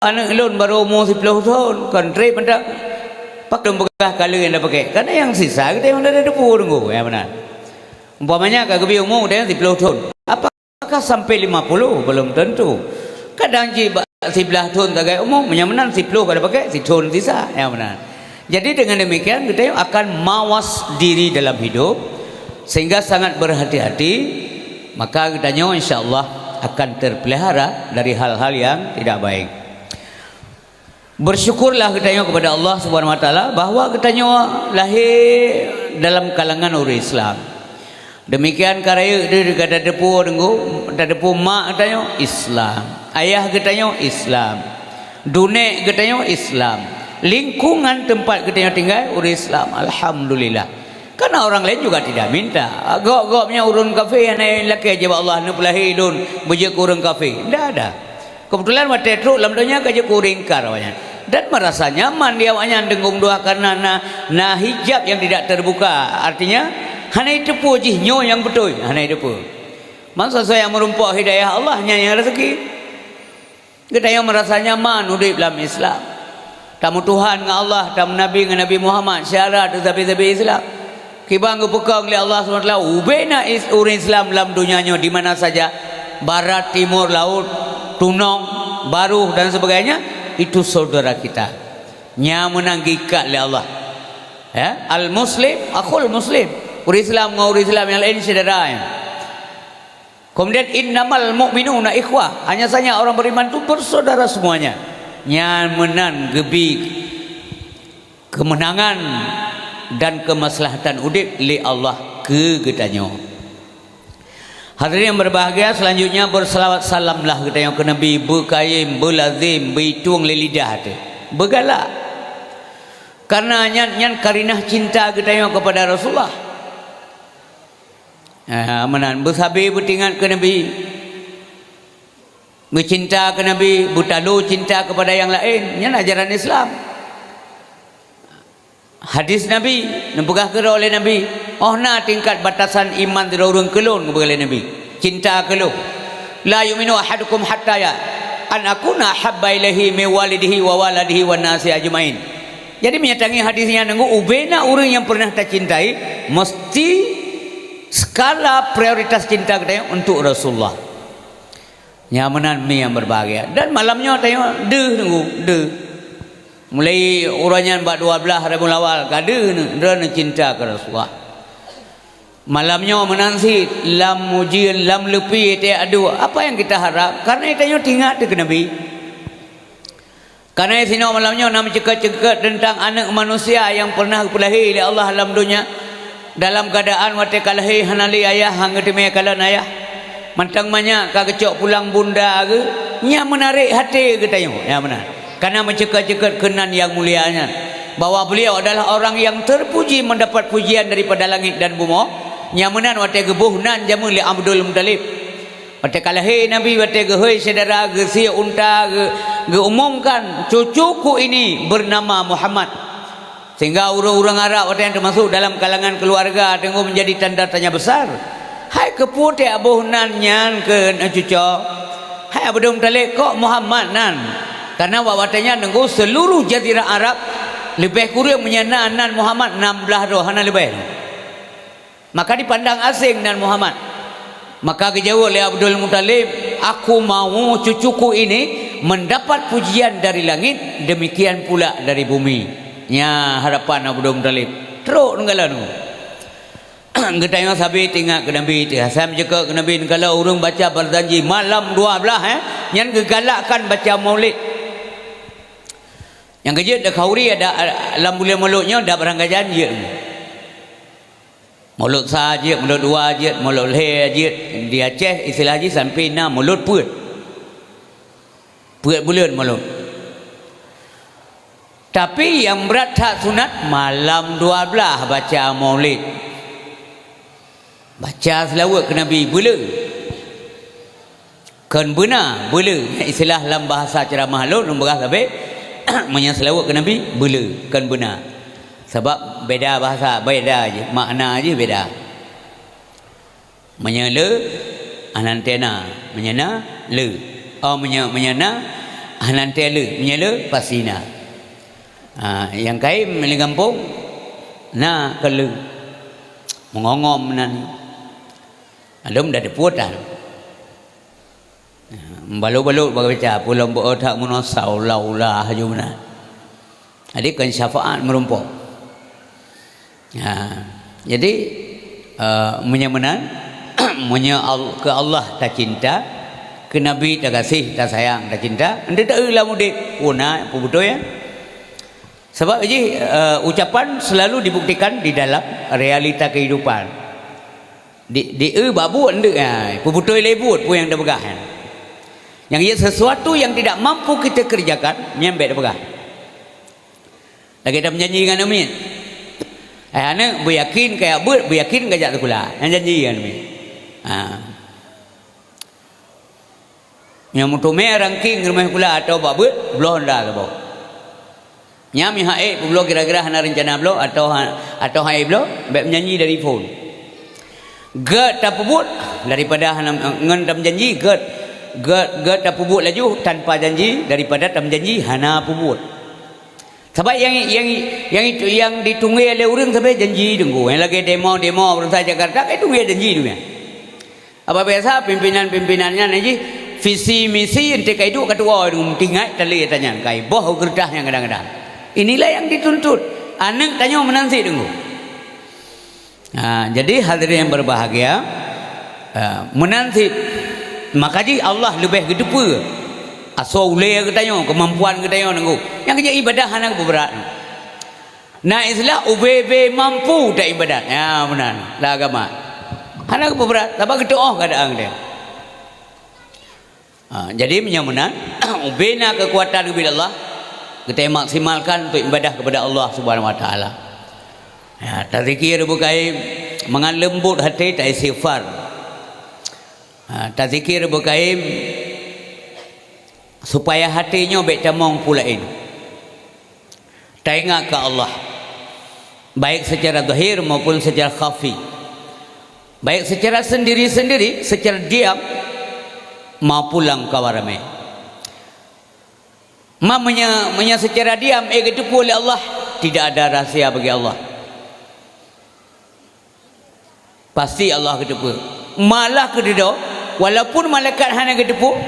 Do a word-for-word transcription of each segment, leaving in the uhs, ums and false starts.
aneuk lôn barô umu siploh thon, kon trép mantong. Pakon peugah kaleuen dak pakék? Karena nyang sisa geutanyoe hana tateupeue, Teungku, nyang meunan. Umpamanya ka geubri umu geutanyoe siploh thon. Apakah sampai lima puluh? Belum tentu. Kadang jih bak siblaih thon sagai umu, meunyo meunan siploh ka dak pakék, sithon sisa, nyang meunan. Jadi dengan demikian, geutanyoe akan mawas diri dalam hidup, sehingga sangat berhati-hati, maka geutanyoe insya Allah akan terpelihara dari hal-hal yang tidak baik. Bersyukurlah geutanyoe kepada Allah Subhanahu Wa Taala bahwa geutanyoe lahé dalam kalangan ureuëng Islam. Demikian ka rayeuk deuh ka tateupeue, Teungku, tateupeue mak geutanyoe Islam, ayah geutanyoe Islam, dunek geutanyoe Islam, lingkungan teumpat geutanyoe tinggai ureuëng Islam. Alhamdulillah. Karena orang lain juga tidak minta. Gob-gob nyan ureuëng kafé hana lakée jih bak Allah neupeulahé lôn beujeuet keu ureuëng kafé. Ndak ada. Keubeutulan watée trok lam donya ka jeuet keu ureuëng ingkar awaknyan. Dan merasa nyaman di awaknyan deungon dua karena na, na hijab yang tidak terbuka. Artinya, hana jiteupeue jih nyoe nyang beutôi, hana jiteupeue. Mansa soe nyang meurumpok hidayah Allah, nyan nyang raseuki. Geutanyoe meurasa nyaman udeb lam Islam. Tameutuhan ngon Allah, tameunabi ngon Nabi Muhammad, syarat sabe-sabe Islam. Kiban geupeukong lé Allah Subhanahu Wa Taala, ubena is-, ureuëng Islam lam donya nyoe di mana saja, barat, timur, laut, tunong, baroh dan sebagainya, itu saudara kita. Nyan meunan geuikat lé Allah. Ya, al-muslim akhul muslim. Ureuëng Islam ngon ureuëng Islam nyang laén syedara nyan. Kemudian, "Innamal mu'minuna ikhwah." Hanya saja orang beriman itu bersaudara semuanya. Nyan meunan geubi keumeunangan dan keumaslahatan udeb lé Allah keu geutanyoe. Hadirin yang berbahagia, selanjutnya berselawat salamlah geutanyoe keu Nabi, beukayém, beulazem, beuitueng lé lidah teuh, beugalak. Karena nyan, nyan karinah cinta geutanyoe kepada Rasulullah. Ah, meunan, beusabe beutingat keu Nabi, beucinta keu Nabi, beutalo cinta kepada yang lain. Nyan ajaran Islam. Hadis Nabi, neupeugah keudroe lé Nabi, "Oh na tingkat batasan iman sidroe ureuëng keu lôn," geupeugah lé Nabi, "cinta keu lôn. La yu'minu ahadukum hatta ya an akuna ahabba ilaihi min walidihi wa waladihi wan nasi ajmain." Jadi, meunyo tangieng hadis nyan, Teungku, ubena ureuëng nyang pernah tacintai, mesti skala prioritas cinta geutanyoe untuk Rasulullah. Nyan meunan mi nyang berbahagia. Dan malam nyoe tanyoe deuh, Teungku, deuh. Mulai uroe nyan bak dua belas Rabiul Awal, ka deuh neu-, droeneuh cinta keu Rasulullah. Malam nyoe meunan cit, lam ujeuen, lam leupie, teuh adoe, apa yang kita harap? Karena tanyoe teuingat teuh keu Nabi. Karena sinoe malam nyoe na meuceukeut-ceukeut teuntang aneuëk manusia nyang pernah geupeulahé lé Allah lam donya, dalam keuadaan watée ka lahé hana lé ayah, han geuteumé kalon ayah. Mantong manyak ka geucok pulang bunda geuh, nyan meunarek até geutanyoe, nyan meunan. Karena meuceukeut-ceukeut keunan nyang mulia nyan, bahwa beliau adalah orang yang terpuji, mendapat pujian daripada langit dan bumoe, nyan meunan watée geuboh nan jameun lé Abdul Muthalib. Watée ka lahé Nabi, watée geuhôi syedara, geusie unta, geu-, geuumumkan, "Cucuku ini bernama Muhammad." Sehingga ureuëng-ureuëng Arab watée nyan teumasuk dalam kalangan keuluwarga teungoh menjadi tanda tanya besar. "Hai keupeue teuboh nan nyan keu cucoe? Hai Abdul Muthalib, kok Muhammad nan?" Karena bak watée nyan teungoh seluruh jazirah Arab leubeh kureueng meunyo na nan Muhammad nam blaih droe, hana leubeh. Maka dipandang asing nan Muhammad. Maka geujaweueb lé Abdul Muthalib, "Aku mau cucuku ini mendapat pujian dari langit, demikian pula dari bumi." Nyan harapan Abdul Muthalib. Trok neukalon. Geutanyoe sabe teuingat keu Nabi teuh. Asai meuceukeut keu Nabi neukalon ureuëng baca berjanji malam dua belas, eh. Nyan geugalakkan baca Maulid. Nyang keujeuet dak khauri ada, lam buleuen Maulud nyoe dak beurangkajan jeuet. Maulud sa jeuet, Maulud dua jeuet, Maulud lhée jeuet. Di Aceh istilah jih sampai na Maulud peuet. Peuet buleuen Maulud. Tapi nyang brat that sunat malam dua belas baca Maulid. Baca seulaweuet keu Nabi beuleu. Kon beuna, beuleu. Istilah lam bahasa ceramah lôn, lôn peugah sabe, meunyo seulaweuet keu Nabi, beuleu, kon beuna. Sabab beda bahasa, beda jih, makna jih beda. Meunyo le, hana teuena. Meunyo na, le. Oh, meunyo, meunyo na, Hana teuh le, meunyoe le pasti na. Ha, nyang kayém lé gampông na keu le. Meungongom meunan. Alom dah diputan. Ha, balot-balot bak baca, pulang beu that meunoe saula-ula haju meunan. Jadi kon syafaat meurumpok. Ha, jadi, eh, meunyoe meunan, meunyoe Al-, keu Allah tacinta, keu Nabi tagaséh, tasayang, tacinta, ente taeu lam udép, oh na peubeutôi, ya. Sabab jih, eh, ucapan selalu dibuktikan di dalam realita kehidupan. Di, di eu bak buet ente, ya, peubeutôi lé buet peue nyang tapeugah, ya. Nyang jeuet sesuatu yang tidak mampu kita kerjakan, nyan bék tapeugah. Lagée tameujanji ngon aneuk miet. Hai aneuk, beuyakin kajak beuet, beuyakin kajak sikula. Nyan janji ngon aneuk miet. Ha. Nyang meuteumé rangking rumoh sikula atawa bak beuet, bloe honda saboh. Nyan meuhai peubloe kira-kira hana reuncana bloe atawa ha-, atawa hai bloe, bék meujanji dari phon. Gét tapeubuet daripada hana, ngon tameujanji, gét, gét, gét tapeubuet laju tanpa janji daripada tameujanji hana peubuet. Sabab nyang, nyang, nyang, nyang ditunggée lé ureuëng sabe janji teungku. Nyang lagée demo-demo bangsa Jakarta ka tunggée janji tu nyan. Apa biasa pimpinan-pimpinan nyan jih visi misi ente ka iduek ka tuwoe deungon meutinggai tali ata nyan kai boh u keureutah nyang kadang-kadang. Inilah yang dituntut. Aneuk tanyoe meunan cit teungku. Ha, jadi hadirin yang berbahagia, ha, meunan cit, maka jih Allah leubeh geuteupeue asoe ulée geutanyoe, keumampuan geutanyoe nanggroe. Nyang keu ibadah hana geupeuberat. Na istilah ubé-bé mampu taibadat. Ya, meunan. Lam agama. Hana geupeuberat, sabab geuteuoh keuadaan geutanyoe. Ha, jadi meunyoe meunan, ubé na keukuatan geubri Allah, geutanyoe maksimalkan untuk ibadah kepada Allah Subhanahu Wa Taala. Ya, tazikir beukaim, mangat leumbot até taistighfar. Ha, tazikir beukaim supaya até nyoe bék tamong peue laén. Taingat keu Allah, baik secara zahir maupun secara khafi, baik secara sendiri-sendiri, secara diam, maupun lam kawan ramé. Ma meunyoe, meunyoe secara diam, eh, geuteupeue lé Allah, tidak ada rahsia bagi Allah. Pasti Allah geuteupeue. Malah keudroe, walaupun malaikat hana geuteupeue,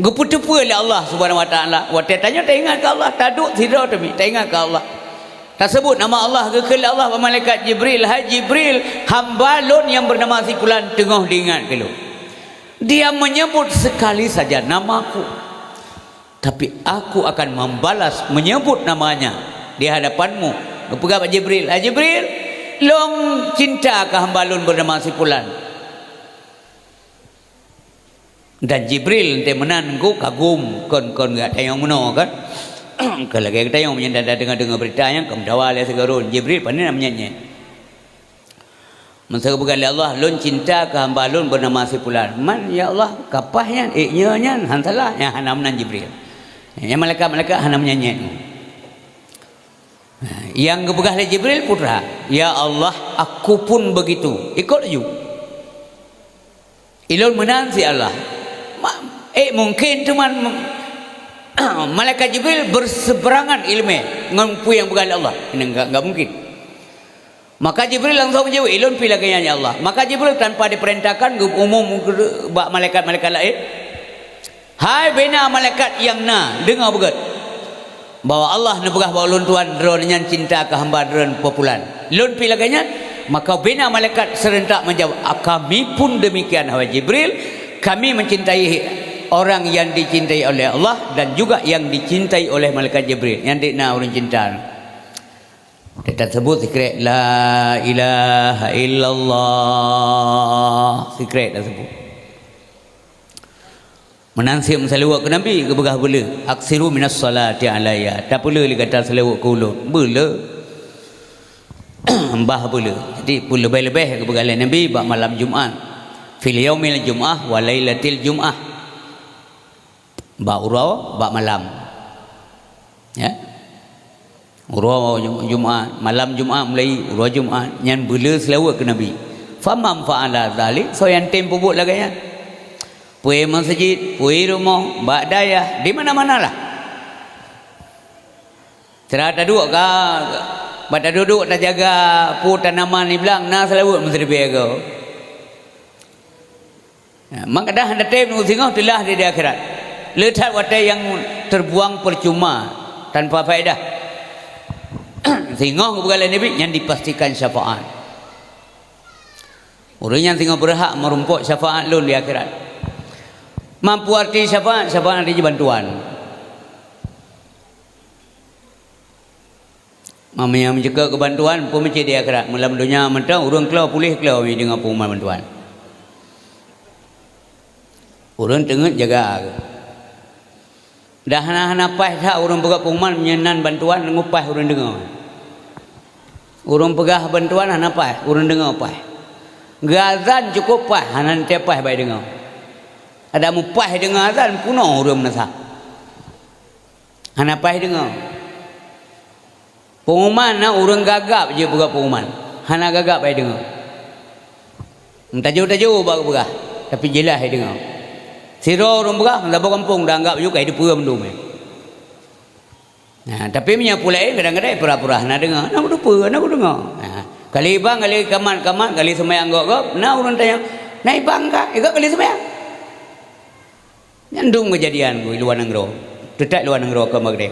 geupeuteupeue lé Allah Subhanahu Wa Taala. Watée tanyoe taingat keu Allah, taduek sidroe teumi, taingat keu Allah. Taseubut nama Allah, geukheun lé Allah bak malaikat Jibril, "Hai Jibril, hamba Lôn nyang beunama si Fulan teungoh diingat keu Lôn. Dia menyebut sekali saja namaku." Tapi Aku akan membalas menyebut namanya di hadapanmu. Geupeugah bak Jibril, "Hai Jibril, Lôn cinta keu hamba Lôn beunama si Fulan." Dan Jibril teuh meunan keu kagum kon-kon geutanyoe meunoe kan. Keu lagée geutanyoe meunyoe dah deungoe-deungoe beurita nyan, ka meudawa lé sigoe droen. Jibril pane na meunyan-nyan. Meusaboh geupeugah lé Allah, "Lôn cinta keu hamba Lôn beunama si Fulan." "Man, ya Allah, kapah nyan, ék nyoe nyan, han salah." Nyang hana meunan Jibril. Nyang malaikat-malaikat hana meunan nyan. Nyang geupeugah lé Jibril, "Putra, ya Allah, aku pun begitu." Ikot laju. Ilôn meunan si Allah. Ma-, ék mungken teuma malaikat Jibril berseberangan ileumé ngon peue nyang peugah lé Allah. Ini enggak, enggak mungkin. Maka Jibril langsung jaweueb, "Ilôn pih lagée nyan, ya Allah." Maka Jibril tanpa diperintahkan geuumum bak malaikat-malaikat laén, "Hai bina malaikat nyang na, deungoe beugét, bahwa Allah neupeugah bak ulôn tuan droeneuh nyan cinta keu hamba droeneuh peupulan. Lôn pih lagée nyan?" Maka bina malaikat seurentak menjawab, "Ah, kami pun demikian, hai Jibril. Kami mencintai orang yang dicintai oleh Allah dan juga yang dicintai oleh malaikat Jibril." Nyan dik na ureuëng cinta. Kita sebut sikrék, "La ilaha illallah." Sikrék dah sebut. Meunan seumeusaliwat keu Nabi geupeugah beuleu, "Aksiru minas salati alayya." Tapeuleu lé gata saliwat keu ulôn. Beuleu. Bah beuleu. Jadi, peuleubeh-leubeh geupeugah lé Nabi bak malam Jumat. "Fil yaumil jum'ah wa lailatil jum'ah." Bak uroe, bak malam. Ya. Uroe Jum-, Jumat, malam Jumat mulai uroe Jumat, nyan beuleu seulaweuet keu Nabi. "Faman fa'ala dzalik," soe nyang tem peubuet lagée nyan. Peue meuseujid, peue rumoh, bak dayah, di mana-mana lah. Sira taduek ka, bak taduek-duek tajaga peue tanaman di blang, na seulaweuet meusiribèe goe. Maka dah hana tem singoh teulah di, di akhirat. Le that watèe nyang terbuang percuma, tanpa faedah. Singoh geupeugah lé Nabi, nyan dipastikan syafaat. Ureuëng nyan singoh beurhak meurumpok syafaat lôn di akhirat. Mampu arti syafaat, syafaat arti bantuan. Meunyoe meucukôp keu bantuan, peue meucit di akhirat. Meulam donya mantong, ureuëng klo puléh klo meunyoe deungoe pengumuman bantuan. Ureuëng teungeut jaga. Dah hana-hana paih that ureuëng peugah pengumuman meunyoe nan bantuan, deungoe paih ureuëng deungoe. Ureuëng peugah bantuan hana paih, ureuëng deungoe paih. Geuazan cukôp paih, hana teuntèe paih bak deungoe. Adak mupaih deungoe azan, peunoh ureuëng meunasah. Hana paih deungoe. Pengumuman na ureuëng gagap jeuet peugah pengumuman. Hana gagap ai deungoe. Meutajô-tajô bak geupeugah, tapi jeulaih ai deungoe. Sidroe ureuëng peugah, saboh gampông dah anggap jeuet ka jiteupeue mandum. Nah, tapi meunyoe peue laén kadang-kadang pura-pura hana deungoe, hana geuteupeu, hana geudeungoe. Nah, kali bang, kali kamat-kamat, kali seumayang gop-gop, na ureuëng tanyong, "Na ibang ka? Ikôt kali seumayang?" Nyan dum keujadian di luwa nanggroe. Teutab luwa nanggroe ka magréb.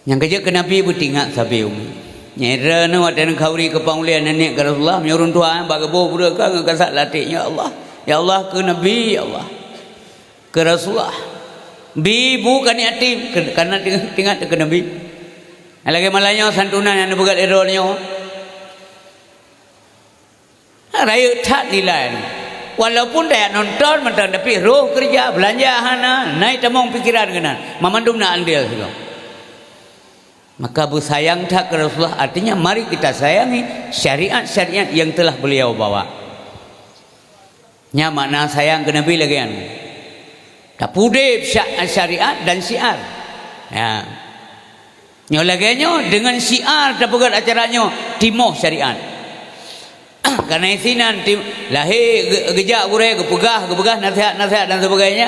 Nyang keujeuet keu Nabi beutingat sabe umi. Nyang droeneuh watèe neukhauri keu pang ulèe nenek keu Rasulullah, meunyoe ureuëng tuha bak geuboh breueh ka ngon kasat laték, "Ya Allah, ya Allah, keu Nabi, ya Allah, keu Rasulullah." Bi bu ka niat tim, keu, kana tingat keu Nabi. Lagèe malam nyoe santunan nyang neupeugah lé droeneuh nyoe. Rayeuk that nilai nyoe. Walaupun tajak nonton mantong, tapi roh keureuja, beulanja hana, na itamong pikeran keunan. Mamandum na andil sigoe. Maka beusayang that keu Rasulullah, artinya mari kita sayangi syariat-syariat yang telah beliau bawa. Nyan makna sayang keu Nabi lagèe nyan. Tapeudeb sya-, syariat dan syiar. Ya. Nyoe lagèe nyoe, deungon syiar tapeugöt acara nyoe, timoh syariat. Karena isinan tim-, lahé ge-, geujak gurèe, geupeugah, geupeugah naseuhat-naseuhat dan sebagainya,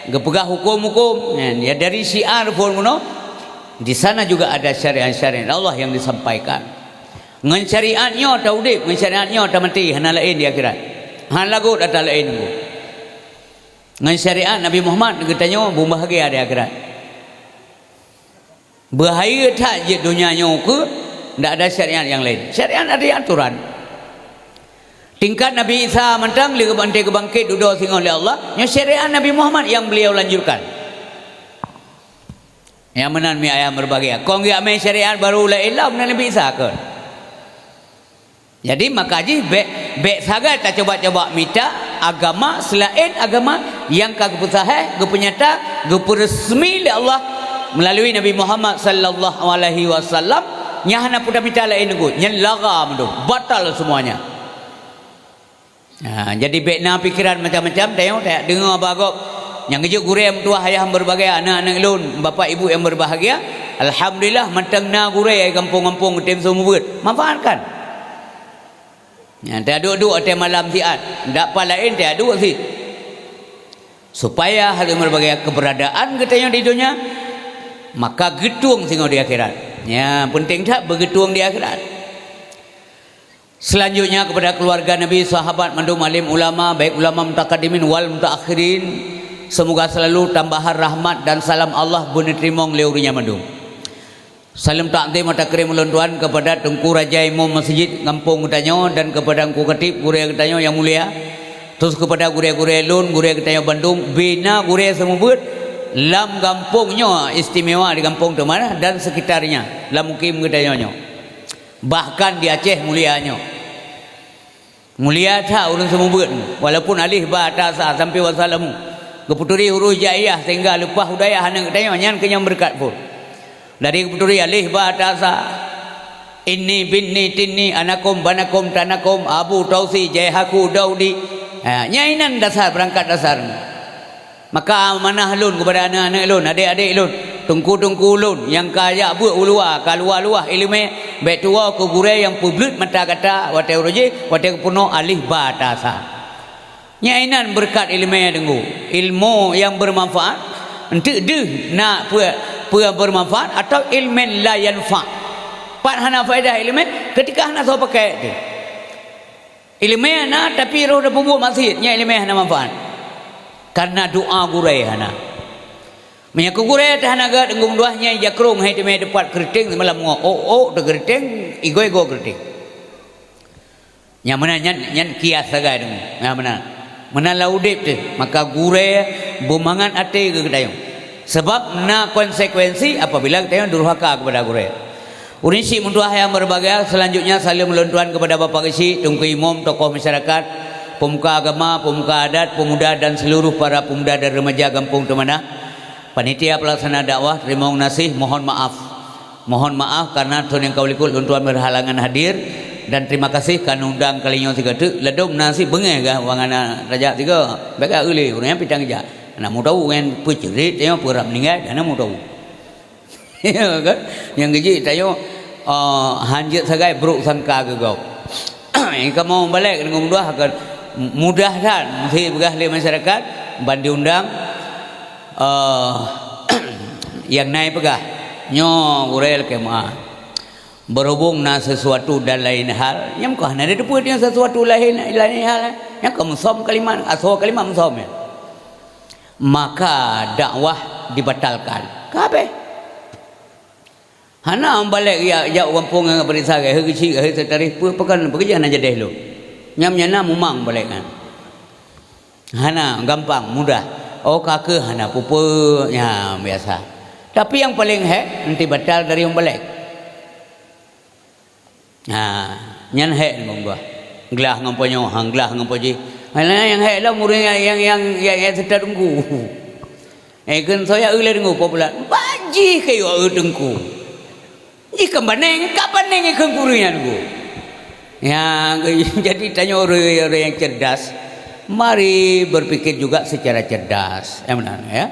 geupeugah huköm-huköm. Ya, dari syiar phon bunoe, di sana juga ada syariat-syariat Allah yang disampaikan. Ngon syariat nyoe taudeb, ngon syariat nyoe tamaté, hana laén di akhirat. Hana lagot ata laén nunggu. Ngon syariat Nabi Muhammad geutanyoe beubahgia di akhirat. Bahaya that jeuet donya nyoe keu ndak ada syariat nyang laén. Syariat ada aturan. Tingkat Nabi Isa mantong lé geubangkét, geubangkét dudoe singoh lé Allah, nyoe syariat Nabi Muhammad nyang beliau lanjutkan. Nyang meunan mi ayah meubahgia. Kon geuamé syariat baru laén lom na Nabi Isa kon. Jadi maka jih bèk, bèk sagai tacoba-coba mita agama seulaén agama nyang ka geupeusahéh, geupeunyata, geupeuresmi lé Allah meulalu Nabi Muhammad sallallahu alaihi wasallam, nyan hana peue tamita laén nunggu, nyan lagha mandum, batal semuanya. Ha, jadi bèk na pikeran macam-macam, tayong, tadeungoe bak gob. Nyang geujok gurèe meutuwah ayah meubahgia, aneuk-aneuk lôn, bapak ibu nyang meubahgia, alhamdulillah mantong na gurèe gampông-gampông tem seumeubeuet. Manfaatkan. Nyan taduek-duek watèe malam siat, dak pat laén taduek sit. Supaya hal meubahgia keuberadaan geutanyoe di donya, maka geutueng singoh di akhirat. Nya, penting that beugeutueng di akhirat. Selanjutnya kepada keluarga Nabi, sahabat, mandum alim ulama, baik ulama mutakadimin wal mutaakhirin, semoga selalu tambahan rahmat dan salam Allah beuneuterimong lé ureuëng nyan mandum. Saleuem takzim meutakrim ulôn tuan kepada Teungku Raja Imum Masjid gampông geutanyoe dan kepada Teungku Khatib gurèe geutanyoe nyang mulia, terus kepada gurèe-gurèe lôn, gurèe geutanyoe bandum, bina gurèe seumeubeuet lam gampông nyoe, istimewa di gampông Teumanah dan sekitarnya, lam mukim geutanyoe nyoe. Bahkan di Aceh mulia nyoe. Mulia that ureuëng seumeubeuet, walaupun alif ba ta sa sampai wasalamu. Geupeuturi huruf hijaiyah sehingga leupah hudayah aneuk geutanyoe nyan keu nyang beureukat phon. Dari geupeuturi alif ba ta sa, inni binni tinni anakum banakum tanakum abu tausi jaihaku daudi. Ha, nyan inan dasar, beurangkat dasar. Maka amanah lôn keupada aneuk-aneuk lôn, adék-adék lôn, teungku-teungku lôn nyang ka jak beuet u luwa, ka luwah-luwah iéleumé, bèk tuwoe keu gurèe nyang peubleuet mata gata watèe uroe jih, watèe geupeurunoe alif ba ta sa. Nyan inan beureukat ileumèe deungon ilmu nyang beumanfaat, enteuk deuh na peue, peue beumanfaat atau ilmin la yanfa. Pat hana faedah ileumèe, keutika hana soe pakai teuh. Ileumèe na, tapi roh tapeubuet maksiet, nyan ileumèe hana manfaat. Kareuna doa gurèe hana. Meunyoe keu gurèe teuh hana gèt, deungon dua nyan jakrong hai teumèe teupat keureuteng, seumalam ngon ôk-ôk teuh keureuteng, igoe-igoe keureuteng. Nyang meunan nyan, nyan kias sagai deungon. Nyang meunan. Meunan lam udép teuh, maka gurèe beumangat até keu geutanyoe. Sabab na konsekuensi apabila geutanyoe durhaka keupada gurèe. Ureueng syiek meutuah nyang berbahagia, selanjutnya saleuem lôn tuan kepada Bapak Geuchik, Teungku Imum, tokoh masyarakat, pemuka agama, pemuka adat, pemuda dan seluruh para pemuda dan remaja Gampông Teumanah, panitia pelaksana dakwah, teurimong gaséh, mohon maaf. Mohon maaf karena thôn nyang ka u likot lôn tuan berhalangan hadir dan terima kasih ka neundang kali nyoe sigoe teuk. Ladôm na cit beungéh gah wan hana tajak sigoe. Bèk gah eu lé ureueng nyan pih tan geujak. Hana meudawu ngon peuceurit tanyoe peurab meuninggai, hana meudawu. Ya kan? Nyang geujik tanyoe, eh, hanjeuet sagai brôk sangka keu gob. Nyang kamoe mubalek deungon meutuah akan mudah that meusti peugah lé masyarakat ban diundang, eh, nyang na peugah nyoe gurèe lakèe meu'ah. Berhubung na sesuatu dan lain hal, nyang ka hana teupeue nyoe sesuatu lain, lain hal, nyang ka meusom kalimat, asoe kalimat meusom nyan. Maka dakwah dibatalkan. Ka habéh. Hana mubalek jak, jak u gampông nyang peuriksa, hai Geuchik, hai Seutaréh, peue pakon, peue keujeuet hana jadeh lôn. Nyam nyang na mumang mubalek nyan. Hana, gampang, mudah. Oh, ka keuh hana peue-peue, nyan biasa. Tapi nyang paleng hék, nanti batal dari mubalek. Ha, nyan hék ngon geuh. Glah ngon po nyoe, ha, glah ngon po jih. Hana nyang hék lom ureueng nyang, nyang, nyang, nyang, nyang seutôt teungku. Eh, kheun soe ya eu lé teungku popular. Bak jih keu eu teungku. Jih kan baneng, ka baneng kheun ureueng nyan teungku. Ya, jadi tanyoe ureueng-ureueng nyang cerdas. Mari berpikir juga secara cerdas. Ya, benar, ya.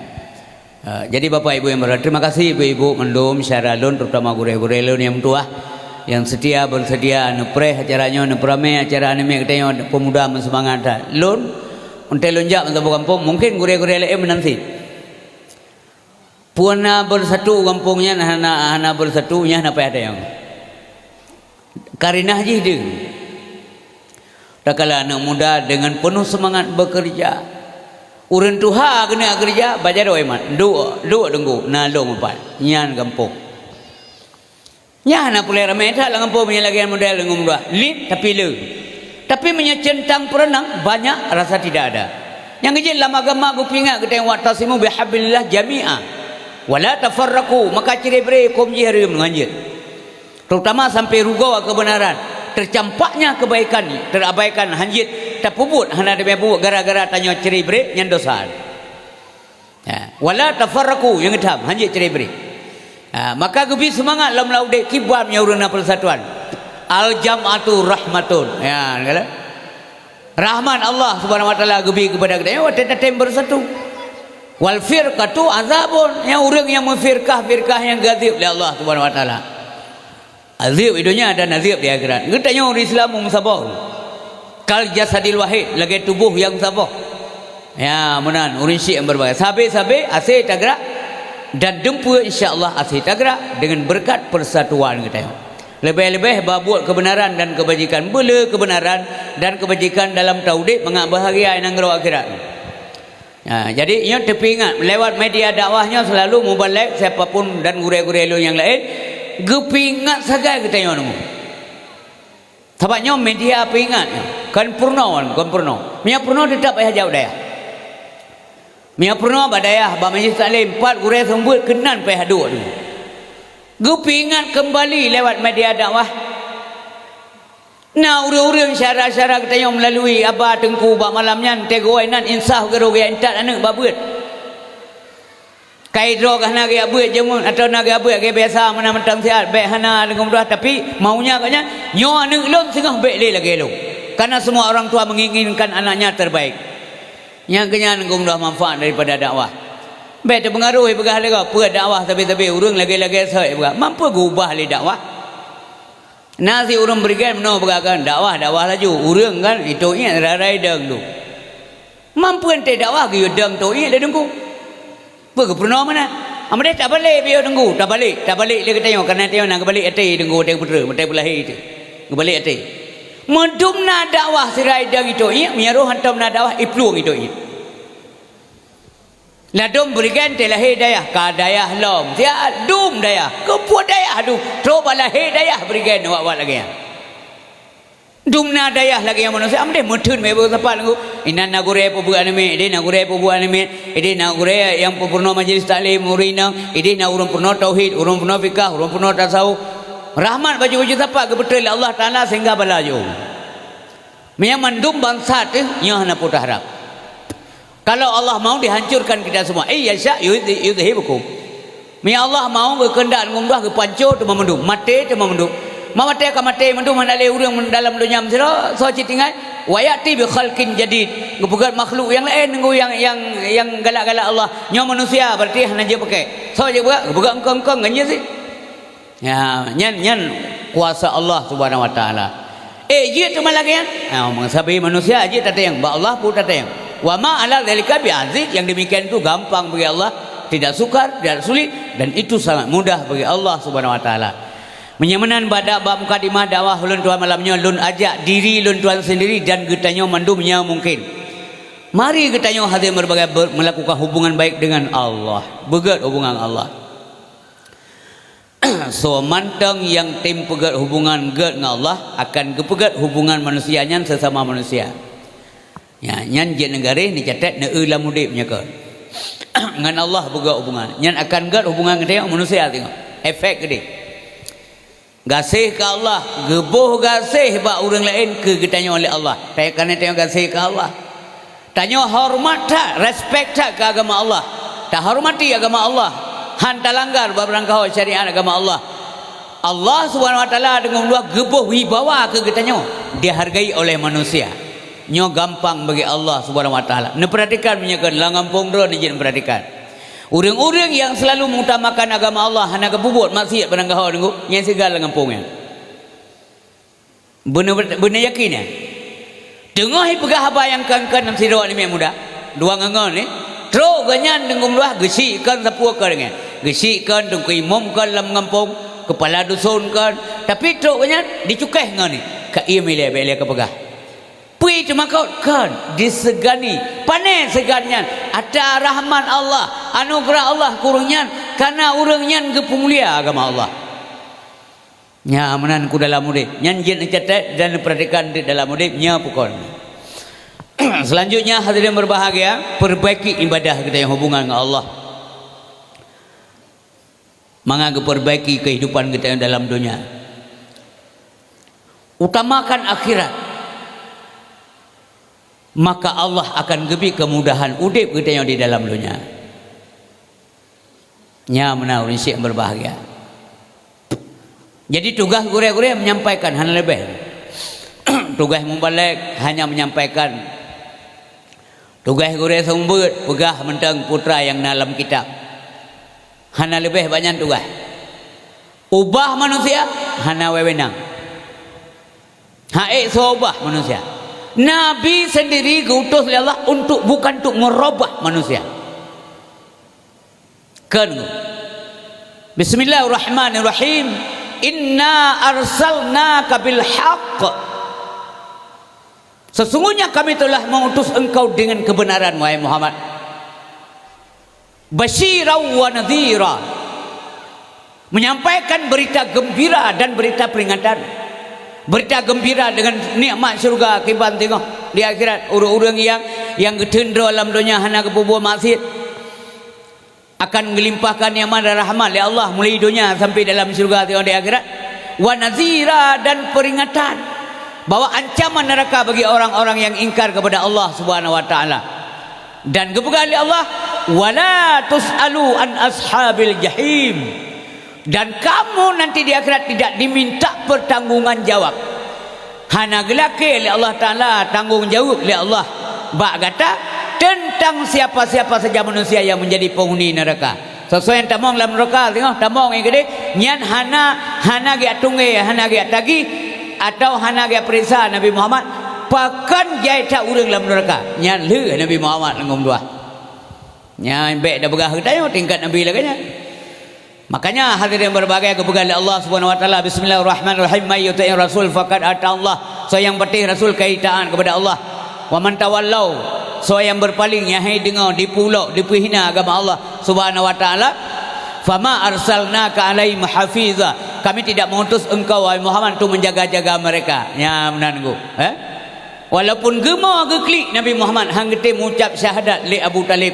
Eh, jadi Bapak Ibu yang berhormat, terima kasih Ibu-ibu mandum syedara lôn, terutama gurèe-gurèe lôn nyang meutuah, nyang setia, bersedia neupreh acara nyoe, neupeuramé acara nyoe, geutanyoe peumuda meuseumangat that. Lôn, untée lôn jak meusaboh gampông, mungken gurèe-gurèe laén meunan cit. Peue na bersatu gampông nyan hana, hana bersatu, nyan hana payah tanyong. Karenah jih deuh. Tatkala aneuk muda dengan penuh semangat bekerja, ureueng tuha keuneuk keureuja, bak jaroe mat, duek, duek teungku, na lôn meupat. Nyan gampông. Nyan hana peureulèe ramé that lam gampông meunyoe lagèe model deungon muda. Lit tapi le. Tapi meunyoe centang perenang, banyak rasa tidak ada. Nyang keujeuet lam agama geupeuingat geutanyoe, "Wa'tasimu bihablillah jami'a, wa la tafarraqu." Maka cre-bre huköm jih hareuem ngon jeuet. Terutama sampai rugoe keubeunaran, teucampaknya keubaikan terabaikan, hanjeuet tapeubuet, hana teumé buet gara-gara tanyoe cre-bre, nyan dosa. Ya, wala tafarraqu, nyang geutham, hanjeuet cre-bre. Ha, maka geubi seumangat lom lam udeb kiban meunyoe ureueng na persatuan. Al-jam'atu rahmatun. Ya, kata. Rahmat Allah Subhanahu wa Taala geubi keupada geutanyoe watèe tatem bersatu. Wal firqatu azabun, nyang ureueng nyang meufirkah-firkah nyang geuazeb lé Allah Subhanahu wa Taala. Azeb di donya dan azeb di akhirat. Geutanyoe ureueng Islam meusaboh. Kal jasadil wahid, lagèe tuboh nyang saboh. Ya, meunan, ureueng syiek nyang beureubagai. Sabe-sabe asé tagerak dan dumpeue insya Allah asé tagerak deungon beureukat persatuan geutanyoe. Leubeh-leubeh babuet keubeunaran dan keubajikan, beule keubeunaran dan keubajikan dalam taudeb mangat bahagia nanggroe akhirat. Ha, jadi nyoe teupeuingat lewat media dakwah nyoe selalu mubalek siapapun dan gurèe-gurèe lôn nyang laén geupeuingat sagai geutanyoe nyoe. Sabab nyoe media peuingat nyoe, kon peurunoe, kon peurunoe. Meunyoe peurunoe teutap payah jak u dayah. Meunyoe peurunoe bak dayah, bak majlis taklim, pat gurèe seumeubeuet keunan payah duek nyoe. Geupeuingat keumbali lewat media dakwah. Na ureueng-ureueng syedara-syedara geutanyoe meulalui aba teungku bak malam nyan, teugôi nan insaf geuroe geuintat aneuk bak beuet. Kai droe geuh na geujak beuet jameun atawa na geujak beuet lagèe biasa meunan mantong siat, bèk hana deungon meudoh, tapi maunya gobnyan, nyoe aneuk lôn singoh bèk lé lagèe lôn. Karena semua orang tua menginginkan anaknya terbaik. Nyang keunyan deungon meudoh manfaat daripada dakwah. Bèk teupeungaruh peugah lé gob, peue dakwah sabe-sabe ureueng lagèe-lagèe sot peugah. Mampu geuubah lé dakwah. Na si ureueng beureugen meunoe peugah kan, dakwah, dakwah laju. Ureueng kan, itu ingat rarai dong tu. Mampu ente dakwah geuyue dong toh ié lé deungku. Peue geupeurunoe meunan? Amadeh tabalek piôh deungku, tabalek, tabalek lé geutanyoe, kareuna tanyoe na geubalek até deungku, até peutreuk, até peulahé teuh. Geubalek até. Meudum na dakwah sira idong itoh ié, meunyoe roh hantom na dakwah iplueng itoh ié. Ladom beurigen teuh lahé dayah, ka dayah lom, siat dum dayah, keupeue dayah dum, trok bak lahé dayah beurigen awak-awak lagée nyan. Dum na dayah lagée nyan manusia, amadeh meutheun meuboh sapat ngon. Inan na gurée peubuet aneuk miet, ideh na gurée peubuet aneuk miet, ideh na gurée nyang peurunoe majlis taklim ureuëng inong, ideh na ureuëng peurunoe tauhid, ureuëng peurunoe fikah, ureuëng peurunoe tasawuf. Rahmat baju-baju sapat geubeutôi lé Allah Taala sehingga bala jeuem. Meunyoe mandum bansa teuh nyoe hana peue taharab. Kalau Allah mau dihancurkan kita semua. Eh, yasya yudh-, yudhibukum. Meunyoe Allah mau geukeuheundak ngon dua geupanco teuma mandum, maté teuma mandum. Ma maté ka maté mandum hana lé ureuëng dalam donya meusidroe, soe cit tinggai? Wa ya'ti bi khalqin jadid. Geupeugét makhluk nyang laén ngon nyang, nyang, nyang galak-galak Allah. Nyoe manusia berarti hana jeuet pakai. Soe jeuet peugét? Geupeugét engkong-engkong ngon jih sih. Ya, nyan, nyan kuasa Allah Subhanahu wa Taala. Eh, jeuet teuma lagée nyan? Ha, meusabe manusia jeuet tateueng, bak Allah pun tateueng. Wa ma ala dzalika bi aziz, yang demikian itu gampang bagi Allah, tidak sukar, tidak sulit, dan itu sangat mudah bagi Allah Subhanahu wa Taala. Meunyoe meunan bak da-, bak mukadimah dakwah ulôn tuan malam nyoe, lôn ajak diri lôn tuan sendiri dan geutanyoe mandum nyang mungkin. Mari geutanyoe hase berbagai ber-, melakukan hubungan baik dengan Allah. Beugét hubungan Allah. Soe mantong nyang tem peugét hubungan gét ngon Allah, akan geupeugét hubungan manusia nyan sesama manusia. Ya, nyan jeuet neugaréh neucatat neu-eu lam udeb nyoe kon. Ngon Allah beugét hubungan. Nyan akan gét hubungan geutanyoe manusia singoh. Efek geude. Gaséh keu Allah, geuboh gaséh bak ureuëng laén keu geutanyoe lé Allah. Tapi kana tanyoe gaséh keu Allah. Tanyoe horeumat that, respek that keu agama Allah. Tahoreumat agama Allah. Han talanggar bak beurangkaho syariat agama Allah. Allah Subhanahu wa Taala deungon dua geuboh wibawa keu geutanyoe, dihargai oleh manusia. Nyoe gampang bagi Allah Subhanahu wa Taala. Neupeuratikan meunyoe kon lam gampông droe neujeuet neupeuratikan. Ureuëng-ureuëng nyang seulalu mengutamakan agama Allah hana geupeubuet maksiat beurangkaho deungon nyang sigal lam gampông nyan. Beuna-, beuna yakin nyan. Teungoh ipeugah haba nyang kon-kon lam sidroe aneuk miet muda, dua ngon-ngon ni, trok geuhnyan deungon luwah geuchik kon sapeue kon deungon. Geuchik kon teungku imum kon lam gampông, keupala dusun kon, tapi trok geuhnyan dicukéh ngon ni. Ka ié milée bék lé kapeugah. Peue teumakot kon disegani, pané seugan nyan atra rahmat Allah, anugeurah Allah keu ureuëng nyan, kareuna ureuëng nyan geupeumulia agama Allah. Nyan meunan keu dalam udeb. Nyan jeuet neucatat dan neupeuratikan di dalam udeb nyoe peue kon. Selanjutnya hadirin berbahagia, perbaiki ibadah geutanyoe hubungan ngon Allah. Mangat geupeurbaiki keuhidupan geutanyoe dalam donya. Utamakan akhirat. Maka Allah akan geubri keumudahan udeb geutanyoe di dalam donya. Nyan meunan ureuëng syik berbahagia. Jadi tugaih gurée-gurée menyampaikan hana leubeh. Tugaih mubalek hanya menyampaikan. Tugaih gurée seumeubeuet peugah mantong peue nyang na lam kitab. Hana leubeh bak nyan tugaih. Ubah manusia hana wewenang. Hana ék soe ubah manusia. Nabi sendiri geuutus lé Allah untuk, bukan untuk merubah manusia. Kon. Bismillahirrahmanirrahim. Inna arsalnaka bil haqq. Sesungguhnya kami telah mengutus engkau dengan kebenaran, wahai Muhammad. Basyiran wa nadhira. Menyampaikan berita gembira dan berita peringatan. Berita gembira dengan nikmat syurga kiban teungoh di akhirat. Ureuëng-ureuëng nyang, nyang geuteun droe lam donya hana geupeubuet maksiat akan geulimpahkan nikmat dan rahmat lé Allah mulai donya sampai dalam syurga teungoh di akhirat. Wa nadhira, dan peringatan bahwa ancaman neraka bagi orang-orang yang ingkar kepada Allah Subhanahu wa Taala. Dan geupeugah lé Allah, "Wala tus'alu an ashabil jahim." Dan kamu nanti di akhirat tidak diminta pertanggungjawaban. Hana geulakée lé Allah Taala tanggong jaweueb lé Allah bak gata teuntang siapa-siapa saja manusia yang menjadi penghuni neraka. Soe-soe nyang tamong lam neraka singoh tamong nyang keudeh, nyan hana, hana geujak tunggée, hana geujak tagih, atau hana geujak peuriksa Nabi Muhammad. Pakon jai that ureuëng lam nuraka? Nyan lheueh Nabi Muhammad nyang geumeutuah. Nyan bék tapeugah geutanyoe tingkat Nabi lagée nyan. Makanya hadirin berbahagia geupeugah lé Allah Subhanahu wa taala, "Bismillahirrahmanirrahim, may yuti'ir rasul faqad ata Allah." Soe nyang patéh Rasul ka taát kepada Allah. "Wa man tawallau," soe nyang berpaling, nyang hai deungoe, dipeulok, dipeuhina agama Allah Subhanahu wa taala, "fama arsalnaka alaihim hafiza," kami tidak mengutus engkau, wahai Muhammad, untuk menjaga-jaga mereka. Nyan meunan geuh, eh? Walaupun geumo geuklik Nabi Muhammad, han geutem ucap syahadat lé Abu Talib.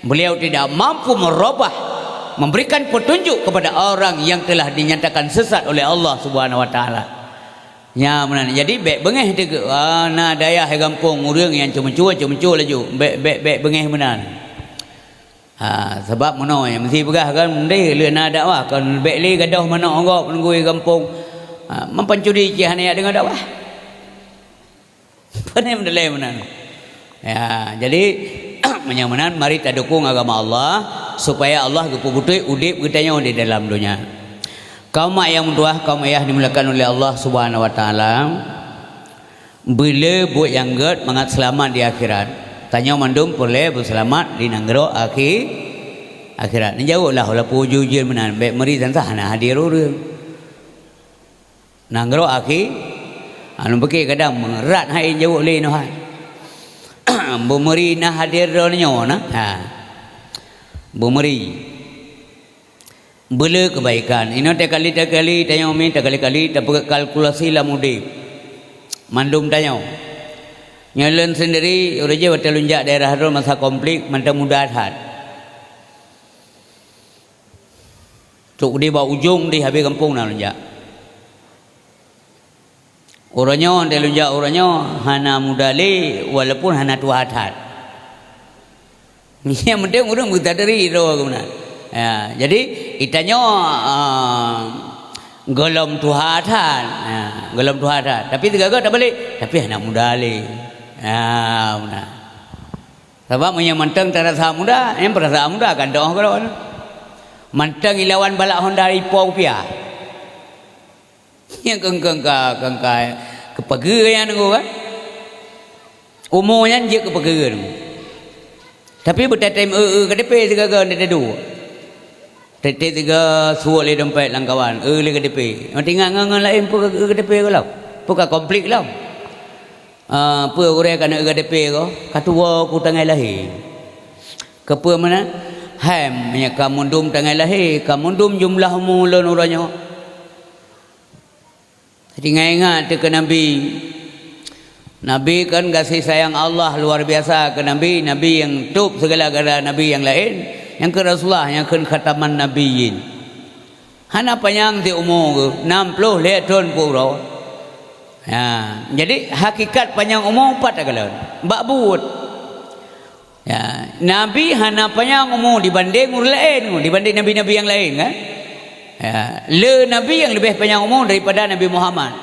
Beliau tidak mampu merubah, memberikan petunjuk kepada orang yang telah dinyatakan sesat oleh Allah Subhanahu wa taala. Nyan meunan. Jadi bék beungéh teuh, ah, na dayah di gampông ureuëng nyang ceumeucue, ceumeucue laju. Bék, bék, bék beungéh meunan. Ha, sabab meunoe meusti peugah kan, meundi lé na dakwah, kon bék lé gadôh manok gob nunggu di gampông. Ha, meupancuri cit hana jak deungoe dakwah. Pane meudalai meunan. Ya, jadi meunyoe meunan mari tadukung agama Allah supaya Allah geupeubeutôi udeb geutanyoe di dalam donya. Kaum mak nyang meutuah, kaum ayah dimuliakan oleh Allah Subhanahu wa taala, beu le buet nyang gét mangat seulamat di akhirat. Tanyoe mandum peureulée beuseulamat di nanggroe akhi-, akhirat. Neujaweueb lah walaupun ujeuen-ujeuen meunan, bék meuri tan sah hana hadir ureuëng. Nanggroe akhi, anu pike kadang meurat hai jaweueb lé nyoe hai. Beumeuri na hadir droeneuh nyoe na. Ha. Beumeuri. Beu le keubaikan. Inoe takali-takali tanyoe mi, takali-kali tapeukalkulasi lam udeb. Mandum tanyoe. Nyoe lôn sendiri, uroe jih watée lôn jak daerah droe masa konflik, mantong muda that. Trok di bak ujong di habéh gampông na lôn jak. Uroe nyoe, di lôn jak uroe nyoe, hana muda lé, walaupun hana tuha that. Nyang penting ureuëng meusadari droe keunan. Ya, jadi, geutanyoe, ah, gohlom tuha that. Ya, gohlom tuha that. Tapi sigoe-goe tabalek, tapi hana muda lé. Ya, meunan. Sabab meunyoe mantong tarasa muda, nyang peurasaan muda kan doh keudroe. Mantong ilawan balak Honda ipo rupiah. Nyang keungkeung ka, keungka keupeugeu nyan nunggu kan. Umu nyan jeuet keupeugeu nunggu. Tapi beutatem eu-eu K T P sigoe-goe nyan tadu. Tieb-tieb sigoe suwot lé dompet lam kawan, eu lé K T P. Ngon tingat ngon, ngon laén peue eu K T P gohlom. Peue ka konflik lom. Ah, peue gurée keuneuk K T P ko, ka tuwoe ku tanggai lahé. Keupeue meunan? Hai, meunyoe ka meundum tanggai lahé, ka meundum jumlah umu lôn uroe nyoe. Jadi ingat-ingat teuh keu Nabi. Nabi kan gaséh sayang Allah luar biasa keu Nabi, Nabi nyang tôb sigala-gala nabi nyang laén, nyang keu Rasulullah nyang kheun khataman nabiyyin. Hana panyang cit umu geuh, nam ploh lhée thon peuet uroe. Ya, jadi hakikat panyang umu pat takalon, bak buet. Ya, Nabi hana panyang umu dibandeng ureuëng laén, dibandeng nabi-nabi nyang laén kan. Ya, le Nabi nyang leubeh panyang umu daripada Nabi Muhammad.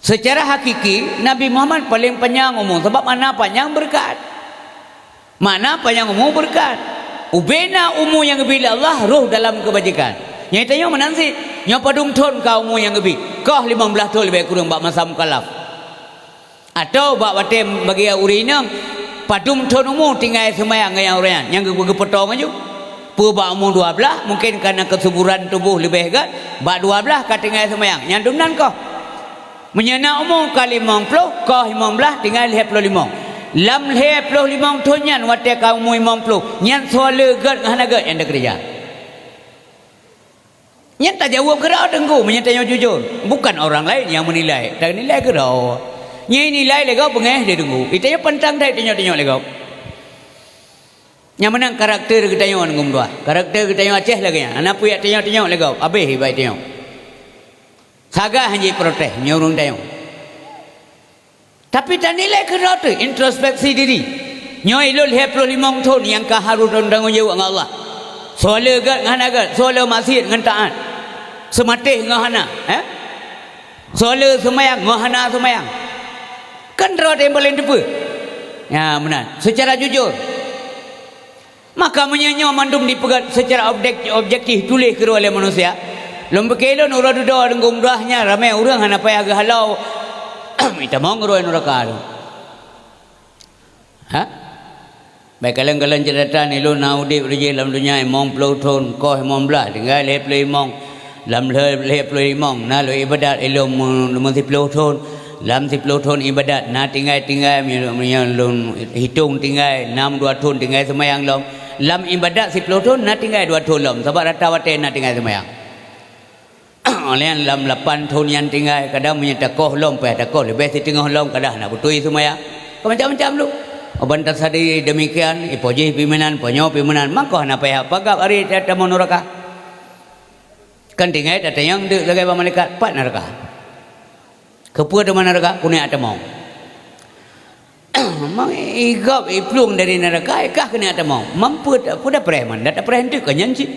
Seucara hakiki, Nabi Muhammad paleng panyang umu, sabab makna panyang beureukat. Makna panyang umu beureukat. Ubena umu nyang geubri lé Allah roh dalam keubajikan. Nyang tanyoe meunan cit, nyoe padum thon ka umu nyang geubri? Koh limong blaih thon leubeh kureueng bak masa mukallaf. Atawa bak watée bagi ureuëng inong, padum thon umu tinggai seumayang ngon nyang uroe nyan, nyang geu-, geupeutong aju. Peue bak umu dua blaih, mungken kareuna keusuburan tuboh leubeh gét, bak dua blaih ka tinggai seumayang. Nyan dum nan koh. Meunyoe na umu ka limong ploh, koh limong blaih, tinggai lhée ploh limong. Lam lhée ploh limong thon nyan watée ka umu limong ploh, nyan soe le gét ngon hana gét nyang takeureuja. Nyan tajaweueb keudroe teungku, meunyoe tanyoe jujur. Bukan orang lain nyang meunilai, tanilai keudroe. Nyang nilai lé gob beungéh lé teungku. Geutanyoe pantang that tanyoe-tanyoe lé gob. Nyang meunan karakter geutanyoe ngon dua. Karakter geutanyoe Aceh lagée nyan. Hana peue jak tanyoe-tanyoe lé gob, habéh ibarat tanyoe. Sagai han jiprotes nyoe ureuëng tanyoe. Tapi tanilai keudroe teuh, introspeksi diri. Nyoe ilôn lhée ploh limong thon nyang ka harôh lôn tanggong jaweueb ngon Allah. Soe le gét ngon hana gét, soe le maksiet ngon taát. Seumatéh ngon hana, eh? Soe le seumayang ngon hana seumayang. Kan droe teuh nyang paleng teupeue. Ya, meunan. Seucara jujur. Maka meunyoe nyoe mandum dipeugét seucara objek-, objektif tuléh keudroe lé manusia, lôn pike lôn uroe dudoe deungon umrah nyan ramé ureuëng hana payah geuhalo Itamong rot nuraka tu. Ha? Bèk kalon-kalon catatan, ilôn na udeb rot jih lam donya limong ploh thon, koh limong blaih, tinggai lhèe ploh limong. Lam lhèe, lhèe ploh limong na lôn ibadat, ilôn meu-, meusiploh thon. Lam siploh thon ibadat na tinggai-tinggai, meunyoe, meunyoe lôn hitong tinggai, nam dua thon tinggai seumayang lom. Lam ibadat siploh thon na tinggai dua thon lom, sabab rata watèe na tinggai seumayang. Óh lheueh nyan lam lapan thon nyan tinggai, kadang meunyoe takoh lom, payah takoh leubeh siteungoh lom, kadang hana beutôi seumayang. Ka macam-macam lom. Ban tasadari demikian, ipo jih pimpinan, po nyoe pimpinan, mangko hana payah peugah ari ta-, tamong nuraka. Kan tinggai tatanyong deuk lagèe bak malaikat, pat nuraka. Keupeue teuma nuraka? Keuneuk tamong. Mang igop iplueng dari nuraka, ikah keuneuk tamong. Mampu ta-, peue tapreh man, dak tapreh enteuk ka nyan cit.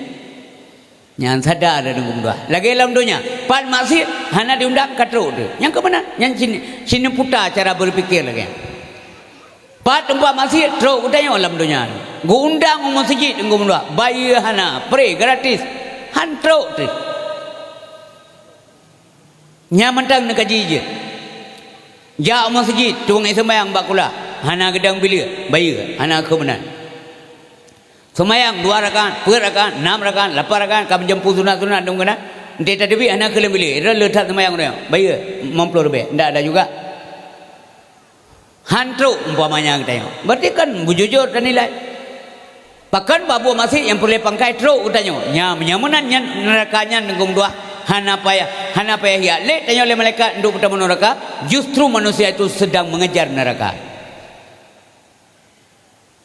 Nyan sada dah deungon dua. Lagèe lam donya, pat maksiet hana diundang ka trok teuh. Nyang keuh meunan, nyan cit, cit neuputa cara berpikir lagèe nyan. Pat teumpat maksiet trok geutanyoe lam donya. Geuundang u meuseujid deungon dua. Bayeue hana, free, gratis. Han trok teuh. Nyan mantong neukaji jeuet. Jak u meuseujid, tueng seumayang bak kulah. Hana geudong bileue, bayeue, hana keuh meunan. Seumayang dua rakaat, peuet rakaat, nam rakaat, lapan rakaat, ka meujampu sunat-sunat dum keunan. Enteuk tateubiet hana keuh lom bileue, le that seumayang uroe nyoe. Bayeue, limong ploh ribèe, ndak ada juga. Han trok umpamanya geutanyoe. Berarti kan beujujur tanilai. Pakon bak buet maksiet nyang peureulèe pangkai trok geutanyoe. Nya, meunyoe meunan nyan nuraka nyan deungon dua hana payah, hana payah jak lé tanyoe lé malaikat untuk peutamong nuraka, justru manusia itu sedang mengejar neraka.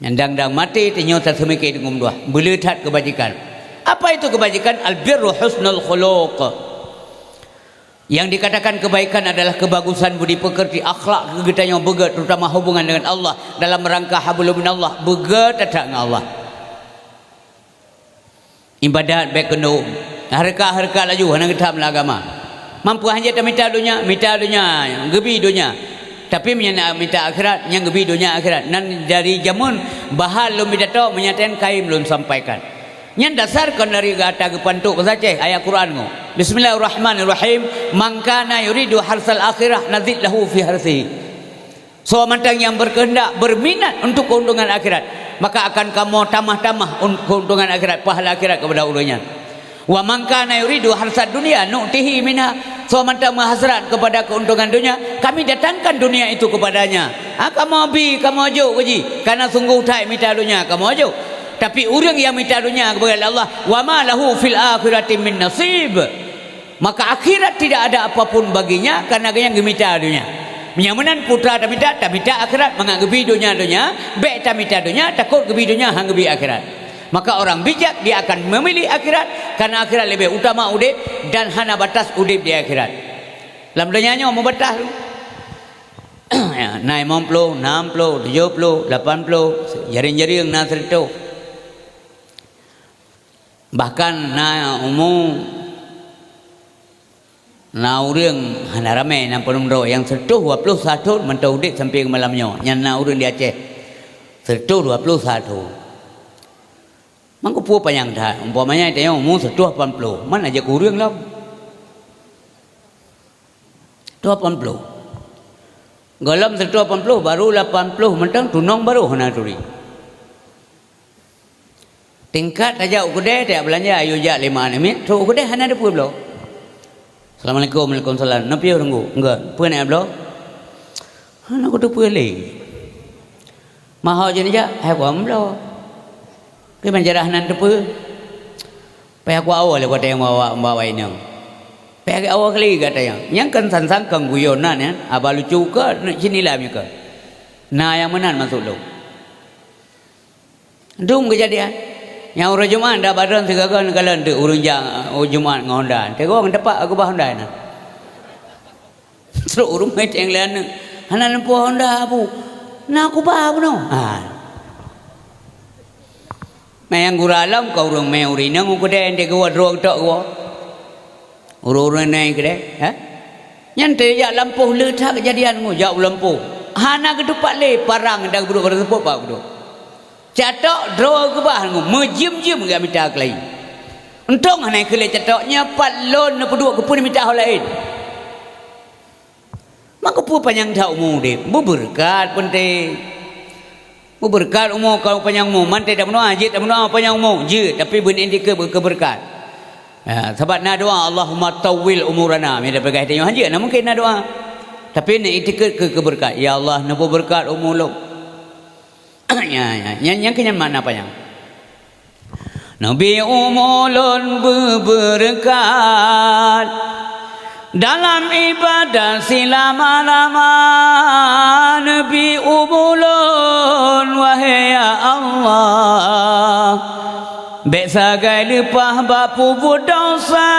Nyan dang-dang maté tanyoe taseumiké deungon dua. Beuleuh that keubajikan. Apa itu keubajikan? Al-birru husnul khuluq. Yang dikatakan kebaikan adalah kebagusan budi pekerti, akhlak geutanyoe beugèt, terutama hubungan dengan Allah dalam rangka hablum minallah, beugèt that ngon Allah. Ibadat bèk keuneuk, hareuka-hareuka laju hana geutham lam agama. Mampu hanjeuet tamita donya, mita donya, geubi donya. Tapi meunyoe na mita akhirat, nyang geubi donya akhirat. Nan dari jameun bahal lôn pidato, meunyoe ten kayém lôn sampaikan. Nyan dasar kon dari gata geupantok bahasa Aceh ayat Quran nyoe. Bismillahirrahmanirrahim. "Man kana yuridu harsal akhirah nazid lahu fi harsihi." Soe mantong nyang berkehendak, berminat untuk keuntungan akhirat, maka akan kamoe tamah-tamah un-, keuntungan akhirat, pahala akhirat kepada ureueng nyan. "Wa man kana yuridu harsad dunya nu'tihi minha." Soe mantong meuhasrat kepada keuntungan dunia, kami datangkan dunia itu kepadanya. Ha, kamoe bi, kamoe jok keu jih, karena sungguh that mita dunia kamoe jok. Tapi ureueng nyang mita dunia keubah lé Allah, "Wa ma lahu fil akhirati min nasib." Maka akhirat tidak ada apapun baginya, karena geuhnyan geumita dunia. Meunyoe meunan putra tamita, tamita akhirat, mangat geubi dunia-dunia, bèk tamita dunia, takot geubi dunia, han geubi akhirat. Maka orang bijak, dia akan memilih akhirat, karena akhirat lebih utama udeb dan hana batas udeb di akhirat. Lam donya nyoe meubatas. Na limong ploh, nam ploh, tujoh ploh, lapan ploh, jareung-jareung na sireutoh. Bahkan na umu, na ureueng hana ramè, na peunuh droe nyang sireutoh dua ploh sa thon mantong udeb sampoe keu malam nyoe. Nyan na ureueng di Aceh, sireutoh dua ploh sa thon. Mangko peue panyang that, umpamanya tanyoe umu sireutoh lapan ploh, man aja keu ureueng lom. Sireutoh lapan ploh. Gohlom sireutoh lapan ploh, baru lapan ploh mantong tunong baru hana turi. Tingkat tajak u keudè, tajak beulanja, ayo jak lima namiet, trok u keudè hana teupeue bloe. "Assalamualaikum." "Waalaikumsalam." "Neupiyôh Teungku?" "Enggak." "Peue neujak bloe?" "Hana kuteupeue lé." "Ma ho jeuet neujak?" "Hai kuam bloe." "Kiban cara hana teupeue?" "Payah kuawa lé watèe ngon awak, ngon awak inong. Payah geuawa kali gata nyan. Nyang kan sang-sang kan guyonan nyan, haba lucu keu, neuk cit nilai meunyoe keu. Na nyang meunan maksud lôn." Dum keujadian. Nyang uroe Jumat dak badon sigoe-goe neukalon teuk ureueng jak, oh, Jumat ngon Honda. Teugong teupak keubah Honda na. Trok ureueng meuteun lé aneuk. Hana lumpoe Honda, Bu. Na keubah bunoe. Ha. Manyang gura lom ka ureueng mè ureueng inong u keudè, enteuk geuwoe droe geutok geuwoe. Ureueng-ureueng nai keudè, ha? Nyan teujak lampôh le that keujadian ngon jak u lampôh. Hana geutupat lé parang dan geuduek bak teupôt bak geuduek. Catok droe geubah ngon meujiem-jiem geuh mita keulayi. Untông hana keu lé catok nyan pat lôn neupeuduek keupeue mita ho laén. Maka peue panyang that umu udeb? Beubeureukat peunteng. Beubeureukat umu, keu panyang umu. Mantong tameudoa, jeuet tameudoa panyang umu. Jeuet, tapi beuneuk itikeuet keu beureukat. Ya, sabab na doa, "Allahumma tawwil umurana." Meunyo tapeugah tanyoe, hanjeuet na mungken na doa. Tapi neuk itikeuet keu, keu beureukat. "Ya Allah, neupeubeureukat umu lôn." Ya, ya. Nyan, nyan keuh nyan makna panyang. Neubi umu lôn beubeureukat dalam ibadah silama-lama. Neubi umu lôn, wahé ya Allah, bék sagai leupah bak peubuet desya.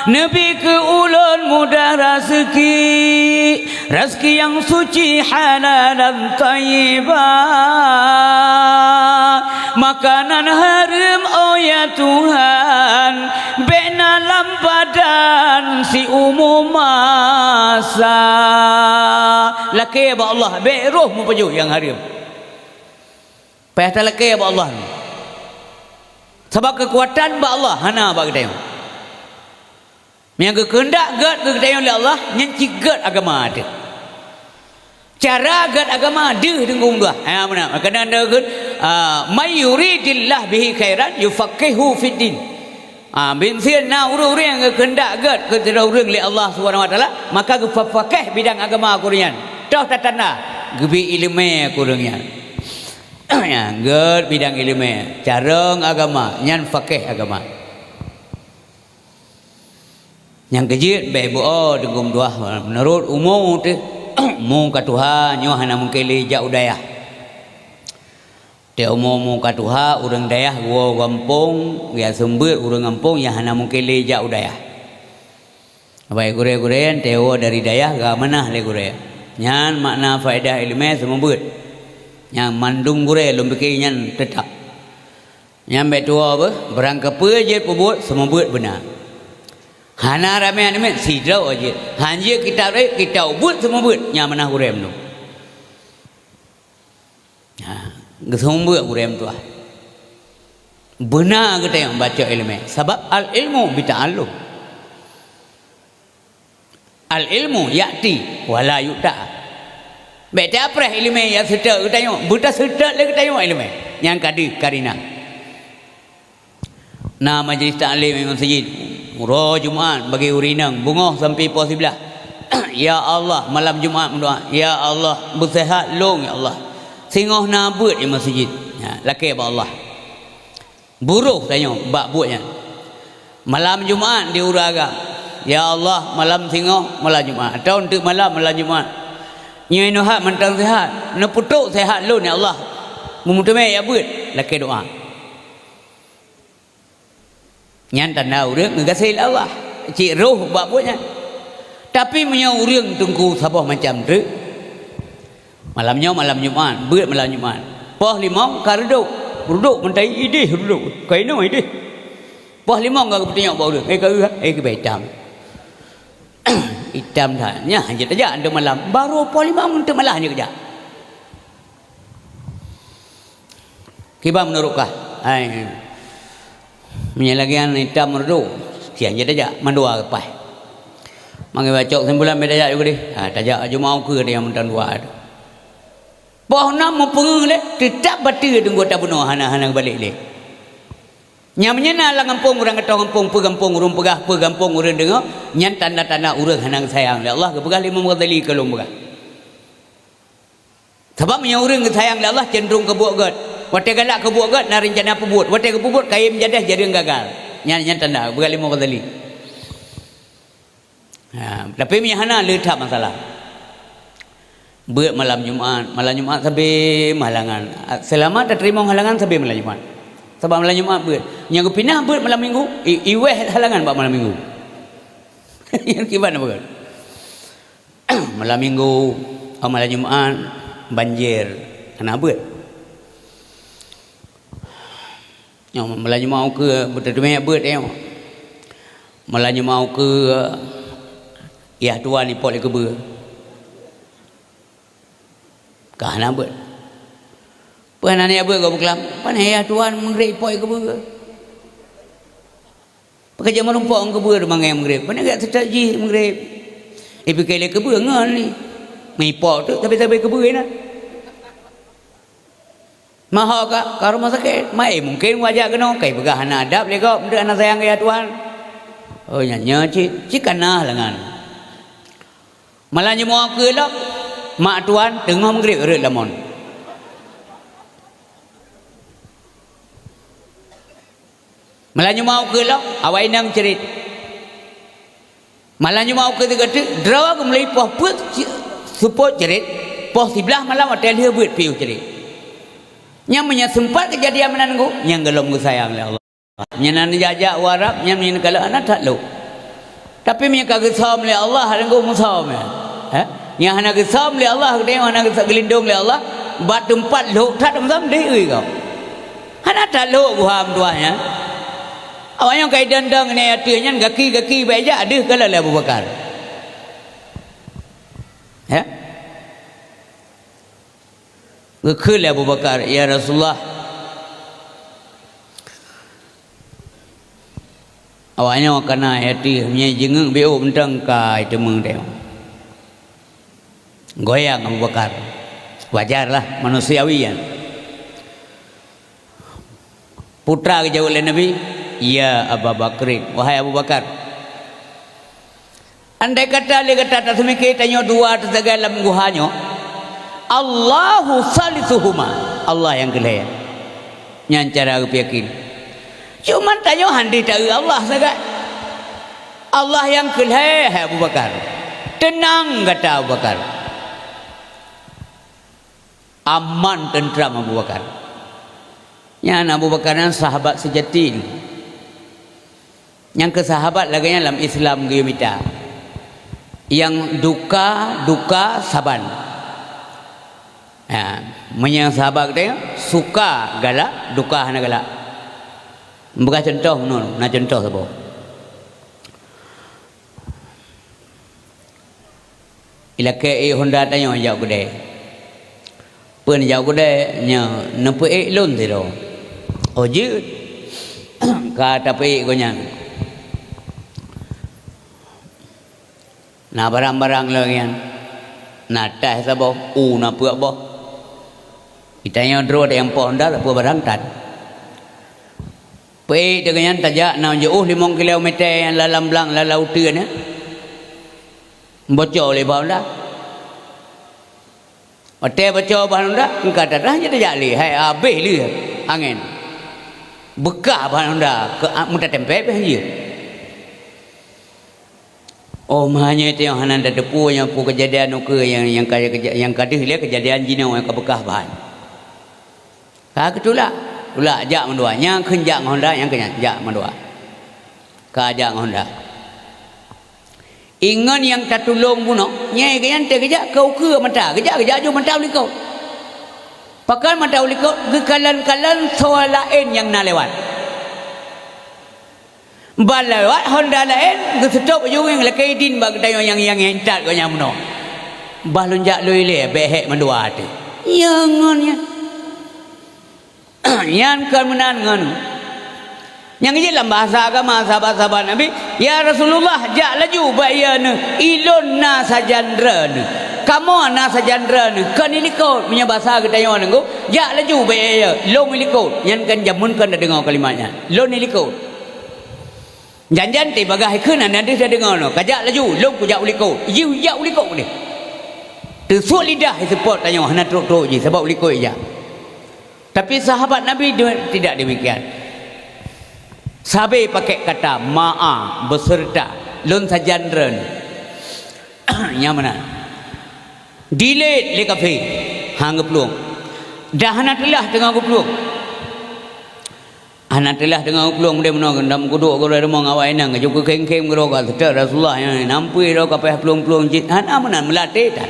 Neubi keu ulôn mudah raseuki, raseuki nyang suci, halal dan thayyibah. Makanan hareuem, oh ya Tuhan, bék na lam badan siumu masa. Lakée bak Allah, bék roh meupajoh nyang hareuem. Payah talakée bak Allah nyoe. Sabab keukuatan bak Allah, hana bak geutanyoe. Nyang geukeuheundak gét keu geutanyoe lé Allah, nyan cit gét agama teuh. Cara gét agama deuh deungon dua. Ha, meunan. Maka nan deuh gét, ah, "May yuridillah bihi khairan yufaqqihhu fid din." Ah, bit miseu na ureuëng-ureuëng nyang geukeuheundak gét keu sidroe ureuëng lé Allah Subhanahu wa Taala, maka geupeupakéh bidang agama keu ureuëng nyan. Toh tatanda, geubri iéleumé keu ureuëng nyan. Ya, gét bidang iéleumé, carông agama, nyan pakéh agama. Nyang keujeuet bék beu-o deungon dua, meunurot umu teuh, umu ka tuha, nyoe hana mungken lé jak u dayah. Teuh umu-umu ka tuha, ureuëng dayah geuwoe gampông, geuseumeubeuet ureuëng gampông nyang hana mungken lé jak u dayah. Bak gurée-gurée nyang teuwoe dari dayah geuamanah lé gurée. Nyan makna faedah iéleumé seumeubeuet. Nyang mandum gurée lôn pike nyan teutab. Nyan bék tuwoe beuh, beurangkapeue jeuet peubuet seumeubeuet beuna. Hana ramé aneuk miet sidroe jeuet. Hanjeuet kitab rhot, kitab ubeuet seumeubeuet, nyan manah gurée mandum. Ha, geuseumeubeuet gurée meutuah. Beuna geutanyoe baca iéleumé, sabab al-ilmu bita'allum. Al-ilmu ya'ti wa la yu'ta. Bék tapreh iéleumé nyang seutôt geutanyoe, beutaseutôt lé geutanyoe iéleumé. Nyang ka deuh karinah. Na majlis taklim di meuseujid, uroe Jumat bagi ureuëng inong, beungoh sampoe poh siblaih. Ya Allah, malam Jumat meudoa, "Ya Allah, beuseuhat lôn, ya Allah." Singoh na beuet di meuseujid. Ya, lakée bak Allah. Buroh tanyoe bak buet nyan. Malam Jumat di ureuëng agam, "Ya Allah, malam singoh, malam Jumat." Atawa eunteuk malam, malam Jumat. Nyoe neuhat mantong seuhat, neupeutrok seuhat lôn, ya Allah. Meumeuteumé jak beuet, lakée doa. Nyan tanda ureuëng geugaséh lé Allah, cit roh bak buet nyan. Tapi meunyoe ureuëng teungku saboh macam treuk, malam nyoe malam Jumat, beuet malam Jumat. Poh limong ka reudok, reudok meutai ideh reudok, ka inoe ideh. Poh limong ka geupeutunyok bak ureuëng, "Eh, ka eu, eh, keubai itam." Itam that. Nyan hanjeuet tajak, nyan malam. Baru poh limong eunteuk malah hanjeuet kajak. Kiban meunurot kah? Hai. Meunyoe lagée nyan itam meureudu, siang jeuet tajak, mandua paih. Mangat bacok simpulan bék tajak juga deh. Ha, tajak Jumaat ukeue nyang mantong dua tu. Poh nam meupeungeuh lé, teutab bateue deungon tabunoe hana, hana geubalek lé. Nyang meunyoe na lam gampông ureuëng atau gampông, peu gampông ureuëng peugah, peu gampông ureuëng deungoe, nyan tanda-tanda ureuëng hana geusayang lé Allah, geupeugah lé Imam Ghazali ka lôn peugah. Sabab meunyoe ureuëng geusayang lé Allah, cenderung keu buet gét. Watée galak keu buet gét, na reuncana peubuet. Watée geupeubuet, kayém jadeh jareueng gagal. Nyan, nyan tanda, geupeugah lé Imam Ghazali. Ha, tapi meunyoe hana, le that masalah. Beuet malam Jumat, malam Jumat sabe meuhalangan. Seulama tateurimong halangan sabe malam Jumat. Sabab malam Jumat beuet. Nyang geupinah beuet malam Minggu, i-, iweh halangan bak malam Minggu. Kiban beuet. Malam Minggu, oh, malam Jumat, banjir, hana beuet. Nyoe malam Jumat ukeue, beuteuteumé beuet nyoe. Malam Jumat ukeue, yah tuan ipot lé keubeue. Ka hana beuet. Peue hana niat beuet gob keulamu? Pane yah tuan meugreb ipot lé keubeue. Pakon jak meurumpok ngon keubeue teuma ngon Maghrib. Pane gak seutôt jih Maghrib. Ipike lé keubeue ngon ni. Meupok tu tapi-tapi keubeue na. Maho ka, ka rumoh sakét. Mai mungken wajak keunoe, kai peugah hana adab lé gob, meudeuh hana sayang keu Tuhan. Oh, nyan nyoe cit, cit kana lengan. Malam Jumat ukeue lom, mak tuan teungoh Maghrib rhot lamon. Malam Jumat ukeue lom, awai inong ceurit. Malam Jumat ukeue sigoe teuk, droe geumeulai poh peuet ci-, seupôt ceurit, poh siblaih malam watèe lheueh beuet piôh ceurit. Nyan meunyo seumpat keujadian meunan ngon, nyan gohlom geusayang lé Allah. Nyan na jak-jak u Arab, nyan meunyo kalon hana that lhok. Tapi meunyo ka geusöm lé Allah, lheueh geuh musöm, ya. Ha? Nyang hana geusöm lé Allah, geutanyoe hana geusöm, geulindong lé Allah, bak teumpat lhok that musöm, deuh ui gob. Hana that lhok buha meutuah nyan. Awak nyoe ka idong-dong ngon ateueh nyan, gaki-gaki bak ijak, deuh kalon lé Abu Bakar. Ya? Geukheun lé Abu Bakar, "Ya Rasulullah, awak nyoe kana ateueh, meunyo jingeuk beu mantong ka iteumeung teuh." Goyang Abu Bakar. Wajarlah, manusiawi nyan. Peue geujaweueb lé Nabi, "Ya Aba Bakrin, wahai Abu Bakar, andai kata lé gata taseumiké tanyoe dua teusagai lam guha nyoe, Allahu salisuhuma, Allah nyang keulhèe." Nyan cara geupeuyakin. Cuman tanyoe hana taeu Allah sagai. Allah nyang keulhèe, hai Abu Bakar. Teunang gata, Abu Bakar. Aman teuntram Abu Bakar. Nyan Abu Bakar nyan sahabat seujati. Nyang keu sahabat lagèe nyan lam Islam geuyue mita. Nyang duka, duka saban. Ha, meunyo sahabat geutanyoe suka galak, duka hana galak. Peugah cuntoh meunan, na cuntoh saboh. Ilakèe ék Honda tanyoe jak u keudè. Peue jak u keudè nyoe neupeuék lôn sidroe. Oh jeuet. Ka tapeuék gobnyan. Na barang-barang lagèe nyan. Na taih saboh, u na peuet boh. Geutanyoe droe tayang po Honda sapeue barang tan. Peuék teuk nyan tajak na jiôh limong kilometer nyang lalam blang, lalam uteuen nyan. Bocor lé ban Honda. Watèe bocor ban Honda, engka tadah jeuet tajak lé, hai habéh lé angén. Beukah ban Honda keu a-, meutatempé beh jeuet. Oh, meunyoe tanyoe hana tateupeue nyang peue keujadian ukeue nyang, nyang ka, nyang ka deuh lé keujadian jinoe nyang ka beukah ban. Ka geutulak, tulak jak mandua. Nyang kheun jak ngon Honda, nyang kheun jak mandua. Ka jak ngon Honda. Ingon nyang tatulông bunoe, nyang kheun nyang teuh geujak keu ukeue mata, geujak, geujak ju mata u likot. Pakon mata u likot, geukalon-kalon soe laén nyang na lewat. Ban lewat Honda laén, geuseutôt ujong lakèe idin bak geutanyoe nyang, nyang intat gobnyan bunoe. Bah lôn jak lôn ilèe, bèk hék mandua teuh. Nyang ngon nyan. Nyan kon meunan ngon. Nyang jeuet lam bahasa agama sahabat-sahabat Nabi, "Ya Rasulullah, jak laju bak ie neuh, ilôn na sajan droeneuh. Kamoe na sajan droeneuh, kon ilikot." Meunyoe basa geutanyoe nunggu, "Jak laju bak ie, lôn ilikot." Nyan kan jameun kon tadeungoe kalimat nyan. "Lôn ilikot." Jan-jan teuh bagaih kheun hana deuh tadeungoe nyoe, "Kajak laju, lôn kujak u likot." Jih jak u likot deh. Teusuk lidah seupôt tanyoe hana trok-trok jih sabab u likot jak. Tapi sahabat Nabi de-, tidak demikian. Sabe pakai kata ma'a, beserta, lôn sajan droeneuh. Nyang meunan. Dilét lé kafé, han geuplueng. Dah hana teulah teungoh geuplueng. Hana teulah teungoh geuplueng, udeb meunoe geundam kudok gurée rumoh ngon awak inong, geujok keu khém-khém keudroe ka seutôt Rasulullah nyang nampui droe ka payah plueng-plueng cit. Hana meunan, meulaté that.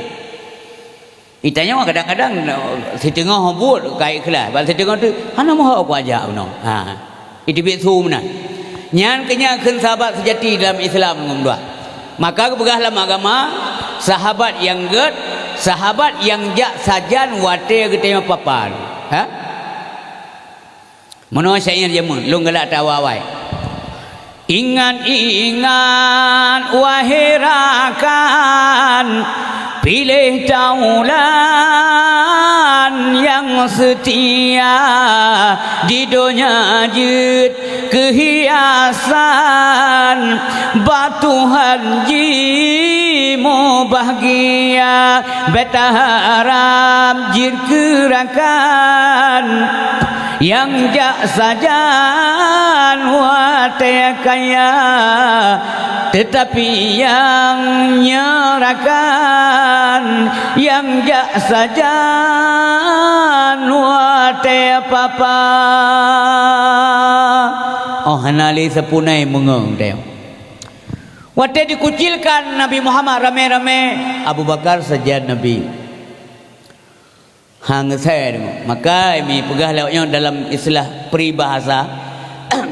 Geutanyoe kadang-kadang, siteungoh buet ka ikhlas, bak siteungoh teuk hana meuho kuajak bunoe. Ha. Iteubiet su meunan. Nyan keuh nyang kheun sahabat seujati dalam Islam ngon dua. Maka geupeugah lam agama, sahabat nyang gét, sahabat nyang jak sajan watée geutanyoe papa. Ha? Meunoe syair jameun, lôn galak tawawai. Ingat-ingat, wahai rakan, piléh taulan nyang seutia. Di donya jeuet keuhiasan, bak Tuhan jimubahgia. Bèk taharab jeuet keu rakan nyang jak sajan watèe kaya, teutapi nyang nyoe rakan nyang jak sajan watèe papa. Oh, hana lé sapeue na meungeue teuh. Watèe dikucilkan Nabi Muhammad ramè-ramè, Abu Bakar sajan Nabi. Hana seudeungoe. Maka mi peugah lewat nyoe dalam istilah peribahasa,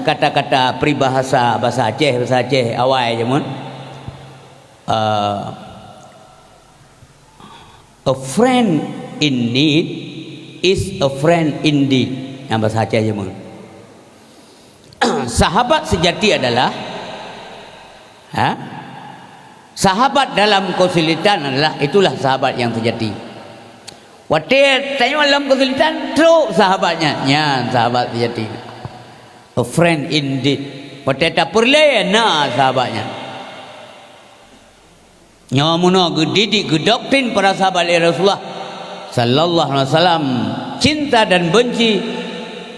kata-kata peribahasa bahasa Aceh, bahasa Aceh awai jameun. Ah, "A friend in need is a friend indeed." Nyang bahasa Aceh jameun. Sahabat sejati adalah, ha? Sahabat dalam kesulitan adalah, itulah sahabat yang sejati. Watèe tanyoe lam kesulitan, trok sahabat nyan, nyan sahabat sejati. A friend indeed. Watèe tapeureulèe, na sahabat nyan. Nyoe meunoe geudidik, geudoktrin para sahabat lé Rasulullah sallallahu alaihi wasallam, cinta dan benci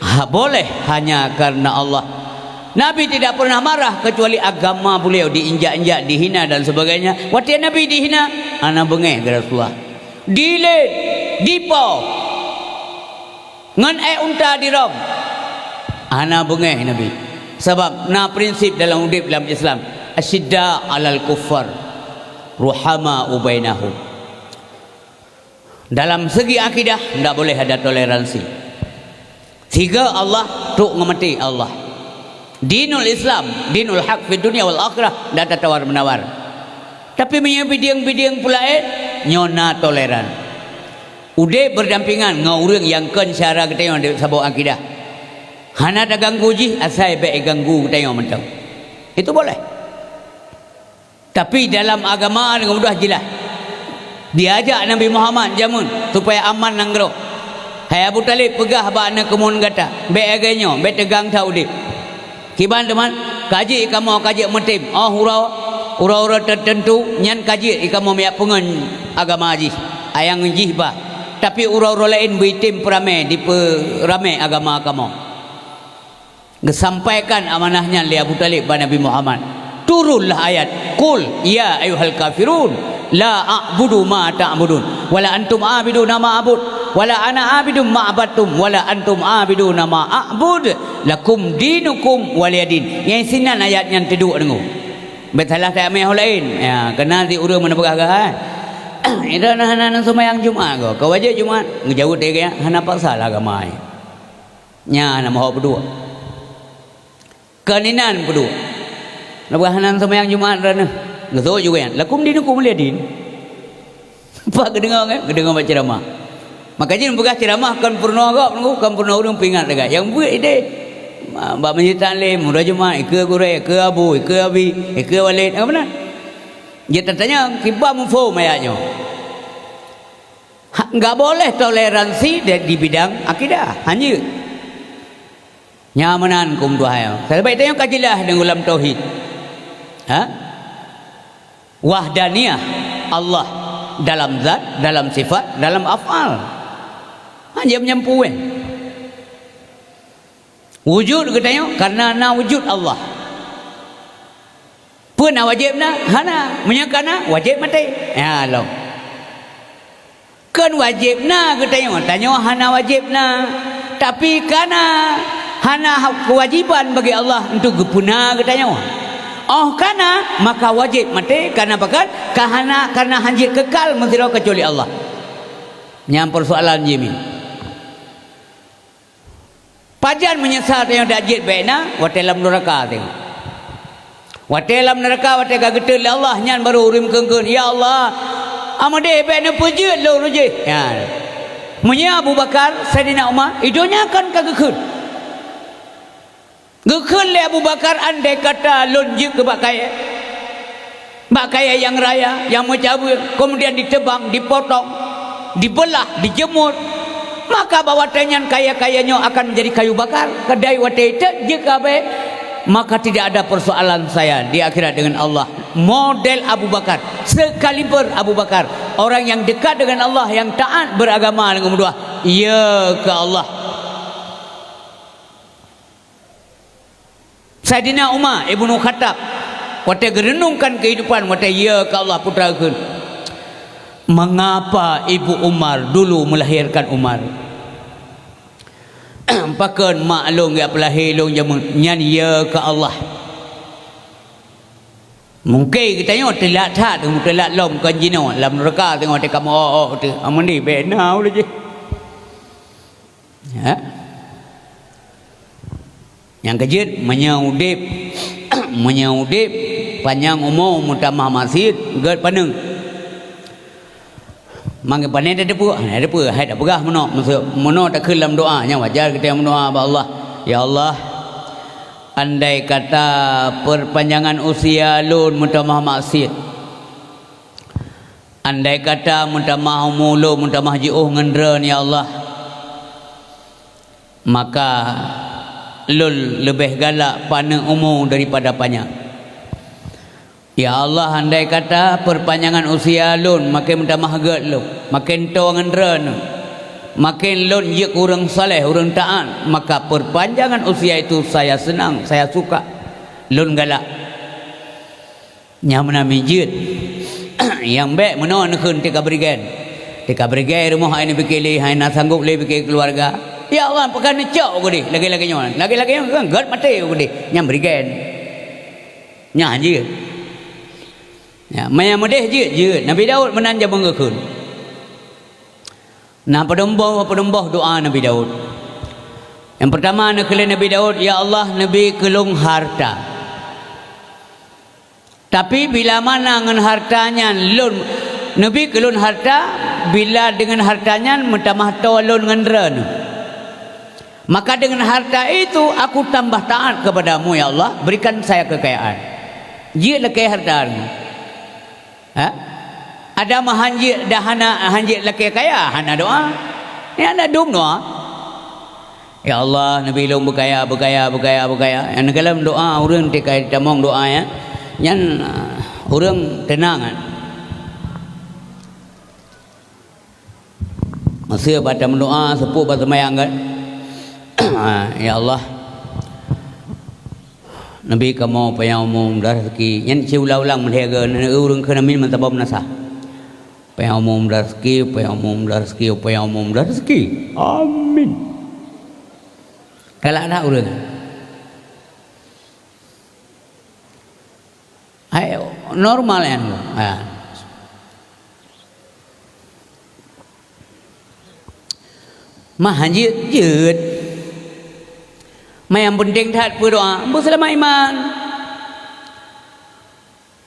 ha, boleh hanya karena Allah. Nabi tidak pernah marah kecuali agama beliau diinjak-injak, dihina dan sebagainya. Watèe Nabi dihina, hana beungèh keu Rasulullah. Dilét, dipo. Ngon èk unta dirôm. Hana beungèh Nabi. Sabab na prinsip dalam udép lam Islam, "Asyidda 'alal kuffar, ruhama bainahum." Dalam segi akidah, ndak boleh ada toleransi. Siga Allah, trok ngon maté Allah. Dinul Islam, dinul haq fid dunya wal akhirah, ndak tatawar-menawar. Tapi meunyoe bidieng-bidieng peulaén, nyoe na toleran. Udép berdampingan ngon ureueng nyang kon syedara geutanyoe di saboh akidah. Hana taganggu jih, asai bèk iganggu geutanyoe mantong. Itu boleh. Tapi dalam agama deungon mudah jeulaih. Diajak Nabi Muhammad jameun supaya aman nanggroe. Hai Abu Thalib, peugah bak aneuk keumun gata, bèk lagèe nyoe, bèk teugang that udép. Kiban teuma, ka jeuet kamoe ka jeuet meutem, 'oh uroe, uroe-uroe teuteuntu, nyan ka jeuet kamoe meuyak peungon agama jih, ayang jih bah. Tapi uroe-uroe laén beuitem peuramè, dipeuramè agama kamoe. Geusampaikan amanah nyan lé Abu Thalib bak Nabi Muhammad. Turunlah ayat, "Qul ya ayyuhal kafirun, la a'budu ma ta'budun, wala antum abiduna ma a'bud, wala ana abidum ma abattum, wala antum abiduna ma a'bud, lakum dinukum waliyadin." Nyang sinan ayat nyan teuduek deungoe. Bèk salah tayamé ho laén. Ya, keunan di ureueng meunan peugah gah, eh. Ida na hana, hana seumayang Jumat ko. Ka wajéb Jumat, geujaweueb lagèe nyan, hana paksa lah agama nyan. Nyan na meuhok peuduek. Keu inan peuduek. Leubeh hana seumayang Jumat droeneuh. Geuseuôt juga nyan. Lakum dinukum waliya din. Pak geudeungoe kan? Geudeungoe bak ceuramah. Maka jih peugah ceuramah kon peurunoe gob nunggu, kon peurunoe ureueng peuingat lagèe. Nyang buet idéh. Ma-, bak masjid taklim, uroe Jumat, ikeue gurèe, ikeue abu, ikeue abi, ikeue walid. Apa na? Jih tatanyong, kiban muphom ayat nyoe. Ha, enggak boleh toleransi di, di bidang akidah. Hana jeuet. Nyan meunan keu meutuah ayah. Sabab tanyoe ka jeulaih deungon lam tauhid. Ha? Wahdaniyah Allah dalam zat, dalam sifat, dalam af'al. Hana jeuet meunyampue. Wujud geutanyoe karena na wujud Allah. Peue na wajéb na? Hana. Meunyoe ka na, wajéb maté. Ya, lom. Kon wajéb na geutanyoe, tanyoe hana wajéb na. Tapi ka na, hana ha-, keuwajéban bagi Allah untuk geupeuna geutanyoe. 'Oh ka na, maka wajéb maté, karena pakon? Ka hana, karena hana jeuet kekal meusidroe kecuali Allah. Nyan persoalan jih mi. Pajan meunyeusal tanyoe dak jeuet bèk na, watèe lam neuraka tanyoe. Watèe lam neuraka, watèe ka geutot lé Allah, nyan barô ureueng kheun-kheun, "Ya Allah, ameudeh bèk neupeujeuet lôn rujih." Nyan. Meunyoe Abu Bakar, Saidina Umar, i donya kan ka geukheun. Geukheun lé Abu Bakar, "Andai kata lôn jeuet keu bak kayèe, bak kayèe nyang raya, nyang meucabeueng, kemudian ditebang, dipotong, dibelah, dijemur, maka bak watèe nyan kayèe-kayèe nyoe akan menjadi kayu bakar. Keudéh watèe teuk jeuet keu abée, maka tidak ada persoalan saya di akhirat dengan Allah." Model Abu Bakar, sekaliber Abu Bakar, orang yang dekat dengan Allah, yang taat beragama, deungon meudoa, "Ya keu Allah." Saidina Umar Ibnu Khattab, watèe geureunungkan keuhidupan, watèe "Ya keu Allah" putra kheun, "Mengapa ibu Umar dulu melahirkan Umar?" "Pakon mak lôn jak peulahé lôn jameun nyan ya keu Allah?" Mungken geutanyoe teulat that, teulat lom kon jinoe lam neuraka teungoh teuka meu-ôk-ôk teuh. Amun di bèk na ulèe jih. Ya. Nyang keujeuet, meunyoe udép, meunyoe udép, panyang umu, meutamah maksiet, gèt paneuk. Mangke pane tateupeue, tateupeue, hai tapeugah meunoe, maksud meunoe takheun lam doa, nyang wajar geutanyoe meudoa bak Allah, "Ya Allah, andai kata perpanjangan usia lôn meutamah maksiet, andai kata meutamah umu lôn, meutamah jiôh ngon droen, ya Allah, maka lôn leubeh galak paneuk umu daripada panyang. Ya Allah, andai kata perpanjangan usia lôn maken meutamah gèt lôn, maken toe ngon droen lôn, maken lôn jeuet keu ureueng saleh, ureueng taat, maka perpanjangan usia itu saya senang, saya suka, lôn galak." Nyan meunan jeuet. Nyang bèk meunoe neukheun teuka beurigèn. Teuka beurigèn rumoh hai neupike lé, hai na sanggob lé pike keuluwarga. Ya Allah, pakon neucok keudéh lagèe-lagèe nyoe. Lagèe-lagèe nyoe kan gèt maté keudéh. Nyan beurigèn. Nyan jeuet. Ya, maya meudeh jeuet, jeuet. Nabi Daud meunan jameun geukheun. Na peudumbôh-peudumbôh doa Nabi Daud. Nyang peurtama neukheun lé Nabi Daud, "Ya Allah, neubi keu lôn hareuta. Tapi bila mana ngon hareuta nyan lôn, neubi keu lôn hareuta, bila deungon hareuta nyan meutamah toe lôn ngon droen. Maka dengan harta itu aku tambah taat kepada-Mu, ya Allah, berikan saya kekayaan." Jeuet lakèe hareuta nyan. Ha? Ada mah hanjeuet dah hana, hanjeuet lakèe kaya, hana doa. Nyan hana dum doa. "Ya Allah, neubi lôn beukaya, beukaya, beukaya, beukaya." Nyang neukalon doa ureueng teuka tamong doa nyan, nyan, ah, ureueng teunang kan. Masa bak tameudoa, seupôt bak seumayang kan. "Ya Allah, neubi kamoe panyang umu dan raseuki." Nyan siulang-ulang meulhèe ureueng kheun amin meusaboh meunasah. "Panyang umu dan raseuki, panyang umu dan raseuki, panyang umu dan raseuki. Amin." Galak na ureueng. Hai, normal nyan. Ha. Mah jeuet-jeuet. Mah nyang peunteng that peudoa, beuseulamat iman.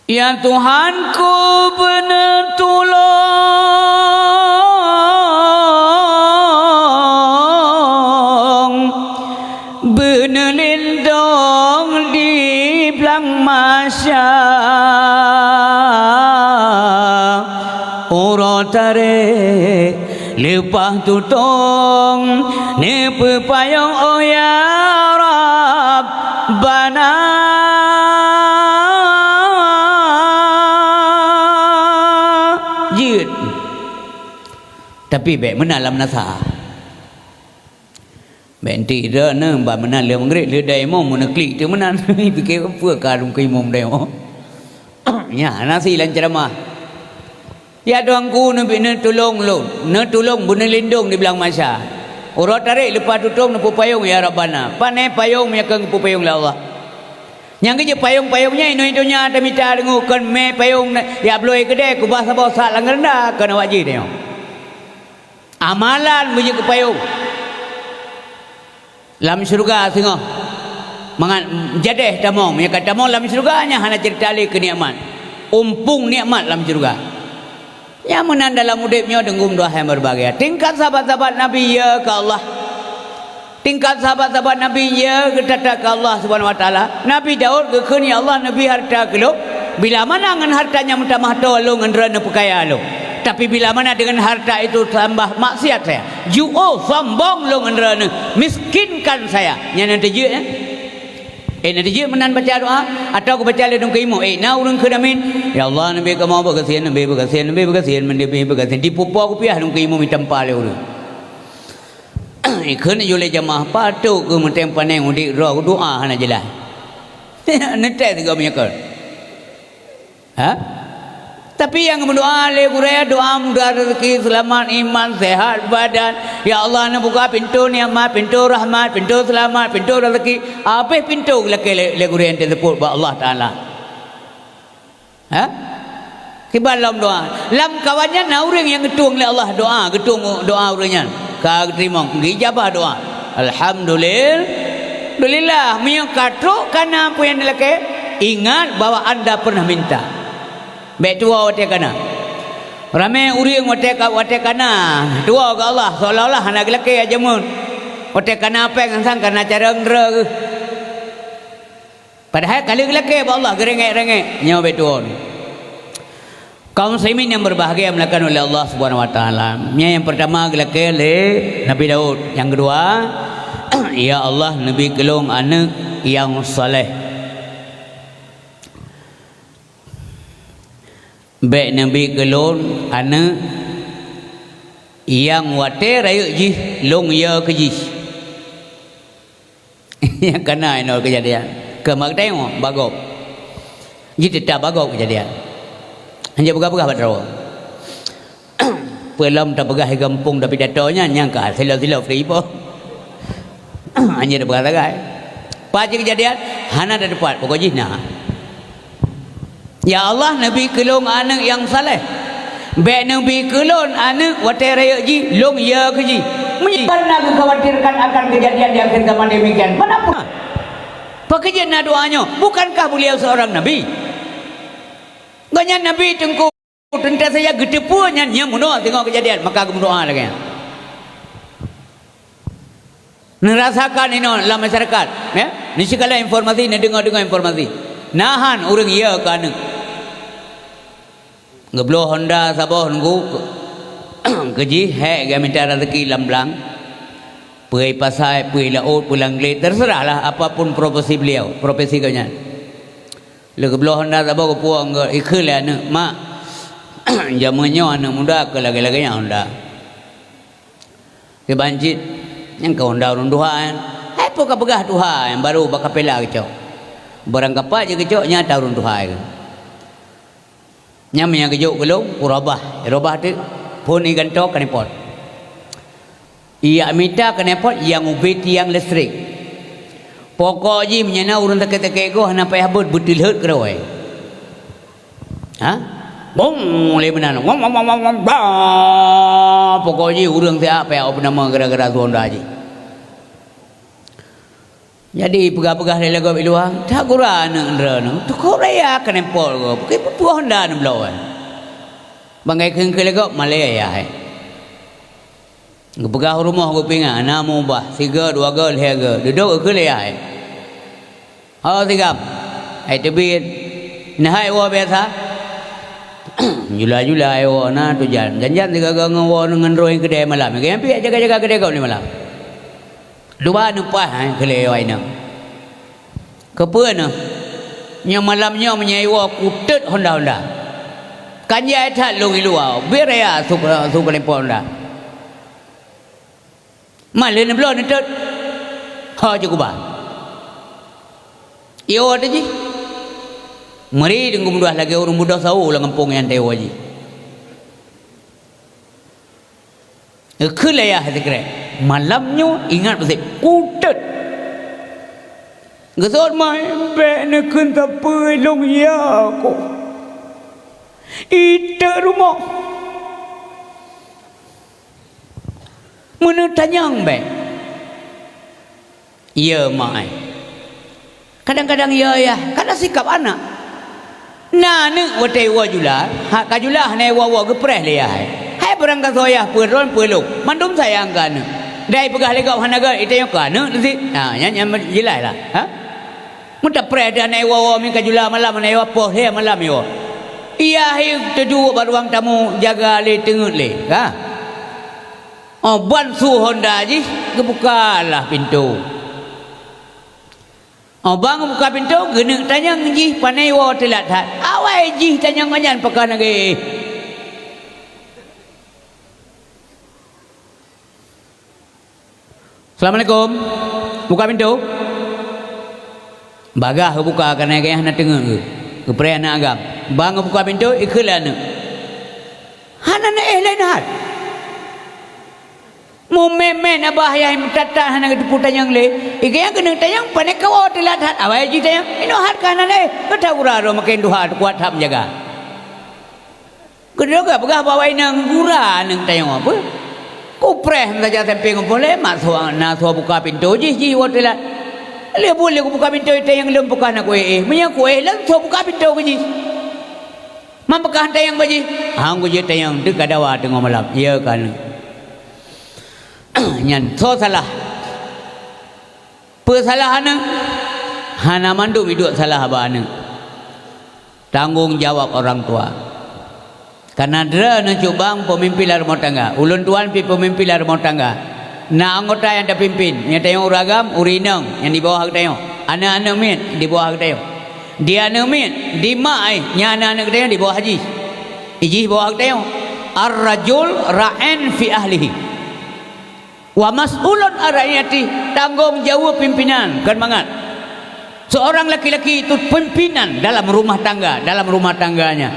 Ya Tuhanku, beuneutulông, beuneulindong di blang masa. Uroe tarek leupah tutong, neupeupayong, oh ya Rabbana. Jeuet. Tapi bèk meunan lam meunasah. Bèk nti droeneuh ban meunan lheueh Maghrib, lheueh dayeuh mong meuneuklik teuk meunan. Pike peue ka lôn keu imum dayeuh mong. Nyan hana si lam ceuramah. Ya Tuhanku, neubi neutulông lôn, neutulông beuneulindong di blang masa. Uroe tarek leupah tutong neupeupayong, ya Rabbana. Pane payong nyang ka geupeupayong lé Allah. Nyang geujeuet payong-payong nyan inoe donya tamita deungoe kon mé payong jak bloe keudè keubah saboh sat lam reunda kon awak jih tanyoe. Amalan beujeuet keu payong. Lam syeuruga singoh mangat jadeh tamong, meunyoe ka tamong lam syeuruga nyan hana ceurita lé keu nikmat. Umpung nikmat lam syeuruga. Nyang meunan dalam udeb nyoe deunggom dua hai meubahgia. Tingkat sahabat-sahabat Nabi, ya keu Allah. Tingkat sahabat-sahabat Nabi, ya, geutata keu Allah Subhanahu wa Taala. Nabi Daud geukheun, "Ya Allah, neubi hareuta keu lôn. Bila mana ngon hareuta nyang meutamah tô lôn ngon droeneuh peukaya lôn. Tapi bila mana dengan harta itu tambah maksiat saya, jiôh sombong lôn ngon droeneuh, miskinkan saya." Nyan nyang teujeuet, eh? Eh, na teujeuet meunan baca doa, atawa geubaca lé dum keu imum, eh, na ureuëng kheun amin, "Ya Allah, neubi kamoe beugasien, neubi beugasien, neubi beugasien, neubi beugasien." Dipupo kupiah dum keu imum, itampa lé ureuëng. Ikheun yue lé jamaah, patot keu meuteng paneng udeb droe, doa hana jeulaih. Neutek sigoe meunyoe kheun. Ha? Tapi nyang meudoa lé gurée, doa mudah rezeki, seulamat iman, sehat badan. Ya Allah, neubuka pintoe nikmat, pintoe rahmat, pintoe seulamat, pintoe rezeki. Habéh pintoe geulakée lé, lé gurée nyang teuseupôt bak Allah Taala. Ha? Kiban lom doa. Lam kawan nyan na ureuëng nyang geutueng lé Allah doa, geutueng doa ureuëng nyan. Ka geuteurimong, geujabah doa. Alhamdulillah. Meunyoe ka trok kana peue nyang dilakée, ingat bahwa anda pernah minta. Bék tuwoe watée kana. Ramé ureuëng watée ka, watée kana tuwoe keu Allah, seolah-olah hana geulakée jameun. Watée kana péng sang kana carông droe geuh. Padahai ka lheueh geulakée bak Allah, geurengek-rengek, nyoe bék tuwoe. Kaum muslimin yang berbahagia yang dimuliakan oleh Allah Subhanahu wa Taala. Nyan nyang pertama geulakée lé Nabi Daud. Yang kedua, "Ya Allah, neubi keu lôn aneuëk nyang saleh." Bék neubi keu lôn aneuëk nyang watée rayeuk jih lôn yö keu jih. Nyang kana inoe keujadian. Keu mak teurimong bagop. Jih teutab bagop keujadian. Hana peugah-peugah bak droe. Peue lom tapeugah di gampông, tapi datang nyan nyang ka silo-silo free po. Hana tapeugah sagai. Pajan keujadian hana teupat, pokok jih na. Ya Allah, neubi keu lôn aneuëk nyang saleh. Bék neubi keu lôn aneuëk watée rayeuk jih lôn yö keu jih. Meunyoe na geukhawatirkan akan kejadian di akhir zaman demikian, kenapa? Pakriban na doa nyoe, bukankah beliau seorang nabi? Gobnyan nabi teungku, teuntang saja geuteupeue nyan nyang meunoe singoh kejadian, maka geumeudoa lagée nyan. Neurasakan inoe lam masyarakat, ya? Neusikala informasi, neudeungoe-deungoe informasi. Nahan ureuëng yö keu aneuëk. Geubloe honda saboh nunggu keu jih, hék geumita rezeki lam blang. Peue pasai, peue laôt, peue langlet, terserahlah apapun profesi beliau, profesi gobnyan. Lé geubloe honda saboh geupuwoe, ikheun lé aneuëk, "Mak, jameun nyoe aneuëk muda keu lagée-lagée nyan honda." Kiban cit, nyang keu honda ureuëng tuha nyan. Hai peue ka peugah tuha nyang barô bak kapela geucok. Barang kapat jih geucok, nyata ureuëng tuha nyan. Nyan meunyo geujok keu lôn, kurobah. Robah teuk, phon igantoe ka neupot. Ijak mita ka neupot nyang ubé tiang listrik. Pokok jih meunyo na ureuëng sakét-sakét goh hana payah beuet, beuteulheuet keudroe. Ha? Bong lé meunan. Wong, wong, wong, wong, wong, bah! Pokok jih ureuëng siat payah peunama gara-gara su honda jih. Jadi peugah-peugah lé gob i luwa, "That gura aneuëk droeneuh, teukok raya ka neupot gob, peuki peue honda neubloe." Banggai kheun keu lé gob, "Malée ayah hai." Geupeugah u rumoh geupingat, na mubah, sigoe, dua goe, lhée goe, dudoe keu lé ayah hai. "Ho sigam, hai teubiet, neuhai woe biasa." Jula-jula hai woe na tujan, jan-jan sigoe-goe ngon woe ngon droe keudée malam. Geupiek jaga-jaga keudée gob lé malam. Dua neupaih, hai, keu lé inong. Keupeue neuh? Nyoe malam nyoe meunyoe iwoe kutot honda-honda. Kan jai that lôn i luwa, biar raya su, su keulimpok honda. Malée neubloe neutot. Ho jeuet kuba. Iwoe teuh jih. Meuri deungon meudoh lagée ureuëng meudoh sawo lam gampông nyan teuwoe jih. Geukheun lé ayah sikrek, "Malam nyoe ingat beusép, kutot." Geusot mai, "Bék neukheun sapeue lôn ya ko. Itot rumoh. Meuneutanyong bék." "Iya, mak ai." Kadang-kadang iya, yah, kana sikap anak. Na aneuëk watée iwoe jula, hak ka jula hana iwoe-woe geupreh lé yah ai. Hai barangkasoe yah peue droe peue lôn, mandum sayang keu aneuëk. Dai peugah lé gob hana gét, itanyong keu aneuk teuh. Ha, nyan, nyan jeulaih lah. Ha? Meutapreh teuh aneuk woe-woe meuka jula malam, aneuk woe poh lhèe malam nyoe. Iya hai teuduek bak ruang tamu jaga lé teungeut lé. Ha? Oh, ban su honda jih geubuka lah pintoe. Oh, ban geubuka pintoe, geuneuk tanyong jih pane woe teulat that. Awai jih tanyong ngon nyan pakon lagèe. "Assalamualaikum. Buka pintoe." Bagaih geubuka, kareuna geuh hana teungeut geuh. Geupreh aneuk agam. Ban geubuka pintoe, ikheun lé aneuk. Hana neuéh laén that. Meumet-met abah yah meutat-tat hana geuteupeue tanyong lé. Ikheun keuneuk tanyong, pane kawoe teulat that. Awai jih tanyong. Inoe that ka hana neuéh. Gata gura droe maken tuha teukuat that meujaga. Keudroe ka peugah bak awak inong gura aneuk tanyong apa? Kupreh meusaja sampéng ngon poh lhèe, mak soe na soe buka pintoe jih, jih woe teulat. Lheuh buet lé kubuka pintoe tanyong lom peugah na kuéh-éh. Meunyoe kuéh lom soe buka pintoe keu jih. Man peugah tanyong bak jih. Hang kujeuet tanyong teuka dawa teungoh malam. Iya ka aneuk. Nyan soe salah? Peue salah aneuk? Hana mandum iduek salah bak aneuk. Tanggong jawab orang tua. Kareuna droeneuh cubang peumimpin lam rumoh tangga. Ulôn tuan pih peumimpin lam rumoh tangga. Na anggota nyang tapimpin, nyang tanyong ureueng agam, ureueng inong nyang di bawah geutanyoe. Aneuk-aneuk miet di bawah geutanyoe. Di aneuk miet, di mak ai, nyang aneuk-aneuk geutanyoe di bawah jih. Ijih bawah geutanyoe. Ar-rajul ra'in fi ahlihi. Wa mas'ulun an ra'iyatihi, tanggong jaweueb pimpinan, kon mangat. Seorang laki-laki itu pimpinan dalam rumah tangga, dalam rumah tangganya.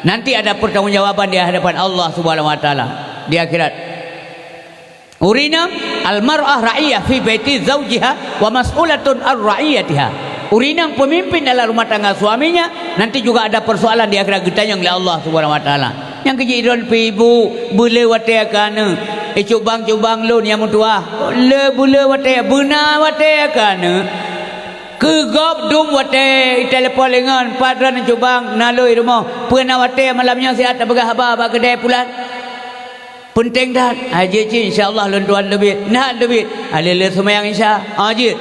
Nanti ada pertanggungjawaban di hadapan Allah Subhanahu wa Taala di akhirat. Ureueng inong, al mar'ah ra'iyah fi baiti zaujiha wa mas'ulatun an ra'iyatiha. Ureueng inong pemimpin dalam rumah tangga suaminya, nanti juga ada persoalan di akhirat geutanyong lé Allah Subhanahu wa Taala. Nyang keu jih droeneuh pih ibu, beu le watèe keu aneuk. Eh, cubang-cubang lôn nyang meutuah. Le beu le watèe, beuna watèe keu aneuk. Keu gob dum watèe, itelepon lé ngon, "Pat droeneuh cubang, na lôn i rumoh. Peue na watèe malam nyoe siat tapeugah haba bak keudè pulan?" Peunteng that. Hai jih cit, insya Allah lôn tuan teubiet. Na teubiet. Hai le-le seumayang Isya. Ha jeuet.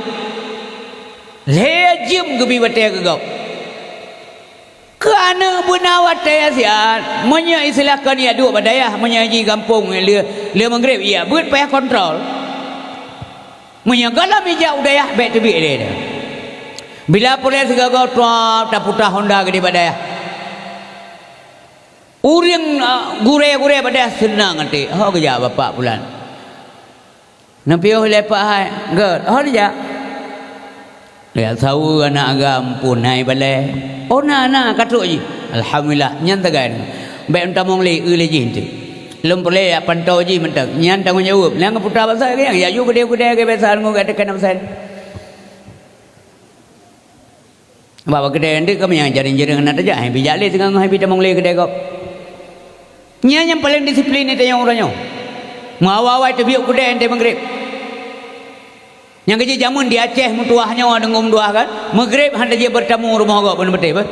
Lhèe jeuem geubi watèe keu gob. Keu aneuk beuna watèe siat, meunyoe isilahkan jak duek bak dayah, meunyoe jih gampông le, le meugréb, jak beuet payah kontrol. Meunyoe gohlom ijak u dayah, bèk teubiet lé. Bila peureulèe sigoe-goe, trap, taputa honda geudeh bak dayah. Ureueng, a, gurèe-gurèe bak dayah seunang até, "Ho geujak bapak pulan?" "Neupiôh lé pak hai." "Gèt, ho neujak?" "Jak saweue aneuk agam pun hai balèe." "Oh, na, na, ka trôk jih." "Alhamdulillah, nyan sagai." "Bèk meutamong lé, eu lé jih eunteuk. Lôn peureulèe jak pantô jih mantong." Nyan tanggong jaweueb. Nyang geuputa basa nyang jak yue keudè-keudè keu biasa ngon gata keunan pesan. Bak keudè nyan deuh ka meunyan jareueng-jareueng hana tajak, hai bijak lé teungoh hai bi tamong lé keudè gob. Nyan nyang paleng disiplin di tanyoe uroe nyoe. Meuawai-awai teubiet keudè nyan meugréb. Nyang keuh jih jameun di Aceh meutuah nyoe deungon meutuah kan, meugréb hana jeuet beutamu rumoh gob, beuna beutôi beh.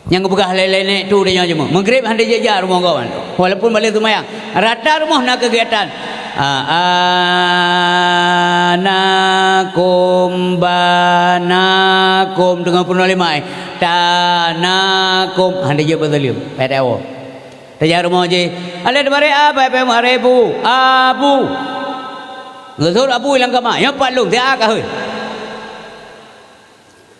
Nyang geupeugah lé-lé nèk tu tanyoe jameun. Meugréb hana jeuet jak rumoh gob. Walaupun balèe seumayang. Rata rumoh na keugiatan. A, anakum, banakum, teungoh peunoh lima, eh. Tanakum, hana jeuet beuzalim. Payah tawoe. Tajak rumoh jih. Alèh teubarèk a, payah-payah meuharé bu. Abu. Geusut abu ilang kama. Nyoe pat lôn, siat ka hôi.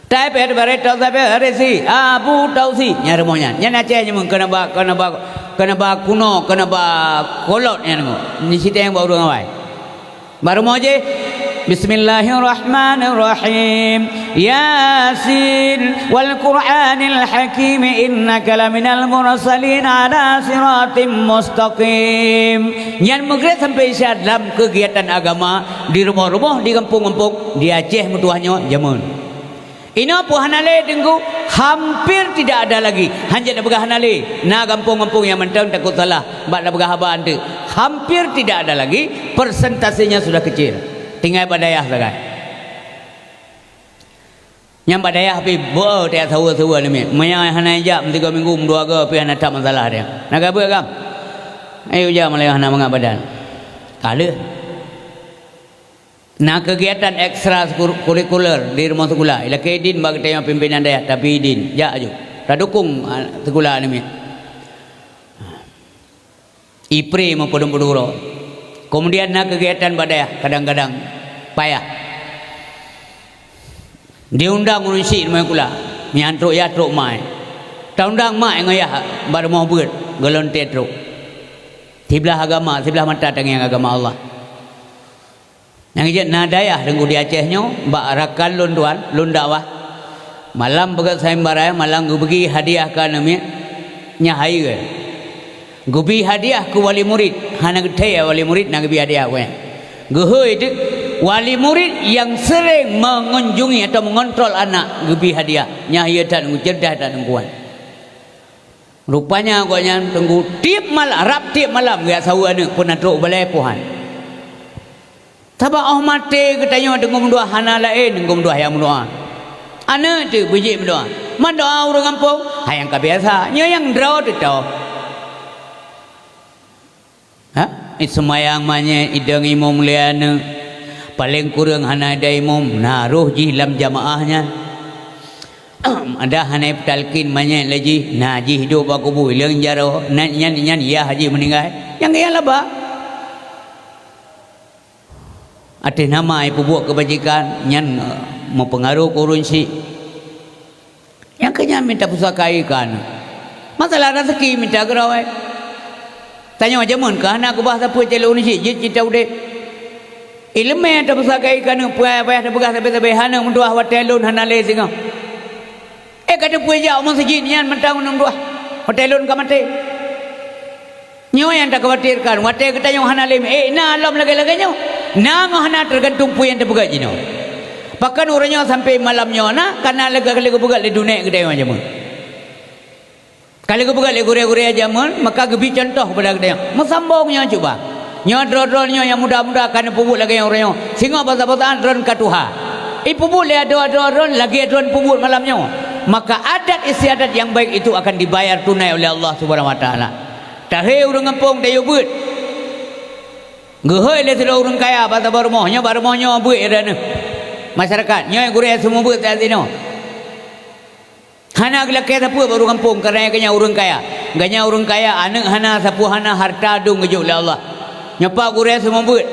Tai peuet baré tau sabe resi, Abu Tausi, nyan rumoh nyan. Nyan Aceh nyan keunaba, keunaba, keunaba kuno, keunaba kolot nyan rumoh. Ni siteng bak ureueng awai. Bak rumoh jih, Bismillahirrahmanirrahim. Yasin, wal Qur'anil Hakim, innaka laminal mursalin ala siratim mustaqim. Nyan meugréb sampai Isya dalam kegiatan agama di rumoh-rumoh, di gampông-gampông, di Aceh meutuah nyoe jameun. Inoe pun hana lé teungku, hampir tidak ada lagi. Hanjeuet tapeugah hana lé. Na gampông-gampông nyang mantong takot salah bak tapeugah haba eunteuk. Hampir tidak ada lagi, persentasenya sudah kecil. Tinggai bak dayah sagai. Nyang bak dayah pih beu tajak saweue-saweue namiet. Meunyo hana ijak meusigoe minggu, meudua goe pih hana that masalah dia. Na ka beuet agam? Ayo jak meulayeue hana mangat badan. Ka lheueh. Na keugiatan ekstrakurikuler di rumoh sikula. Ilakée idin bak geutanyoe pimpinan dayah, tapi idin, jak aju. Tadukong, ah, sikula aneuk miet. Ipre meupadum-padum uroe. Keumudian na keugiatan bak dayah, kadang-kadang payah. Diundang ureuëng syiek rumoh sikula, nyan trok yah trok mai. Taundang mak ngon yah bak rumoh beuet, gohlom trok. Siblah agama, siblah mata tangieng agama Allah. Nyang jeuet na dayah Teungku di Aceh nyoe, bak rakan lôn tuan, lôn dakwah. Malam beugét sayembara, malam geubeugi hadiah keu aneuk miet, nyan hayeue. Geubi hadiah keu wali murit, hana geuthée wali murit na geubi hadiah keu nyan. Geuhôi teuk, wali murit nyang seuréng meungunjungi atawa meungontrol anak geubi hadiah, nyan hayeue that, cerdas that Teungku nyan. Rupanya gobnyan Teungku tieb malam, rab tieb malam geujak saweue aneuk peunatrok balée pohan. Sabab óh maté geutanyoe teungoh meudoá hana laén teungoh meudoá nyang meudoá. Aneuk teuh beujeuet meudoá. Meudoá ureuëng gampông, hai nyang ka biasa, nyoe nyang droe teuh toh. Ha? Seumayang manyét idong imum lé aneuk. Paleng kureueng hana idong imum, na roh jih lam jamaah nyan. Adak hana peutalkin manyét lé jih, na jih duek bak kubu ilong jaroe, na nyan, nyan yah jih meuninggai. Nyang keu nyan laba. Ateueh nama ipeubuet keubajikan, nyan, eh, meupeungaroh keu ureuëng syiek. Nyang keu nyan mita pusaka ié keu aneuk. Masalah raseuki mita keudroe. Tanyoe jameun ka hana keubah sapeue cit lé ureuëng syiek, jeuet cit udeb. Ileumé tapusaka ié keu aneuk, payah tapeugah sabe-sabe, aneuk meutuah watée lôn hana lé singoh. Eh, ka teupeue jak u meuseujid nyan mantong aneuk meutuah, watée lôn ka maté. Nyoe nyang takhawatirkan, watée geutanyoe hana lé, eh, na lom lagée-lagée nyoe. Na ngon hana teugantung peue nyang teupeugah jinoe. Pakon uroe nyoe sampoe malam nyoe na, ka na lagée-lagée geupeugah lé dunek geutanyoe jameun. Ka lheueh geupeugah lé gurée-gurée jameun, maka geubi cuntoh keupada geutanyoe. Meusambong nyoe cuba. Nyoe droe-droe nyoe nyang muda-muda ka neupeubuet lagée nyoe uroe nyoe. Singoh basa-basaan droen ka tuha. Ipeubuet lé adoe-adoe droen lagée droen peubuet malam nyoe. Maka adat istiadat yang baik itu akan dibayar tunai oleh Allah Subhanahu Wa Taala. Tahe ureuëng gampông tayue beuet. Geuhôi lé sidroe ureuëng kaya bak saboh rumoh. Nyoe bak rumoh nyoe beuet ya droeneueh. Masyarakat, nyoe gurée seumeubeuet saat inoe. Hana geulakée sapeue bak ureuëng gampông, kareuna geuhnyan ureuëng kaya. Geuhnyan ureuëng kaya, aneuk hana, sapeue hana, hareuta dum geujok lé Allah. Nyoe pat gurée seumeubeuet.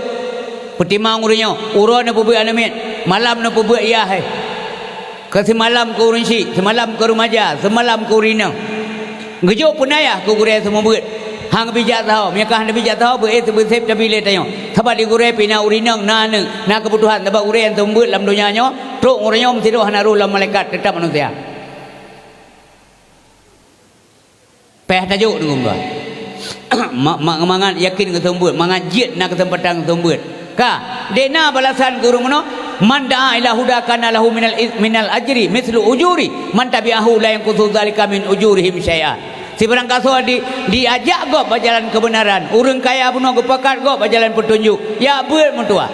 Peutimang ureuëng nyoe, uroe neupeubeuet aneuk miet, malam neupeubeuet yah, eh. Keu simalam keu ureuëng syiek, simalam keu reumaja, simalam keu ureuëng inong. Geujok peunayah keu gurée seumeubeuet. Han geubijak saho, meunyoe ka han geubijak saho, beu-éh seubeuseb tabi lé tanyoe. Sabab di gurée pih na ureuëng inong, na aneuk, na keubutuhan, sabab gurée nyang seumeubeuet lam donya nyoe, trok uroe nyoe meusidroe hana roh lom malaikat, teutap manusia. Payah tajok deungon dua. Mak, mak mangat yakin geuseumeubeuet, mangat jeuet na keuseumpatan geuseumeubeuet. Ka, deh na balasan keu ureuëng meunoe, "Man da'a ila huda kana lahu minal iz-, minal ajri mislu ujuri man tabi'ahu la yanqusu dzalika min ujurihim syai'a." Sibarang gasoe di, diajak gob bak jalan keubeunaran, ureuëng kaya bunoe geupakat gob bak jalan peutunjuk, jak beuet meutuah.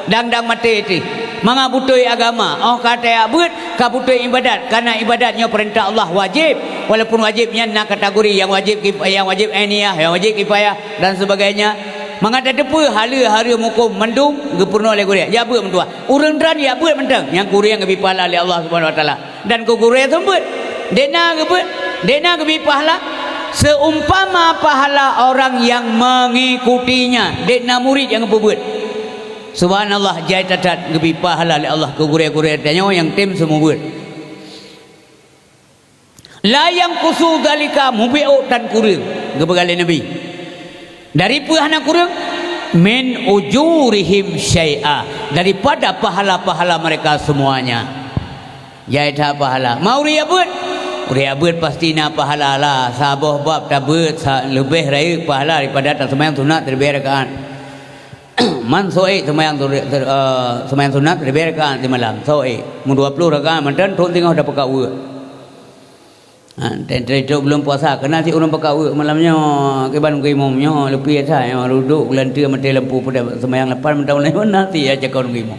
Dang-dang maté teuh. Mangat beutôi agama, óh ka tajak beuet, ka beutôi iébadat, kareuna iébadat nyoe peurintah Allah wajéb, walaupun wajéb nyan na kategori nyang wajéb kif-, nyang wajéb ainiyah, nyang wajéb kifayah dan sebagainya. Mangat tateupeue haleue-haleue mukôm mandum geupeurunoe lé gurée, jak beuet meutuah. Ureuëng droen jak beuet mantong, nyang kureueng geubri pahala lé Allah Subhanahu Wa Taala. Dan keu gurée seumeubeuet, deh na geubeuet, deh na geubri pahala seumpama pahala orang nyang meungikutinya, deh na murit nyang geupeubuet. Subhanallah, jai that-that geubri pahala lé Allah keu gurée-gurée tanyoe nyang tem seumeubeuet. "La yanqusu dzalika", mubiôk tan kureueng, geupeugah lé Nabi. Dari peue hana kureueng? "Min ujurihim syai'a", daripada pahala-pahala mereka semuanya. Jai that pahala. Ma ureuëng jak beuet? Ureuëng jak beuet pasti na pahala lah. Saboh bab tabeuet sa-, leubeh rayeuk pahala daripada taseumayang sunat siribée rakaat. Man soe seumayang tu, eh, seumayang sunat siribée rakaat simalam. Soe, meudua ploh rakaat mantong trok singoh tapeukaweuek. Ha, teuntée trok buleuen puasa, keunan cit ureuëng peukaweuek malam nyoe, kiban geuyue imum nyoe, leupie that nyoe, rudok geulanteue maté lampu peudeh seumayang lapan mantong nyoe, na cit ya cakong geuyue imum.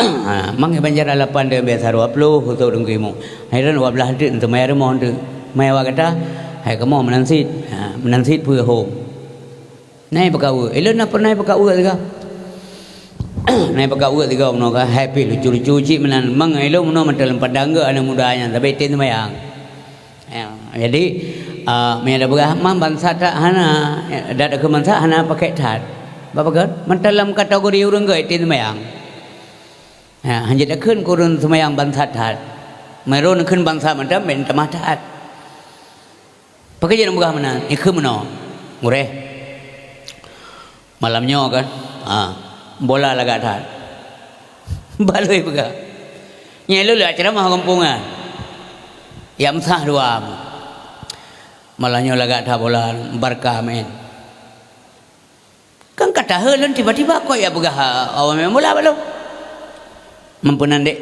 Ha, mang banjaran lapan deuh biasa dua ploh untuk geuyue imum. Hai droen dua blaih teuk seumayang rumoh teuk. Mai awak gata, hai kamoe meunan cit. Ha, meunan cit peue hom. Nai peukaweuek. Ilôn na pernah peukaweuek sigoe. Nai pakat uet tiga bunoe ka, hai pih lucu-lucu cit meunan. Mang ilôn bunoe mantong lôn pandang geuh aneuk muda nyan, sabe tem seumayang. Ya, jadi, ah, meunyo tapeugah, "Mang bansa that hana, eh, dat keu bansa hana pakai that." Bak pakon? Mantong lam kategori ureueng geuh tem seumayang. Ya, hanjeuet takheun keu ureueng seumayang bansa that. Meunyo takheun bansa mantong, ben tamah that. Pakon jeuet peugah meunan, ikheun meunoe. Gurée. Malam nyoe kan, ha, bola lagak that. Baloi peugah. Nyan lôn lagak ceramah gampông nyan. Ya meusah dua. Malam nyoe lagak that bola, Barca main. Kan ka tahe lôn tiba-tiba kok ya peugah awak main bola bak lôn. Meupeunandek.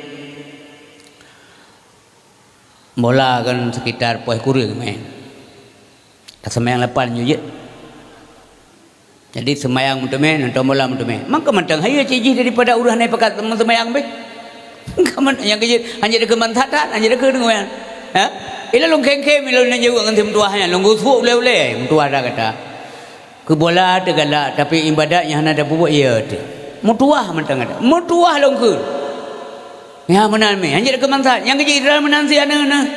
Bola kan sekitar poh kureueng main. Ka seumayang lapan nyoe jeuet. Jadi seumayang meuteumé, nonton bola meuteumé. Maka mantong hayeue cit jih daripada ureueng hana pakat seumayang beh. Ka mantong nyang keujeuet, hanjeuet deungon bansa that, hanjeuet deungon nyan. Ha? Ilôn lôn khém-khém, ilôn lôn jaweueb ngon si meutuwah nyan, lôn geusuek ulée-ulée, meutuwah that gata. Keu bola teuh galak, tapi ibadat nyang hana tapeubuet, iya teuh. Meutuwah mantong gata. Meutuwah lôn kheun. Ya meunan meh, hanjeuet keu bansa. Nyang keujeuet Israel meunan si aneuk-aneuk.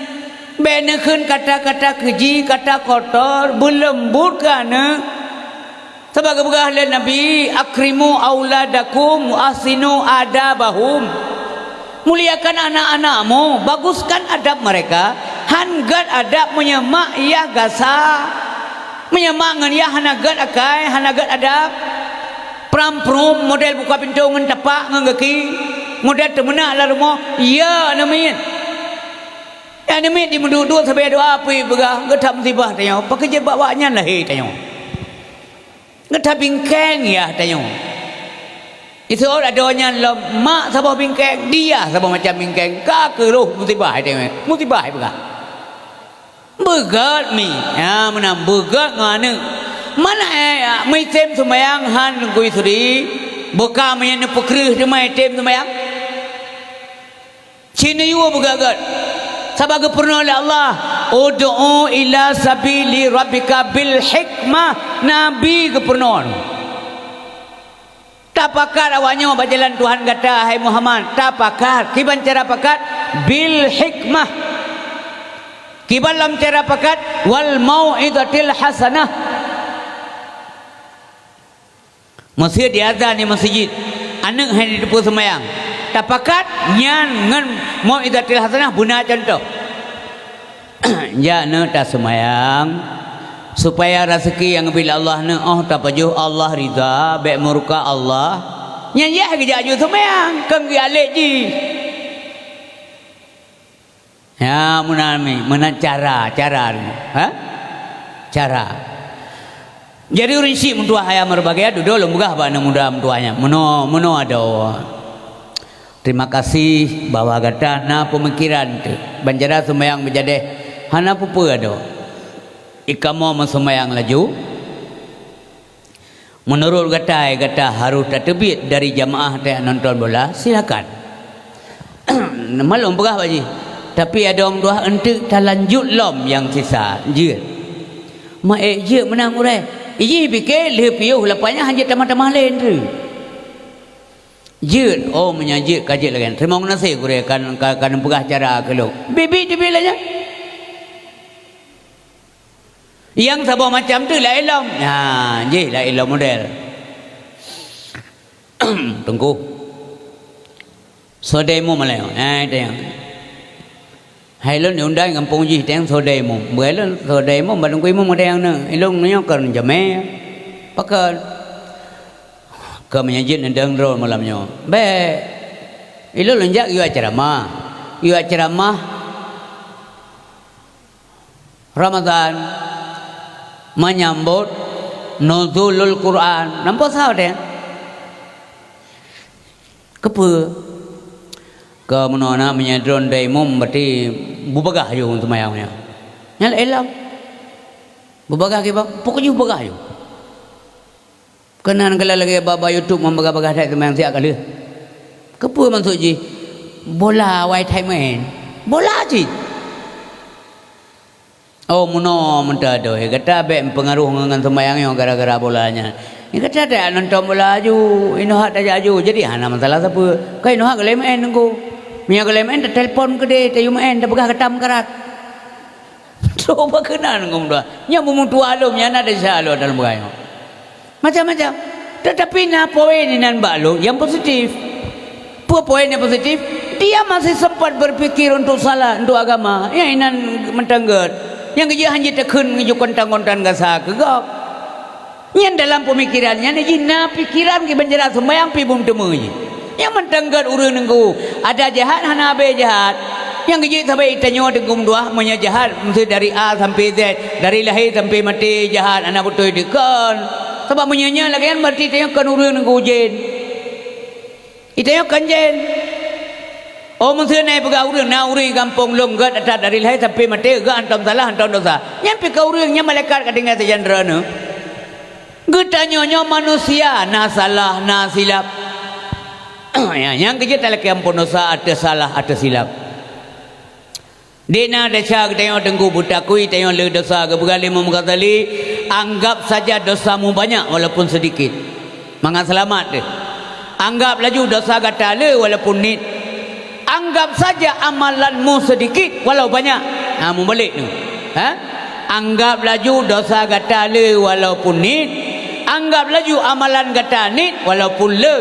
Bèk neukheun kata-kata keuji, kata kotor, beuleumbot keu aneuk. Sabab geupeugah lé Nabi, "Akrimu auladakum wa ahsinu adabahum." Muliakan anak-anakmu, baguskan adab mereka. Han gèt adab meunyoe mak yah gasa. Meunyoe mak ngon yah hana gèt akai, hana gèt adab. Pram-prum model buka pintoe ngon tapak ngon gaki, model teumeunak lam rumoh, ya aneuk miet. Ya aneuk miet jimeuduek-duek sabe doa pih peugah, geuh that musibah tanyoe, pakon jeuet bak awak nyan lahé tanyoe. Geuh that bingkeng yah tanyoe. Iseuôt adoe nyan lom mak saboh bingkeng, di yah saboh macam bingkeng, ka keuh rôh musibah tanyoe, musibah peugah. Beugèt mi. Ha, meunan beugèt ngon aneuk. Mana, eh, meuitem seumayang han Teungku Yusri, beuka meunyo neupeukreueh teuma item seumayang. Ci neuyue beugèt-gèt. Sabab geupeurunoe lé Allah, "Ud'u ila sabili rabbika bil hikmah." Nabi geupeurunoe. Tapakat awak nyoe bak jalan Tuhan gata, hai Muhammad. Tapakat. Kiban cara pakat? Bil hikmah. Kiban lom cara pakat? Wal mau'izatil hasanah. Meusé diazan di meuseujid, aneuk hai jiteupeue seumayang. Tapakat nyan ngon mau'izatil hasanah beuna cuntoh. Jak neuk taseumayang, supaya raseuki nyang geubri lé Allah neuk 'oh tapajoh Allah ridha, bèk murka Allah. Nyan yah geujak aju seumayang, kon geualek jih. Ya, meunan mi, meunan cara, cara nyoe. Ha? Cara. Jadi ureueng syiek meutuwah ayah meureubagia, dudoe lôn peugah bak aneuk muda meutuwah nyan. Meunoe, meunoe adoe. Terima kasih bahwa gata na peumikiran teuh. Ban cara seumayang beujadeh hana peue-peue adoe. Ikamoe meuseumayang laju. Meunurot gata, gata harôh tateubiet dari jamaah tajak nonton bola, silakan. Malum peugah bak jih. Tapi adoe meutuwah eunteuk talanjut lom nyang sisa, jeuet. Maék jeuet meunan gurée. Ijih pike lheueh piôh lapan nyan hanjeuet tamah-tamah lé eunteuk. Jeuet, oh, meunyo jeuet ka jeuet lagée nyan. Teurimong geunaséh gurée kan, ka, ka neupeugah cara keu lôn. Biet-biet teubiet lagée nyan. Nyang saboh macam teuh laén lom. Ha, jih laén lom model. Teungku. Sodai mum malée. Ha, itu nyang. Hai lôn diundang gampông jih teuh sodai mum. Beuai lôn sodai mum, bak teungku imum ada nyang na. Ilôn nyoe kon jamé. Pakon? Keu meunyo jeuet neudong droe malam nyoe. Bèk. Ilôn lôn jak yue ceramah. Yue ceramah. Ramadan, menyambot Nuzulul Quran. Nampak salah deh? Keupeue? Keu meunoe na meunyo droe dai mum, berarti beubagaih aju seumayang nyan. Nyan ilôn. Beubagaih kiban, pokok jih beubagaih aju. Keunan kala lagée bak, bak YouTube meubagaih-bagaih that teuma siat ka lheueh. Keupeue maksud jih? Bola awai that main. Bola cit. Oh, meunoe meuntadoi. Gata bék meupeungaruh ngon, ngon seumayang nyoe gara-gara bola nyan. Nyan ka that-that nonton bola aju, inoe hat tajak aju. Jadi hana masalah sapeue. Ka inoe hat geulée meu'en teungku. Meunyoe geulée meu'en, tatelpon keudeh, tayue meu'en, tapeugah gata meukarat. Coba keunan ngon dua. Nyang meumeutuah lom, nyang na desya lom dalam bukai. Macam-macam. Tetapi na poin inan bak lôn nyang positif. Peue poin nyang positif? Dia masih sempat berpikir untuk salah, untuk agama. Nyang inan mantong gét. Nyang geujak hanjeuet takheun ngeujok kontan-kontan gasa keu gob. Nyan dalam peumikiran nyan jih na pikeran kiban jalan sumbayang pi bum teumé jih. Nyang mantong gét ureuëng teungku, ada jahat hana habéh jahat. Nyang geujeuet sabe tanyoe teungku meutuah, meunyoe jahat meusti dari A sampai Z, dari lahé sampai maté jahat hana beutôi dikon. Sabab meunyoe nyan lagée nyan berarti tanyoe kon ureuëng teungku jén. Itanyoe kon jén. Oh, meuseu na peugah ureuëng, na ureuëng gampông lôn gét that dari lahé sampai maté gét hantom salah, hantom dosa. Nyan pi ka ureuëng, nyan malaikat ka tinggai sajan droeneuh. Geutanyoe nyoe manusia, na salah, na silap. Ya, nyang keujeuet talakée ampôn dosa ateueh salah, ateueh silap. Di na desya geutanyoe teungku beutakui tanyoe le dosa geupeugah lé Imam Ghazali, anggap saja dosamu banyak walaupun sedikit. Mangat seulamat deh. Anggap laju dosa gata le walaupun nit. Anggap saja amalanmu sedikit walau banyak. Ha, mubalek tu. Ha? Anggap laju dosa gata le walaupun nit. Anggap laju amalan gata nit walaupun le.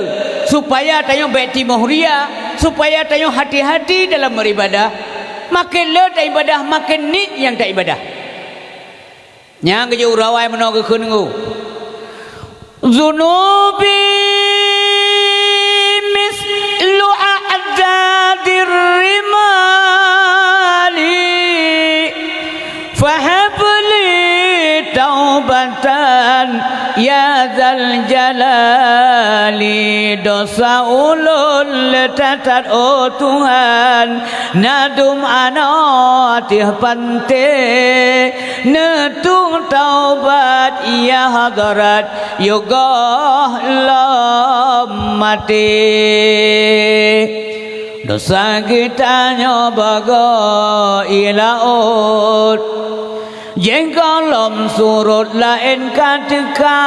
Supaya tanyoe bék timoh ria, supaya tanyoe hati-hati dalam beribadah. Maken le taibadah, maken nit nyang taibadah. Nyang geujok urawai meunoe geukheun ngon, "Zunubi mislu a'dadir rimali, fahabli taubatan ya zal jalali." Dosa ulôn le that-that, oh Tuhan, na dum anoe ateueh panté. Neutueng taubat ya hadrat, yôh gohlom maté. Dosa geutanyoe bagoe ié laôt. Jéh gohlom surot laén ka teuka.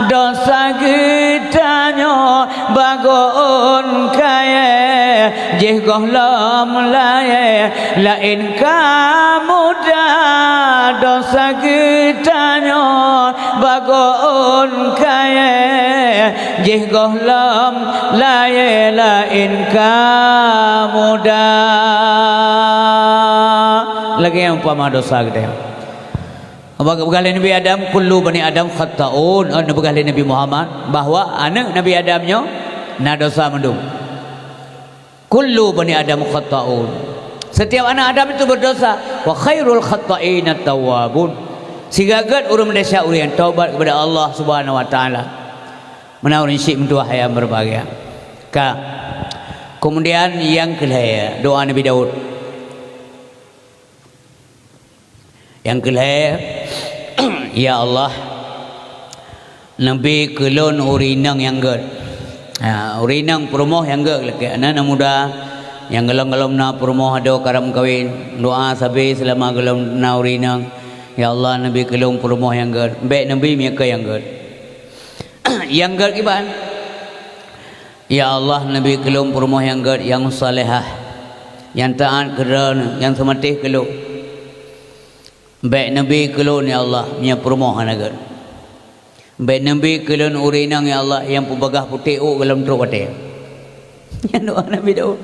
Dosa geutanyoe bagoe ôn kayée, jéh gohlom layée laén ka muda. Dosa geutanyoe bagoe ôn kayée, jéh gohlom layée laén ka muda. Lagée nyang umpama dosa geutanyoe. Maka peugah lé Nabi Adam, "Kullu bani Adam khata'un." Oh, neupeugah lé Nabi Muhammad bahwa aneuëk Nabi Adam nyoe na dosa mandum. "Kullu bani Adam khata'un." Setiap anak Adam itu berdosa. "Wa khairul khata'ina tawwabun." Siga gét ureuëng meudesya ureuëng nyang taubat kepada Allah Subhanahu wa Taala. Meunan ureuëng syik meutuah nyang berbahagia. Ka. Kemudian nyang keulhée, doa Nabi Daud. Nyang keulhée, "Ya Allah, neubi keu lôn ureuëng inong nyang gét." Ha, ureuëng inong peurumoh nyang gét lakée aneuk muda nyang gohlom-gohlom na peurumoh adoe karab meukawen, doa sabe seulama gohlom na ureuëng inong, "Ya Allah, neubi keu lôn peurumoh nyang gét." Bék neubi meunyoe kon nyang gét. Nyang gét kiban? Ya Allah, neubi keu lôn peurumoh nyang gét, nyang salehah, nyang taát keu Droeneuh, nyang seumatéh keu lôn. Bék neubi keu lôn, ya Allah, meunyoe peurumoh hana gét. Bék neubi keu lôn ureuëng inong, ya Allah, nyang peubagaih putéh ôk gohlom trok watée. Nyan doa Nabi Daud.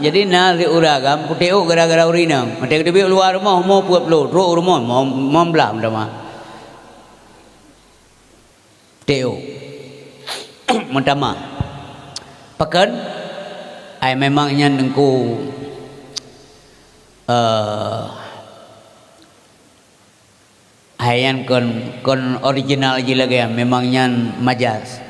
Jadi na siuroe agam putéh ôk gara-gara ureuëng inong. Watée geuteubiet u luwa rumoh, umu peuet ploh, trok u rumoh, limong blah meutamah. Teo. Meutamah. Pakon? Ai memang nyan teungku, eh, hai nyan kon, kon original jih lagée nyan, memang nyan majaz.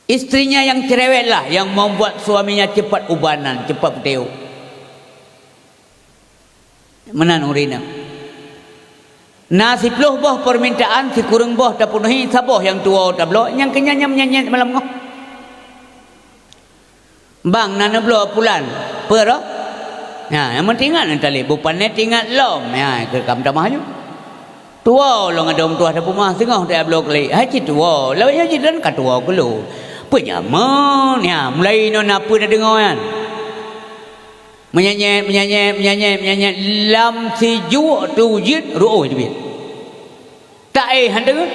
Istrinya yang cerewetlah yang membuat suaminya cepat ubanan, cepat putéh ôk. Meunan ureuëng inong. Na siploh boh permintaan, sikureueng boh tapeunuhi, saboh nyang tuwoe tabloe, nyang keunyan nyan meunyan-nyan malam ngoh. Bang, na neubloe pulan, peue roh? Nyan, nyang meutingat neutaleb, bupanè tingat lom. Nyan, keu ka meutamah laju. Tuwoe lôn ngon dum tuah tapeumah singoh tajak bloe keulik. Hai cit tuwoe, lawét nyoe cit dan ka tuwoe keu lôn. Peue nyaman, nyan, mulai inoe na peue na deungoe nyan. Meunyenyet, meunyenyet, meunyenyet, meunyenyet, lam sijuek tu jeuet reuôh teubiet. Tak éh han teungeut.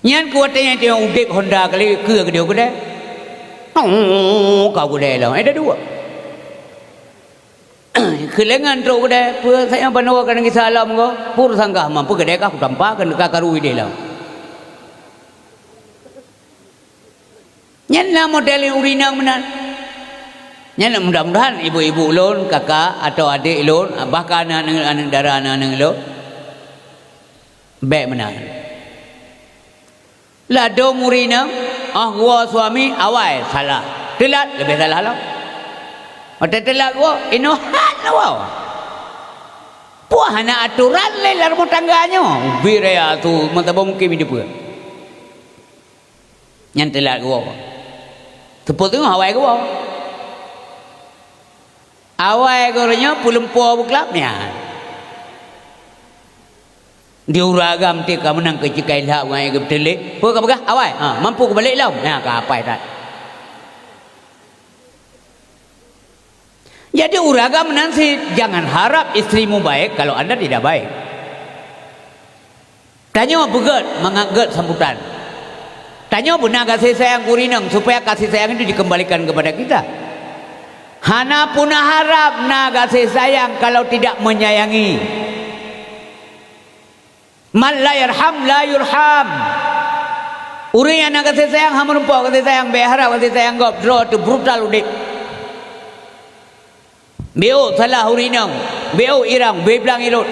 Nyan keu watèe nyan teuh udép honda kali keu geudeh-geudeh. Oh, ka geudeh lom. Eh, dah dua. Keulengan trok geudeh, peue sajan panoe ka neugisa lom ko. Pur sangkah mampu geudeh ka kutampa ka, ka karu ideh lom. Nyan na model ureueng inong meunan. Nyan mudah-mudahan ibu-ibu lôn, kakak atau adék lôn, bahkan aneuk-aneuk dara aneuk-aneuk lôn. Bèk meunan. Ladôm ureueng inong, óh geuwoe suami, awai, salah. Teulat, leubeh salah lom. Watèe teulat geuwoe, inoe han woe. Peue hana atoran lé lam rumoh tangga nyoe. Ubit raya tu, meutabông mungken di peue. Nyan teulat geuwoe. Teupeu teungoh awai geuwoe. Awai geuh nyoe peulumpoe beuklab nyan. Di ureueng agam ti ka meunang keu cikai lhak ngon geupeuteuléh. Peue ka peugah? Awai. Ha, mampu kubalek lom. Nyan ka apai that. Jadi ureueng agam meunan cit, jangan harap istrimu baik kalau anda tidak baik. Tanyoe beugèt mangat gèt sambutan. Tanyoe beuna gaséh sayang keu ureueng inong supaya kasih sayang itu dikembalikan kepada kita. Hana peuna harap na gaséh sayang kalau tidak menyayangi. Man la yarham la yurham. Ureueng nyang na gaséh sayang hana meurumpok gaséh sayang, bèk harap gaséh sayang gob, droe teuh brutal udép. Bèk salah ureueng inong, bèk irang, bèk blang ilot.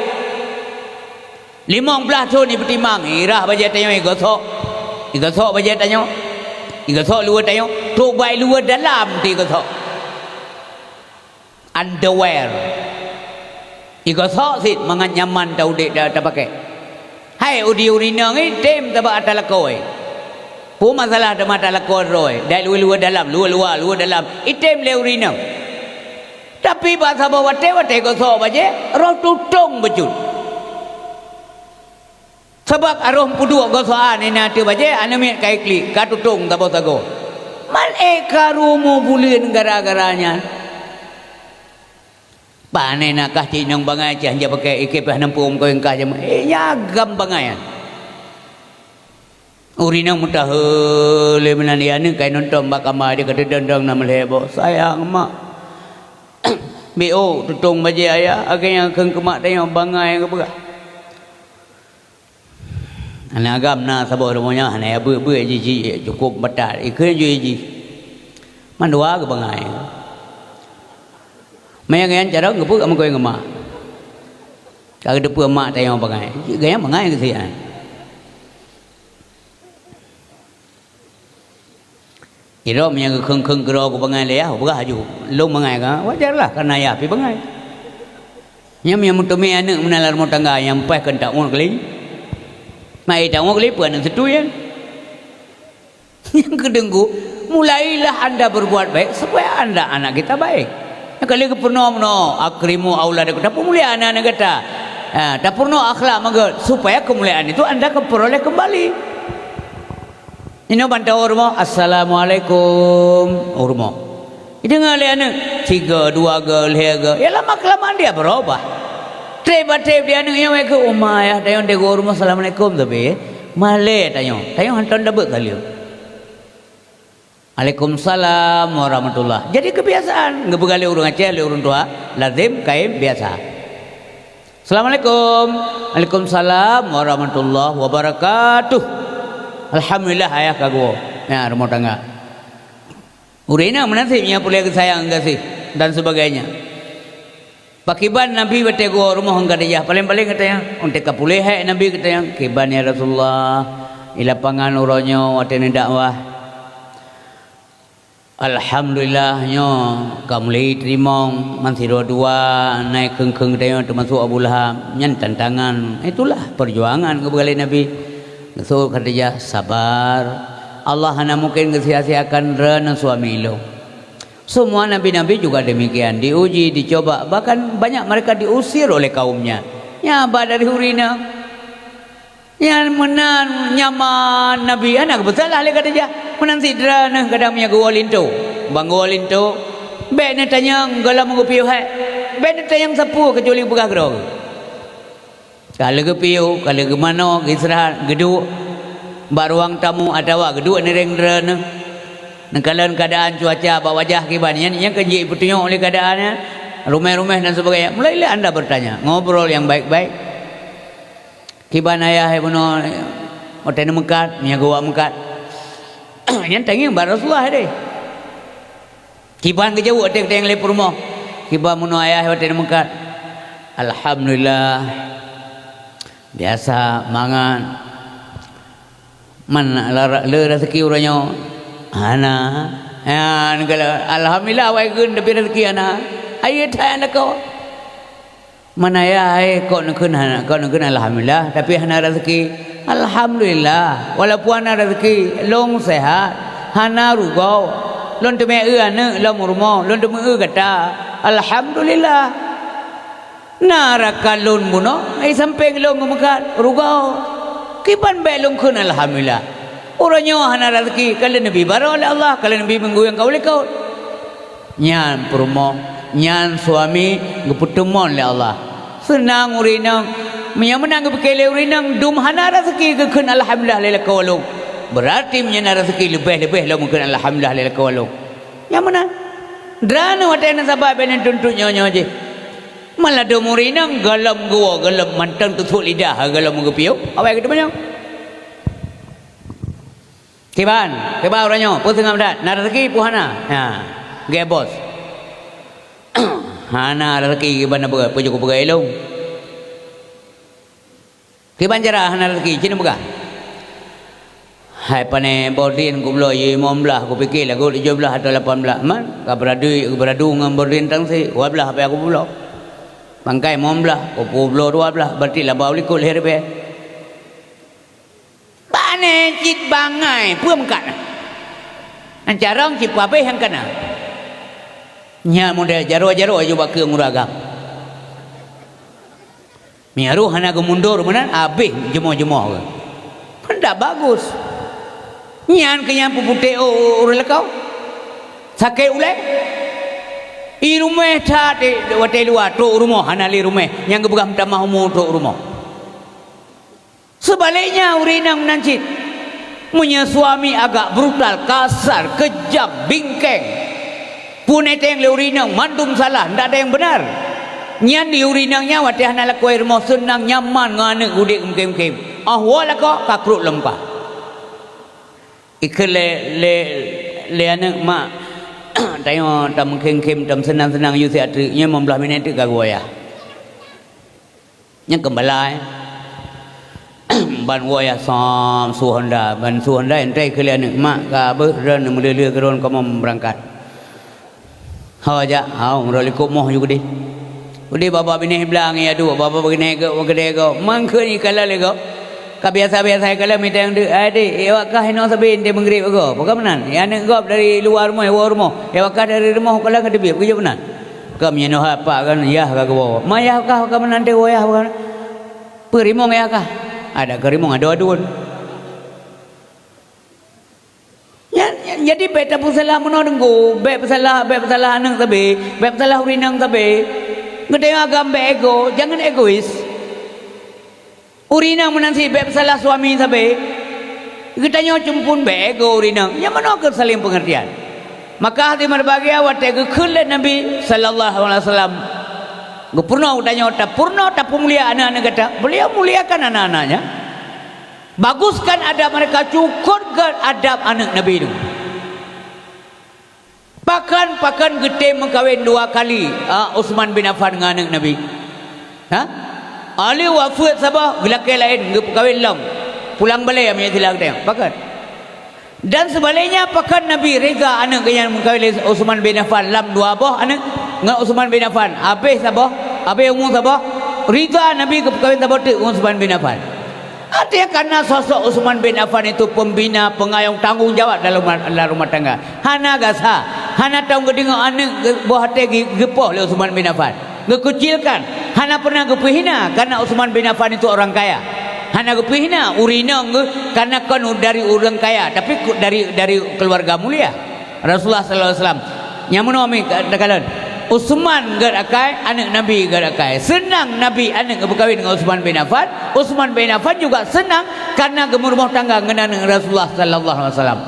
Limong blaih thôn ipeutimang, irah bajèe tanyoe igosok. Igosok bajèe tanyoe. Igosok luwa tanyoe, trok bak luwa dalam teuh igosok. Underwear. Igosok cit mangat nyaman taudép, ta-, tapaké. Hai udi ureueng inong, item tabak ata lakoe. Peue masalah teuma ata lakoe droe, dari luwa-luwa dalam, luwa-luwa, luwa dalam. Item lé ureueng inong. Tapi bak saboh watèe, watèe gosok bajèe, roh tutong bacut. Sabab aroh peuduek gosokan inan ateueh bajèe, aneuk miet ka iklik, ka tutong saboh sagoe. Man ék ka rumoh buleuen gara-gara nyan. Pane nakah cit inong bangai cit han jak pakai, ikei pih hana peue meukawen kah jameun. Eh, nyan agam bangai nyan. Ureueng inong meutahe lé meunan, ya, aneuk kai nonton bak kama, dia kata dong-dong na meulhèe boh. Sayang mak. Bèk tutong bajèe ayah, akhé nyan kheun keu mak tanyoe bangai geupeugah. Aneuk agam na saboh rumoh nyoe hana beuet-beuet jih, jih cukôp batat. Ikheun jih jih. Mandua geubangai. Manyang nyan carông geupeue ka meukawen ngon mak. Ka geuteupeue mak tanyoe bangai. Gaya bangai keu sian. Sidroe meunyo geukheun-kheun keudroe geubangai lé yah, peugah laju, "Lôn bangai ka, wajar lah, kareuna yah pih bangai." Nyan meunyo meuteumé aneuk meunan lam rumoh tangga nyang paih kheun taungot kali. Mak, eh, taungot kali peue aneuk seutui nyan. Nyang keuteungku, mulailah anda berbuat baik supaya anda, anak kita baik. Nyang kali geupeurunoe-peurunoe, "Akrimu auladakum," tapeumulia aneuk-aneuk gata. Ha, tapeurunoe akhlak mangat supaya kemuliaan itu anda akan peroleh kembali. Inoe ban tawoe rumoh, "Assalamualaikum," u rumoh. Ideungoe lé aneuk, sigoe, dua goe, lhèe goe. Ya lama-kelamaan dia berubah. Trép-trép di aneuk nyoe keu uma ayah tanyoe, teungoh u rumoh, "Assalamualaikum," tapi malèe tanyoe. Tanyoe hantom tabeuet saleuem. "Waalaikumsalam warahmatullah." Jadi kebiasaan. Geupeugah lé ureueng Aceh, lé ureueng tuha, lazim, kaém, biasa. "Assalamualaikum." "Waalaikumsalam warahmatullahi wabarakatuh." "Alhamdulillah, ayah ka geuwoe." Nyan, rumoh tangga. Ureueng inong meunasib nyang peureulèe geusayang geugaséh dan sebagainya. Pakriban Nabi watèe geuwoe rumoh ngon Khadijah, paleng-paleng geutanyong, "Ôn teuka puléh hai Nabi?" geutanyong. "Kiban, ya Rasulullah, di lapangan uroe nyoe watèe neudakwah." Alhamdulillah, nyoe ka mulai teurimong, man sidroe dua, na kheun-kheun geutanyoe teumasok Abu Lahab. Nyan tantangan, itulah perjuangan geupeugah lé Nabi. Geuseuôt Khadijah, "Sabar. Allah hana mungken geusia-siakan droeneuh suami lôn." Semua nabi-nabi juga demikian, diuji, dicoba, bahkan banyak mereka diusir oleh kaumnya. Nyan ba dari ureueng inong. Nyan meunan nyaman nabi, hana geupeusalah lé Khadijah. Meunan sidroe neuh kadang meunyo geuwoe linto. Ban geuwoe linto, bèk neutanyong gohlom geupiôh hék. Bèk neutanyong sapeue keucuali peugah keudroe. Ka lheueh geupiôh, ka lheueh geumanoe, geuistirahat, geuduek bak ruang tamu atawa geuduek nireng droeneuh. Neukalon keuadaan cuaca bak wajah kiban nyan, nyang ka jipeutunyok lé keuadaan nyan, rumeh-rumeh dan sebagainya. Mulailah anda bertanya, ngobrol yang baik-baik. Kiban ayah hai bunoe watèe neumeukat, meunyo geuwak meukat. Nyan tangieng bak Rasulullah deh. Kiban geujaweueb teng-teng lé peurumoh. Kiban bunoe ayah watèe neumeukat. Alhamdulillah. Biasa mangat. Man lara-, le raseuki uroe nyoe? Hana. Ya, neugala, alhamdulillah awai geun tapi raseuki hana. Ayo that lakoe. Man ayah hai, kok neukheun hana, kok neukheun alhamdulillah, tapi hana raseuki. Alhamdulillah, walaupun hana raseuki, lôn sehat, hana rugoe. Lôn teumé eu aneuk lom rumoh, lôn teumé eu gata. Alhamdulillah. Na rakan lôn bunoe, ai sampéng lôn geumeukat, rugoe. Kiban bèk lôn kheun alhamdulillah. Uroe nyoe hana raseuki, ka lheueh neubi baroe lé Allah, ka lheueh neubi minggu nyang ka u likot. Nyan peurumoh, nyan suami geupeuteumon lé Allah. Seunang ureueng inong, meunyo meunan geupike lé ureueng inong, dum hana raseuki geukheun alhamdulillah lé lakoe lôn. Beurati meunyo na raseuki leubeh-leubeh lom geukheun alhamdulillah lé lakoe lôn. Nyan meunan. Droeneuh watèe na sabat bèk neutuntot nyoe-nyoe jih. Malah dum ureueng inong gohlom geuwoe, gohlom mantong teusut lidah, gohlom geupiôh, awai geuteumanyong. Kiban, kiban uroe nyoe, peue seungab that, na raseuki peue hana? Ha, gét bos. Hana raseuki kiban na peugah, peue jeuet kupeugah ilôn. Kiban cara hana raseuki, ci neupeugah. Hai pané bordin kubloe limong blaih, kupike lagot tujoh blaih atau lapan blaih. Man, ka beuradu, beuradu ngon bordin tangsi, dua blaih payah kubloe. Pangkai limong blaih, kupubloe dua blaih, berarti laba u likot lhèe ribèe. Pané cit bangai, peue meukat na? Nyang carông cit peue abéh nyang kana. Nyan model jaroe-jaroe aju bak keueng ureueng agam. Meunyo roh hana geumundor meunan, abéh jumoh-jumoh keuh. Ndak bagus. Nyan keuh nyang peuputéh u-, u-, ureueng lakoe. Sakét ulèe. I ruméh that, eh, watèe luwa, trok u rumoh, hana lé ruméh. Nyang geupeugah meutamah umu trok u rumoh. Seubaleknya, ureueng inong meunan cit. Meunyoe suami agak brutal, kasar, keujam, bingkeng, peuneuteng lé ureueng inong, mandum salah, ndak ada nyang beunar. Nyan di ureueng inong nyan watèe hana lakoe rumoh seunang, nyaman ngon aneuk udép mungkém-mungkém. Óh woe lakoe, ka krot lom muka. Ikheun lé, lé, lé aneuk, "Mak, tanyoe tamungkém-mungkém, tameuseunang-seunang yue siat treuk, nyoe limong blaih minèt teuk ka geuwoe yah." Nyan keumbala, eh. Ban woe yah som su honda, ban su honda, enteuk kheun lé aneuk, "Mak, ka beuh, droeneuh meulé-lé keudroe kamoe meurangkat." Ho jak, hao, meurok likot moh ju keudeh. Udeh babah binéh blang ya duek, babah binéh gok, keudeh gok. Man kheun ikalon lé gok. Ka biasa-biasa ikalon mita nyang deuk, "Adek, ya wak kah inoe sabe enteuk meugréb agoe." Pakon meunan? Ya aneuk gob dari luwa rumoh, woe rumoh. Ya wak kah dari rumoh, kalon ka teubiet, beujeuet meunan. Ka meunyoe nyoe hapa kan, yah ka geuwoe. Ma yah kah ka meunan teuh woe yah ka. Peurimong yah kah? Ada keurimong, ada aduen. Nyan, nyan, jadi bèk tapeusalah meunoe Teungku, bèk peusalah, bèk peusalah aneuk sabe, bèk peusalah ureueng inong sabe. Geutanyoe agam bèk ego, jangan egois. Ureueng inong meunan cit bèk peusalah suami sabe. Geutanyoe cumphon bèk ego ureueng inong. Nyan meunoe keuh saling pengertian. Maka hadirin berbahagia watèe geukheun lé Nabi sallallahu alaihi wasallam, geupeurunoe geutanyoe tapeurunoe tapeumulia aneuk-aneuk gata, beliau muliakan anak-anaknya. Baguskan adab mereka, cukot gèt adab aneuk Nabi nyoe. Pakon, pakon geutem meukawen dua kali, ah, Utsman bin Affan ngon aneuk Nabi? Ha? Ali wafeuet saboh, geulakèe laén, geupeukawen lom. Pulang balè, meunyoe istilah geutanyoe. Pakon? Dan sebaliknya, pakon Nabi rida aneuk geuh nyan meukawen lé Utsman bin Affan lam dua boh aneuk ngon Utsman bin Affan? Abéh saboh, abéh umu saboh, rida Nabi geupeukawen saboh teuk ngon Utsman bin Affan. Artinya, karena sosok Utsman bin Affan itu pembina, pengayom, tanggung jawab dalam rumah, dalam rumah tangga. Hana gasa. Hana tom geudeungoe aneuëk geu-, boh até geu-, geupoh lé Utsman bin Affan. Geukucilkan. Hana pernah geupeuhina karena Utsman bin Affan itu orang kaya. Hana geupeuhina ureuëng inong geuh karena kon dari ureuëng kaya, tapi ku-, dari, dari keluarga mulia. Rasulullah sallallahu alaihi wasallam. Nyang meunoe mi ka-, takalon. Utsman gét akai, aneuëk Nabi gét akai. Seunang Nabi aneuëk geupeukawén ngon Utsman bin Affan. Utsman bin Affan juga seunang karena geumeurumoh tangga ngon aneuëk Rasulullah sallallahu alaihi wasallam.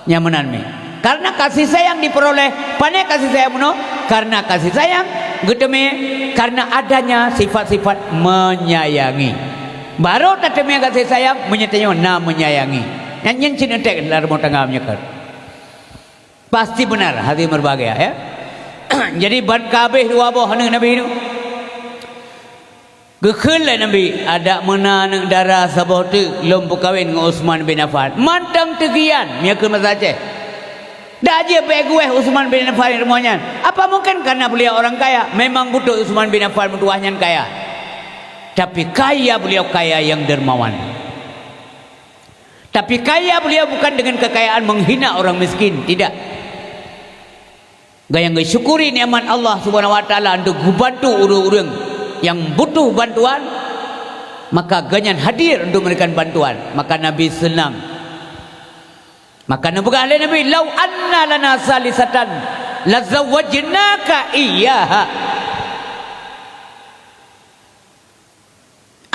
Nyang meunan mi. Karena kasih sayang diperoleh, pane kasih sayang meunoe? Karena kasih sayang geuteumé karena adanya sifat-sifat menyayangi. Baru tateumé kasih sayang meunyoe tanyoe na menyayangi. Nyan nyan cit eutek lam rumoh tangga meunyoe kon. Pasti benar hati berbahagia, ya. Jadi ban ka habéh dua boh aneuëk Nabi nyoe. Geukheun lé Nabi, "Adak meunan aneuëk dara saboh teuk lôn peukawén ngon Utsman bin Affan." Mantong teugian, meunyoe keu masa Aceh. Dak jeuet bèk geuwéh Utsman bin Affan rumoh nyan. Apa mungkin karena beliau orang kaya? Memang beutôi Utsman bin Affan meutuwah nyan kaya. Tapi kaya beliau kaya yang dermawan. Tapi kaya beliau bukan dengan kekayaan menghina orang miskin, tidak. Gaya geusyukuri nikmat Allah Subhanahu wa Taala untuk geubantu ureuëng-ureuëng yang butuh bantuan, maka gobnyan hadir untuk memberikan bantuan. Maka Nabi seunang. Maka neupeugah lé Nabi, "Lau anna lana salisatan lazawwajnaka iyyaha."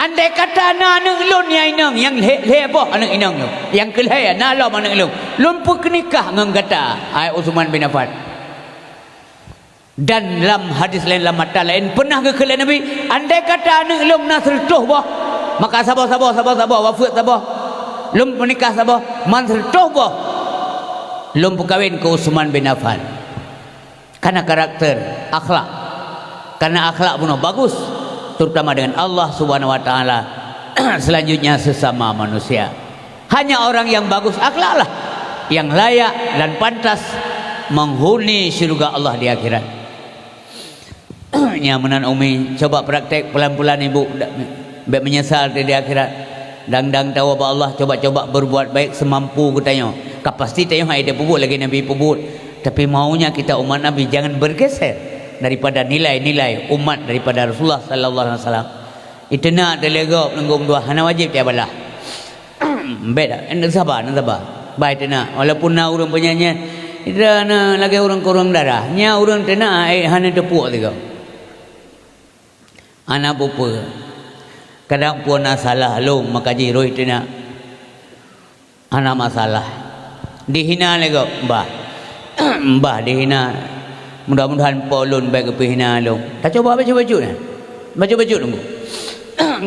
Andai kata na aneuëk lôn nyang inong, nyang lhèe, lhèe boh aneuëk inong lôn, nyang keu lhèe na lom aneuëk lôn, lôn peukeunikah ngon gata, hai Utsman bin Affan. Dan lam hadis laén, lam matan laén, peunah geukheun lé Nabi, "Andai kata aneuëk lôn na sireutôh boh, maka saboh, saboh, saboh, saboh, wafeuet saboh, lôn peunikah saboh, man sireutôh boh lôn peukawén keu Utsman bin Affan." Karena karakter, akhlak. Karena akhlak bunoe bagus, terutama dengan Allah Subhanahu wa Taala, selanjutnya sesama manusia. Hanya orang yang bagus akhlaklah yang layak dan pantas menghuni syurga Allah di akhirat. Nyang meunan Umi, coba praktek pelan-pelan Ibu, bèk menyesal di, di akhirat. Dang-dang tawoe bak Allah, coba-coba berbuat baik semampu geutanyoe. Ka pasti tanyoe hai tapeubuet lagèe Nabi peubuet. Tapi maunya kita umat Nabi jangan bergeser daripada nilai-nilai umat daripada Rasulullah sallallahu alaihi wasallam. Iteunak teuh lé gob nanggung dua hana wajéb tabalah. Bèk dah, neusabar, neusabar. Bai teunak, walaupun na ureuëng peunyan, ita na lagèe ureuëng kurang darah. Nya ureuëng teunak, eh, hana teupuek sigoe. Hana peue-peue. Kadang pun na salah lôn maka jiroh teunak. Hana masalah. Dihina lé gob, bah. Bah dihina. Mudah-mudahan po lôn bèk geupeuhina lôn. Tacoba bacut-bacut nyan. Bacut-bacut nunggu.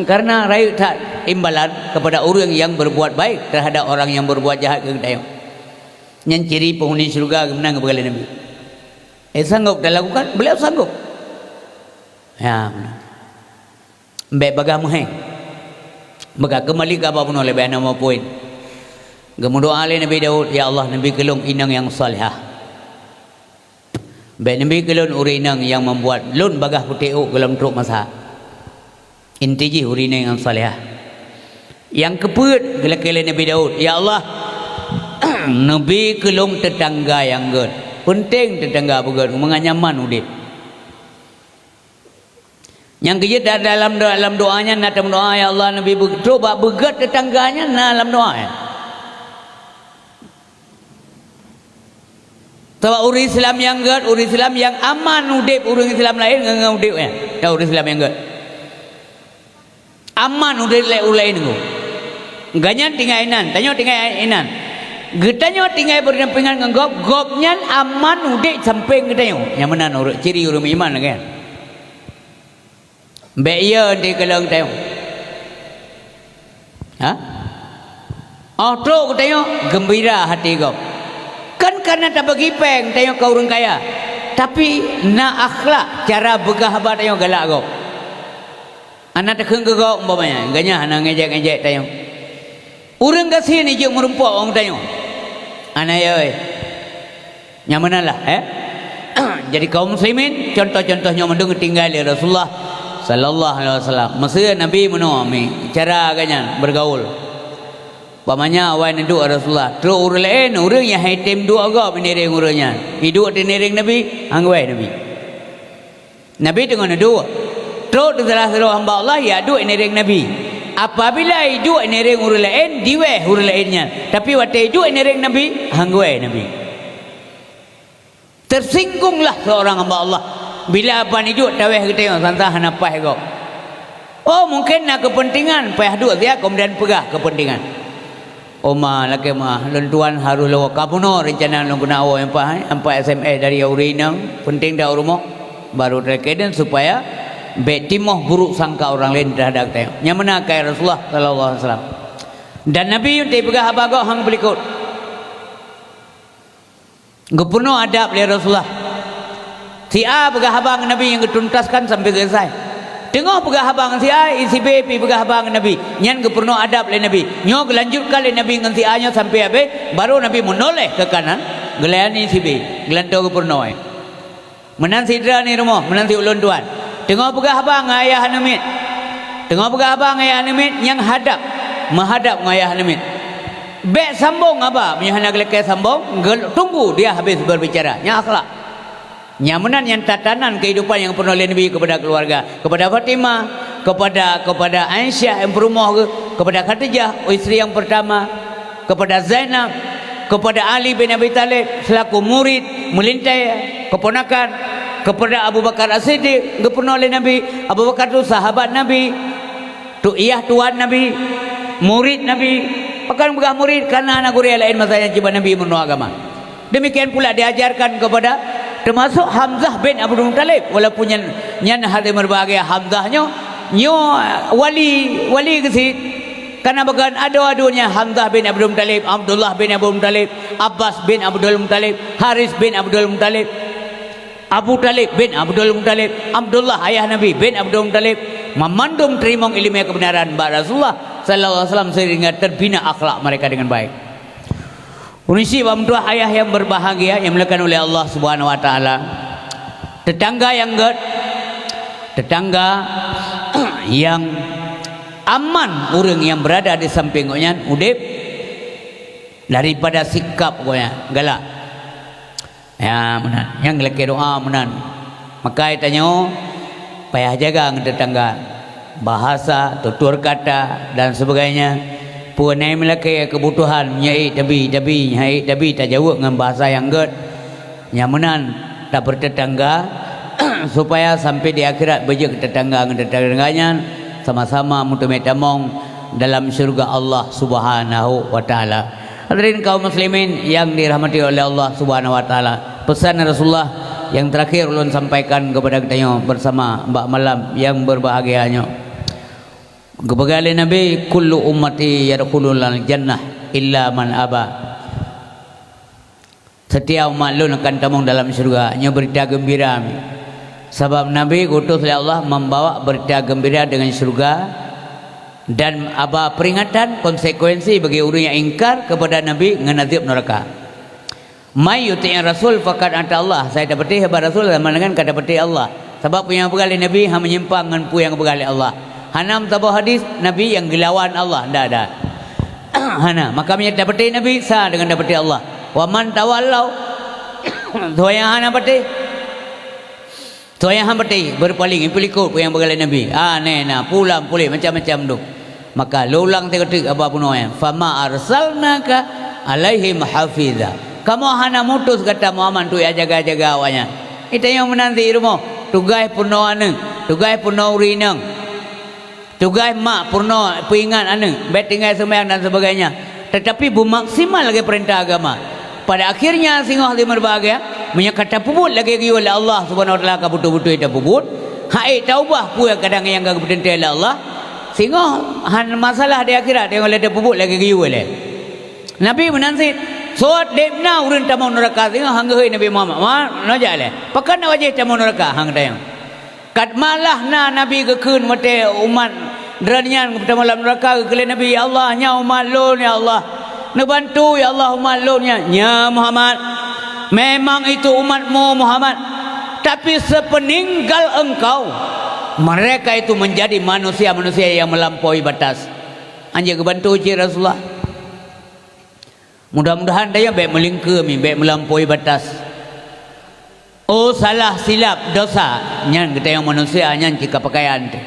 Karena rayeuk that imbalan kepada ureuëng yang berbuat baik terhadap orang yang berbuat jahat keu geutanyoe. Nyan ciri penghuni syurga geumeunang geupeugah lé Nabi. Eh, sanggup talakukan? Beliau sanggup. Ya, meunan. Bèk bagah meuhèng. Maka keumbali keu haba bunoe leubeh hana meupoin. Geumeudoa lé Nabi Daud, "Ya Allah, neubi keu lôn inong nyang salihah." Bèk neubi keu lôn ureuëng inong nyang membuat lôn bagaih putéh ôk gohlom trok masa. Inti jih ureuëng inong nyang salihah. Nyang keupeuet geulakèe lé Nabi Daud, "Ya Allah, neubi keu lôn teutangga nyang gèt." Peunteng teutangga beugèt, mangat nyaman udép. Nyang keujeuet da-, dalam doa, dalam doa nyan na teumeudoa, "Ya Allah, neubi beu-, trok bak beugèt teutangga nyan," na lam doa nyan. Sabab ureuëng Islam nyang gèt, ureuëng Islam nyang aman udép ureuëng Islam laén ngon, ngon udép nyan. Ya, ureuëng Islam nyang gèt. Aman udép lé ureuëng laén ngon. Gobnyan tinggai inan, tanyoe tinggai inan. Geutanyoe tinggai beudampingan ngon gob, gobnyan aman udép sampéng geutanyoe. Nyang meunan ureuëng, ciri ureuëng meuiman lagèe nyan. Bèk ie di keulong tanyoe. Ha? Óh trok geutanyoe geumbira hati gob. Kan kareuna tabagi péng tanyoe keu ureuëng kaya, tapi na akhlak cara beugah haba tanyoe galak gob. Hana takheun keu gob umpamanya, gobnyan hana ngejek-ngejek tanyoe. Ureuëng gasien jeuet meurumpok ngon tanyoe. Hana yö, eh. Nyang meunan lah, eh. Jadi kaum muslimin, contoh-contoh nyoe mandum geutinggai lé Rasulullah sallallahu alaihi wasallam. Masa Nabi meunoe mi, cara gobnyan bergaul. Umpamanya awai neuduek Rasulullah, trok ureuëng laén, ureuëng nyang han tem duek gob ineureng ureuëng nyan, iduek teuneureng Nabi, han geuwai Nabi. Nabi teungoh neuduek. Trok teusalah sidroe hamba Allah, ya duek ineureng Nabi. Apabila iduek ineureng ureuëng laén, diwai ureuëng laén nyan. Tapi watée iduek ineureng Nabi, han geuwai Nabi. Tersinggungllah seorang hamba Allah bila ban iduek tawai geutanyoe santah hana paih gob. Oh, mungkin na kepentingan, payah duek siat, kemudian peugah kepentingan. Oma lakée ma, lôn tuan harôh lôn ka bunoe reuncana lôn keuneuk woe empat, empat S M S dari ureuëng inong, penting dak u rumoh, baru terkait supaya bék timoh buruk sangka orang lain terhadap geutanyoe. Nyang meunan kheun Rasulullah sallallahu alaihi wasallam. Dan Nabi teupeugah haba gob han geupelikot. Geupeurunoe adab lé Rasulullah. Si A peugah haba ngon Nabi nyang geutuntaskan sampai selesai. Teungoh peugah haba ngon si A, si B pi peugah haba ngon Nabi. Nyan geupeurunoe adab lé Nabi. Nyoe geulanjutkan lé Nabi ngon si A nyoe sampai habéh, baru Nabi meunoléh keu kanan, geulayani si B. Geulantoe geupeurunoe. Meunan sidroe ni rumoh, meunan si ulôn tuan. Teungoh peugah haba ngon ayah aneuk miet. Teungoh peugah haba ngon ayah aneuk miet nyang hadap, meuhadap ngon ayah aneuk miet. Bék sambong haba, meunyoe hana geulakée sambong, gel-, tunggu dia habis berbicara. Nyan akhlak. Nyang meunan nyang tatanan kehidupan nyang peurunoe lé Nabi kepada keluarga, kepada Fatimah, kepada, kepada Aisyah nyang peurumoh geuh, kepada Khadijah, isteri yang pertama, kepada Zainab, kepada Ali bin Abi Thalib selaku murid, meulintée, keponakan, kepada Abu Bakar As-Siddiq, geupeurunoe lé Nabi, Abu Bakar tu sahabat Nabi, tu iyah tuan Nabi, murid Nabi. Pakon peugah murid? Karena hana gurée laén masa nyan cit ban Nabi meurunoe agama. Demikian pula diajarkan kepada, termasuk Hamzah bin Abdul Muttalib, walaupun nyan, nyan hati meureubahagia Hamzah nyoe, nyoe wali, wali geusit. Karena bagian adoe-adoe nyan Hamzah bin Abdul Muttalib, Abdullah bin Abdul Muttalib, Abbas bin Abdul Muttalib, Haris bin Abdul Muttalib, Abu Talib bin Abdul Muttalib, Abdullah ayah Nabi bin Abdul Muttalib, mamandum teurimong ileumé kebenaran bak Rasulullah sallallahu alaihi wasallam sehingga terbina akhlak mereka dengan baik. Ureuëng syiek bak meutuah ayah yang berbahagia yang dimuliakan oleh Allah Subhanahu wa taala. Tetangga yang gét, tetangga yang aman ureuëng yang berada di samping gobnyan udeb daripada sikap gobnyan galak. Ya, meunan. Nyang lakée doa meunan. Maka tanyoe payah jaga ngon tetangga. Bahasa, tutur kata dan sebagainya. Peue na meulakée keubutuhan, nyan ék tabi, tabi, nyan ék tabi tajaweueb ngon bahasa nyang gét. Nyang meunan tabertetangga supaya sampai di akhirat beujeuet tetangga ngon tetangga nyan sama-sama meuteumé tamong dalam syurga Allah Subhanahu wa taala. Hadirin kaum muslimin yang dirahmati oleh Allah Subhanahu wa taala, pesan Rasulullah yang terakhir ulôn sampaikan kepada geutanyoe bersama bak malam yang berbahagia nyoe. Geupeugah lé Nabi, "Kullu ummati yadkhulul jannah illa man aba." Setiap umat lôn akan tamong dalam syurga. Nyoe beurita geumbira. Sabab Nabi geuutus lé Allah membawa beurita geumbira deungon syurga dan aba peringatan konsekuensi bagi ureuëng nyang ingkar kepada Nabi ngon azab neuraka. "May yuti'ir rasul faqad ata Allah." Sai tapatéh haba Rasul sama dengan ka tapatéh Allah. Sabab peue nyang peugah lé Nabi hana menyimpang ngon peue nyang peugah lé Allah. Hana meusaboh hadis Nabi nyang geulawan Allah, ndak ada. Hana. Maka meunyoe tapatéh Nabi, sa dengan tapatéh Allah. "Wa man tawallau," soe nyang hana patéh, soe nyang hana patéh, beurpaléng, ipeulikot peue nyang peugah lé Nabi. Aneh na, pulang puléh, macam-macam dum. Maka lôn ulang teuk-teuk haba bunoe, "Fama arsalnaka alaihim hafiza." Kamoe hana mutus gata Muhammad untuk jak jaga-jaga awaknyan. Geutanyoe meunan di rumoh, tugaih peurunoe aneuk, tugaih peurunoe ureuëng inong, tugaih mak peurunoe peuingat aneuk, bék tinggai seumayang dan sebagainya. Tetapi beumaksimal lagée peurintah agama. Pada akhirnya singoh di meureubahagia, meunyoe ka tapeubuet lagée geuyue lé Allah Subhanahu wa taala ka beutôi-beutôi tapeubuet, hana ék taubah peue kadang nyang ka geupeuteuntée lé Allah, singoh han masalah di akhirat, singoh lé tapeubuet lagée geuyue lé. Nabi meunan cit, sot deb na ureuëng tamong neuraka singoh han geuhôi Nabi Muhammad, "Ma, nyoe jak lé. Pakon na wajéh tamong neuraka?" Han geutanyong. Kat malah na Nabi geukheun watée umat droeneuh nyan geupeutamong lam neuraka, geukheun lé Nabi, "Ya Allah, nyan umat lôn, ya Allah. Neubantu, ya Allah, umat lôn nyan." "Nya Muhammad, memang itu umatmu, Muhammad. Tapi sepeninggal engkau, mereka itu menjadi manusia-manusia yang melampaui batas." Anjeuk geubantu cit Rasulullah. Mudah-mudahan tanyoe bék meulingkeue mi, bék meulampaui batas. Oh, salah silap dosa, nyan geutanyoe manusia nyan cit ka pakaian teuh.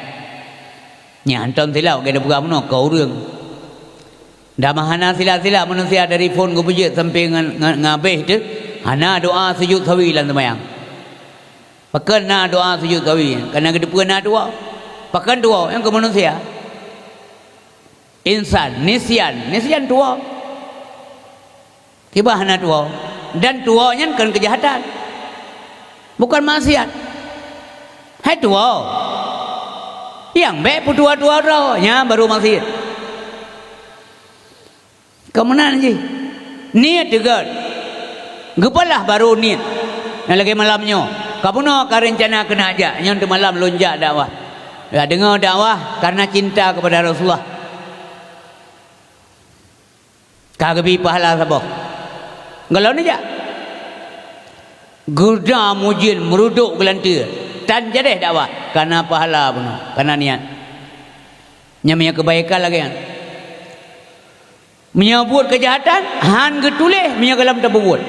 Nyan hantom silap, lagée tapeugah bunoe keu ureuëng. Damah hana silap-silap manusia dari phon geupeujeuet sampai ngon, ngon, ngon abéh teuh, hana doa sujud sawi lam seumayang. Pakon na doa sujud sawi? Karena geuteupeue na tuwoe. Pakon tuwoe? Nyang keu manusia. Insan, nisian, nisian tuwoe. Kiban hana tuwoe. Dan tuwoe nyan kon keujahatan. Bukan maksiat. Hai tuwoe. Nyang bék peutuwoe-tuwoe droe, nyan baru maksiat. Keu meunan jih. Niet teugot. Geupalah baru niet. Nyang lagée malam nyoe. Ka bunoe ka reuncana keuneuk jak, nyoe teumalam lôn jak dakwah. Jak deungoe dakwah karena cinta kepada Rasulullah. Ka geubi pahala saboh. Gohlom neujak. Geuda mujin meurudok geulanteue. Tan jadeh dakwah. Kana pahala bunoe. Kana niet. Nyan meunyoe keubaikan lagée nyan. Meunyoe buet keujahatan, han geutuléh meunyoe gohlom tapeubuet.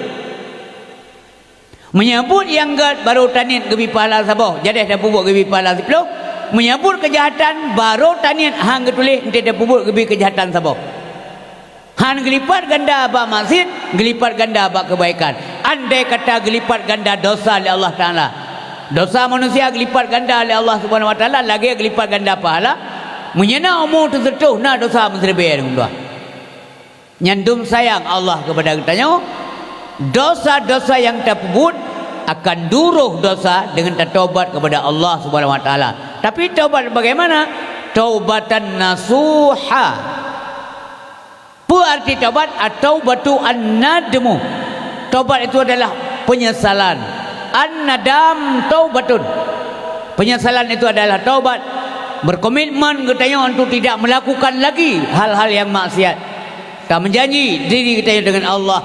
Meunyoe buet nyang gét barô taniet geubi pahala saboh, jadeh tapeubuet geubi pahala siplôh. Meunyoe buet keujahatan, barô taniet han geutuléh, enteuk tapeubuet geubi keujahatan saboh. Han geulipat ganda bak maksiet, geulipat ganda bak keubaikan. Andai kata geulipat ganda dosa lé Allah Taala. Dosa manusia geulipat ganda lé Allah Subhanahu Wa Taala, lagée geulipat ganda pahala. Meunyoe na umu teuseutôh na dosa meusiribée deungon dua. Nyan dum sayang Allah keupada geutanyoe, dosa-dosa nyang tapeubuet akan duroh dosa deungon tatobat keupada Allah Subhanahu Wa Taala. Tapi tobat bagaimana? Taubatan nasuha. Peue arti taubat? At-taubatu an-nadmu. Taubat itu adalah penyesalan. An-nadam taubatun. Penyesalan itu adalah taubat. Berkomitmen geutanyoe untuk tidak melakukan lagi hal-hal yang maksiat. Tameujanji diri geutanyoe dengan Allah.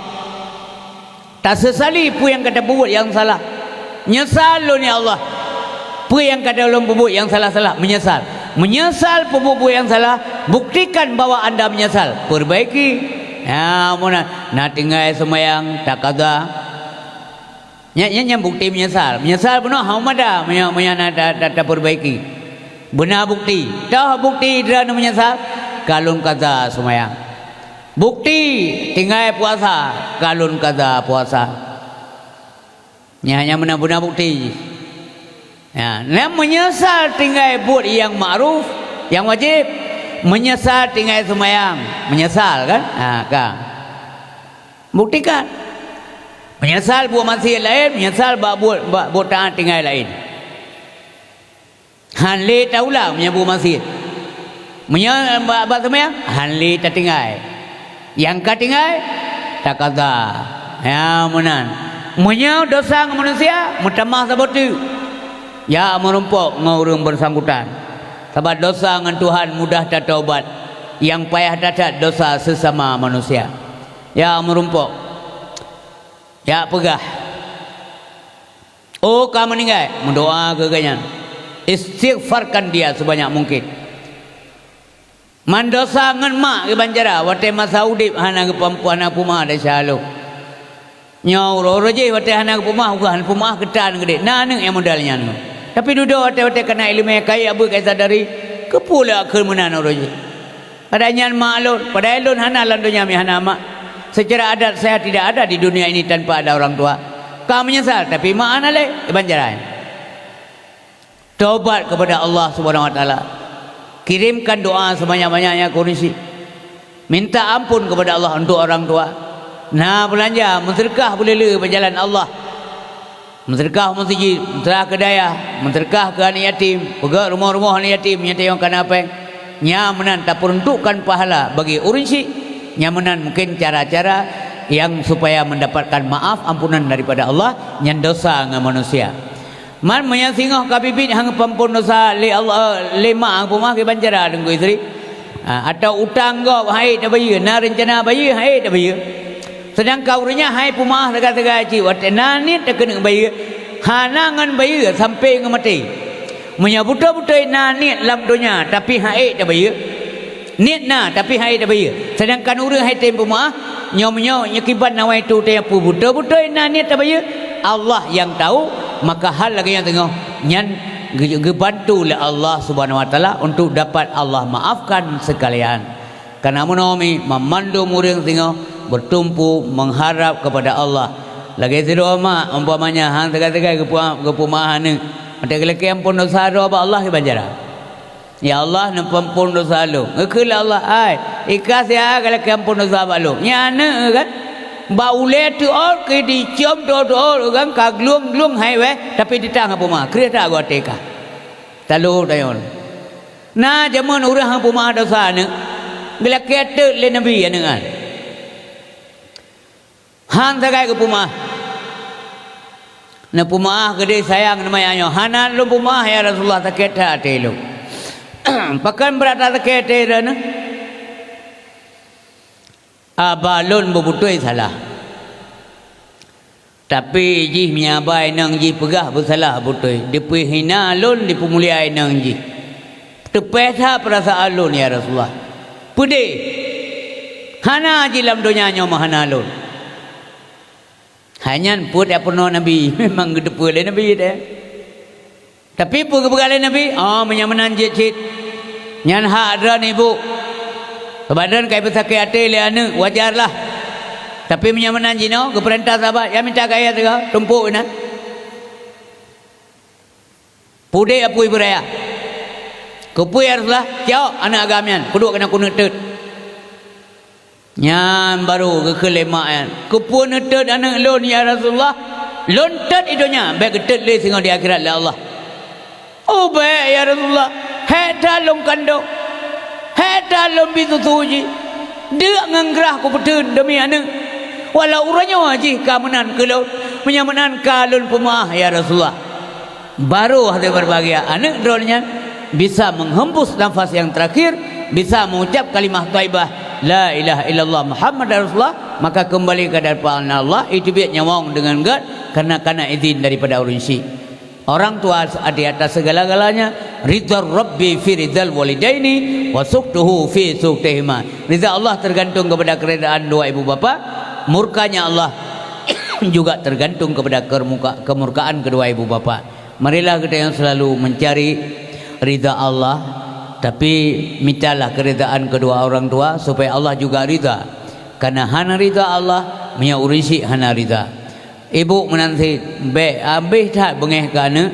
Tasesali peue nyang ka tapeubuet nyang salah. Menyesal lôn, ya Allah, peue nyang ka lôn peubuet nyang salah-salah. Menyesal. Menyesal peubuet-buet nyang salah, buktikan bahwa anda menyesal. Perbaiki. Ya, meunan. Na tinggai seumayang, takaza. Nyan, nyan, nyan bukti menyesal. Menyesal bunoe hana mada meunyoe, meunyoe na ta-, ta-, taperbaiki. Beuna bukti. Toh bukti droeneuh menyesal? Ka lôn kaza seumayang. Bukti tinggai puasa, ka lôn kaza puasa. Nyan hanya beuna-beuna bukti jih. Ya, nyan meunyeusal tinggai buet nyang ma'ruf, nyang wajéb. Meunyeusal tinggai seumayang, meunyeusal kan? Ha, ka. Buktikan. Meunyeusal buet maksiat laén, meunyeusal bak buet, bak buet taat tinggai laén. Han lé taulang meunyoe buet maksiat. Meunyoe bak, bak seumayang, han lé tatinggai. Nyang ka tinggai, takaza. Ya, meunan. Meunyoe dosa ngon manusia, meutamah saboh teuk. Ya, meurumpok ngon ureuëng bersangkutan. Sabab dosa ngon Tuhan mudah tataubat. Nyang payah that-that dosa sesama manusia. Ya, meurumpok. Ya, peugah. Oh, ka meuninggai, meudoa keu gobnyan. Istighfarkan dia sebanyak mungkin. Man dosa ngon mak kiban cara, watée masa udeb hana geupeuampu-, hana peumeu'ah desya lôn. Nyoe uroe-uroe jih watée hana geupeu'ah, uroe hana peumeu'ah keutan geudeh. Na aneuëk nyang modal nyan. Tapi dudoe watée-watée kana iéleumé kayée abeuet kai sadari, keupeue lé kheun meunan uroe jih. Padahai nyan mak lôn, padahai lôn hana lam donya meuhana mak. Secara adat saya tidak ada di dunia ini tanpa ada orang tua. Ka meunyeusal, tapi mak hana lé, kiban cara. Taubat kepada Allah Subhanahu Wa Taala. Kirimkan doa sebanyak-banyaknya keu ureuëng syiek. Minta ampun kepada Allah untuk orang tua. Na beulanja, meuseudeukah beulé-lé bak jalan Allah. Meuseudeukah meuseujid, meuseudeukah keu dayah, meuseudeukah keu aneuk yatim, peugét rumoh-rumoh aneuk yatim nyang tayong kana péng. Nyan meunan tapeuruntukkan pahala bagi ureuëng syiek. Nyan meunan mungken cara-cara nyang supaya mendapatkan maaf ampunan daripada Allah, nyan dosa ngon manusia. Man meunyoe singoh ka biet-biet han geupeuamphon dosa lé Allah, lé mak han geupeu'ah kiban cara Teungku Istri. Ha, atau utang gob han ék tabayeue, na reuncana bayeue han ék tabayeue. Seudangkan ureuëng nyan han ék peumeu'ah sagai-sagai cit, watée na niet takeuneuk bayeue, hana ngon bayeue sampoe ngon maté. Meunyoe beutôi-beutôi na niet lam donya tapi han ék tabayeue, Niet na, tapi han tabayeue. Sedangkan ureuëng han tem peumeu'ah, nyoe meunyoe nyoe kiban nawaitu teuh peue beutôi-beutôi na niet tabayeue, Allah nyang tahu, maka hal lagée nyan teungoh nyan geu-, geubantu lé Allah Subhanahu Wa Taala untuk dapat Allah maafkan sekalian. Kana meunoe mi, mamandum ureuëng singoh bertumpu mengharap kepada Allah. Lagée sidroe mak, umpamanya, han sagai-sagai geupeu-, geupeumeu'ah aneuëk. Watée geulakée amphon desya droe bak Allah, kiban cara? "Ya Allah, neupeuamphon desya lôn." Geukheun lé Allah, "Ai, ikhlas ya, geulakée amphon desya bak lôn." Nyan aneuëk kan? Bak ulée teuôt keu dicom teuôt-teuôt kan, ka glueng-glueng hai wéh, tapi teuta han peumeu'ah, kreueh that geuaté ka. Talo tayong. Na jameun ureuëng han peumeu'ah desya aneuëk, geulakée teut lé Nabi aneuëk nyan. Han sagai geupeumeu'ah. Neupeumeu'ah geudeh sayang neuh maya nyoe. "Hana lôn peumeu'ah, ya Rasulullah, sakét that até lôn." "Pakon brat that sakét até droeneuh?" "Aba lôn beubeutôi salah. Tapi jih meunyo aba inong jih peugah beusalah beutôi, dipeuhina lôn, dipeumulia inong jih. Teupéh that peurasaan lôn, ya Rasulullah. Peudeh, hana jih lam donya nyoe meuhana lôn." Hai nyan peue nyang peurunoe Nabi, memang geuteupeue lé Nabi teuh. Tapi peue geupeugah lé Nabi? "Oh, meunyo meunan jeuet cit. Nyan hak droeneuh ibu. Sabab droeneuh ka ipeusakét até lé aneuëk, wajar lah. Tapi meunyo meunan jinoe, geupeurintah sahabat, ya mita kayèe sigoe, tumpôk inan." Peudeh Abu Ibrahim. "Keupeue ya Rasulullah?" "Cok aneuëk agam nyan, peuduek keunan keuneuk teut." Nyan barô geukheun lé mak nyan, "Keupeue neuteut aneuëk lôn, ya Rasulullah? Lôn teut i donya, bék geuteut lé singoh di akhirat lé Allah." "Oh, bék, ya Rasulullah. Hék that lôn kandong. Hék that lôn bi susu jih. Deuk ngon grah kupeuteun deumi aneuëk. Walau uroe nyoe jih ka meunan keu lôn, meunyo meunan ka lôn peumeu'ah, ya Rasulullah." Baru hati berbahagia aneuëk droeneuh nyan bisa menghembus nafas yang terakhir, bisa mengucap kalimah thaibah, "La ilaha illallah Muhammadar Rasulullah," maka kembali ke hadapan Allah, itu biet nyawong dengan gét karena, karena izin daripada ureuëng syik. Orang tua di atas segala-galanya, ridha Rabbi fi ridhal walidaini, wa sukhtuhu fi sukhtihima. Ridha Allah tergantung kepada keridaan dua ibu bapa, murkanya Allah juga tergantung kepada kermuka-, kemurkaan kedua ibu bapa. Marilah kita yang selalu mencari ridha Allah, tapi mintalah keridaan kedua orang tua supaya Allah juga ridha. Karena hana ridha Allah, meunyo ureuëng syik hana ridha. Ibu meunan cit, bék habéh that beungéh keu aneuëk,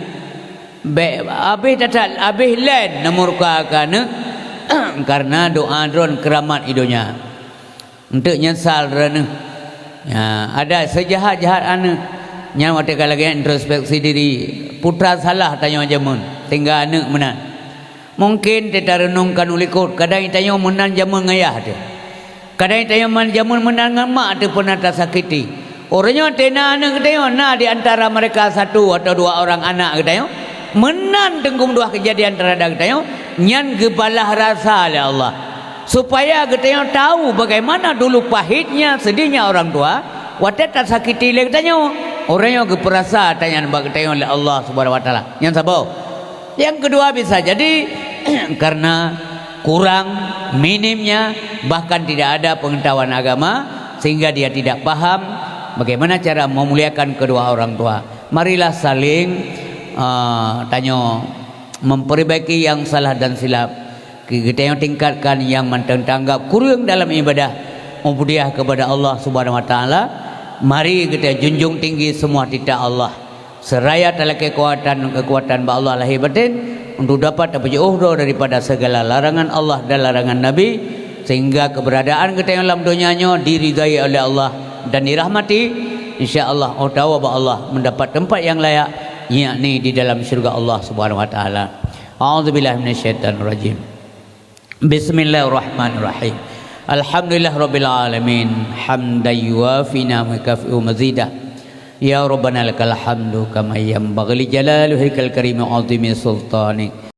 bék habéh that, that habéh lén neumurka keu aneuëk, karena doa droeneuh keuramat i donya. Eunteuk nyesal droeneuh. Ya, ada seujahat-jahat aneuëk. Nyan watée ka lagée introspeksi diri, peue salah tanyoe jameun, sehingga aneuëk meunan. Mungkin teuta reunong ka neulikot, kadang tanyoe meunan jameun ngon yah teuh. Kadang tanyoe man jameun meunan ngon mak teuh pernah tasakiti. Uroe nyoe teuh na aneuëk geutanyoe, na di antara mereka satu atau dua orang anak geutanyoe, meunan teungku meutuah keujadian terhadap geutanyoe, nyan geubalah rasa lé Allah. Supaya geutanyoe tahu bagaimana dulu pahitnya, sedihnya orang tua, watée tasakiti lé geutanyoe. Uroe nyoe geupeurasa tanyan bak geutanyoe lé Allah Subhanahu Wa Taala. Nyan saboh. Yang kedua, bisa jadi karena kurang, minimnya, bahkan tidak ada pengetahuan agama, sehingga dia tidak paham bagaimana cara memuliakan kedua orang tua. Marilah saling, ah, tanyoe memperbaiki yang salah dan silap. Geutanyoe tingkatkan nyang mantong tanggap kureueng dalam ibadah, ubudiyah kepada Allah Subhanahu Wa Taala. Mari geutanyoe junjung tinggi semua titah Allah. Seraya talakée keuatan, keukuatan bak Allah lahé batén untuk dapat tapeujiôh droe daripada segala larangan Allah dan larangan Nabi, sehingga keberadaan geutanyoe lam donya nyoe diridhai oleh Allah dan dirahmati. Insya Allah, oh tawa bak Allah mendapat tempat yang layak, yakni di dalam syurga Allah Subhanahu Wa Taala. A'udzubillahi minasyaitonirrajim. Bismillahirrahmanirrahim. Alhamdulillah Rabbil Alamin. Hamdan yuwafi ni'amahu wa yukafi'u mazidah. Ya Rabbana lakal hamdu kama yanbaghi li jalali wajhikal karimi wa azimi sultanik.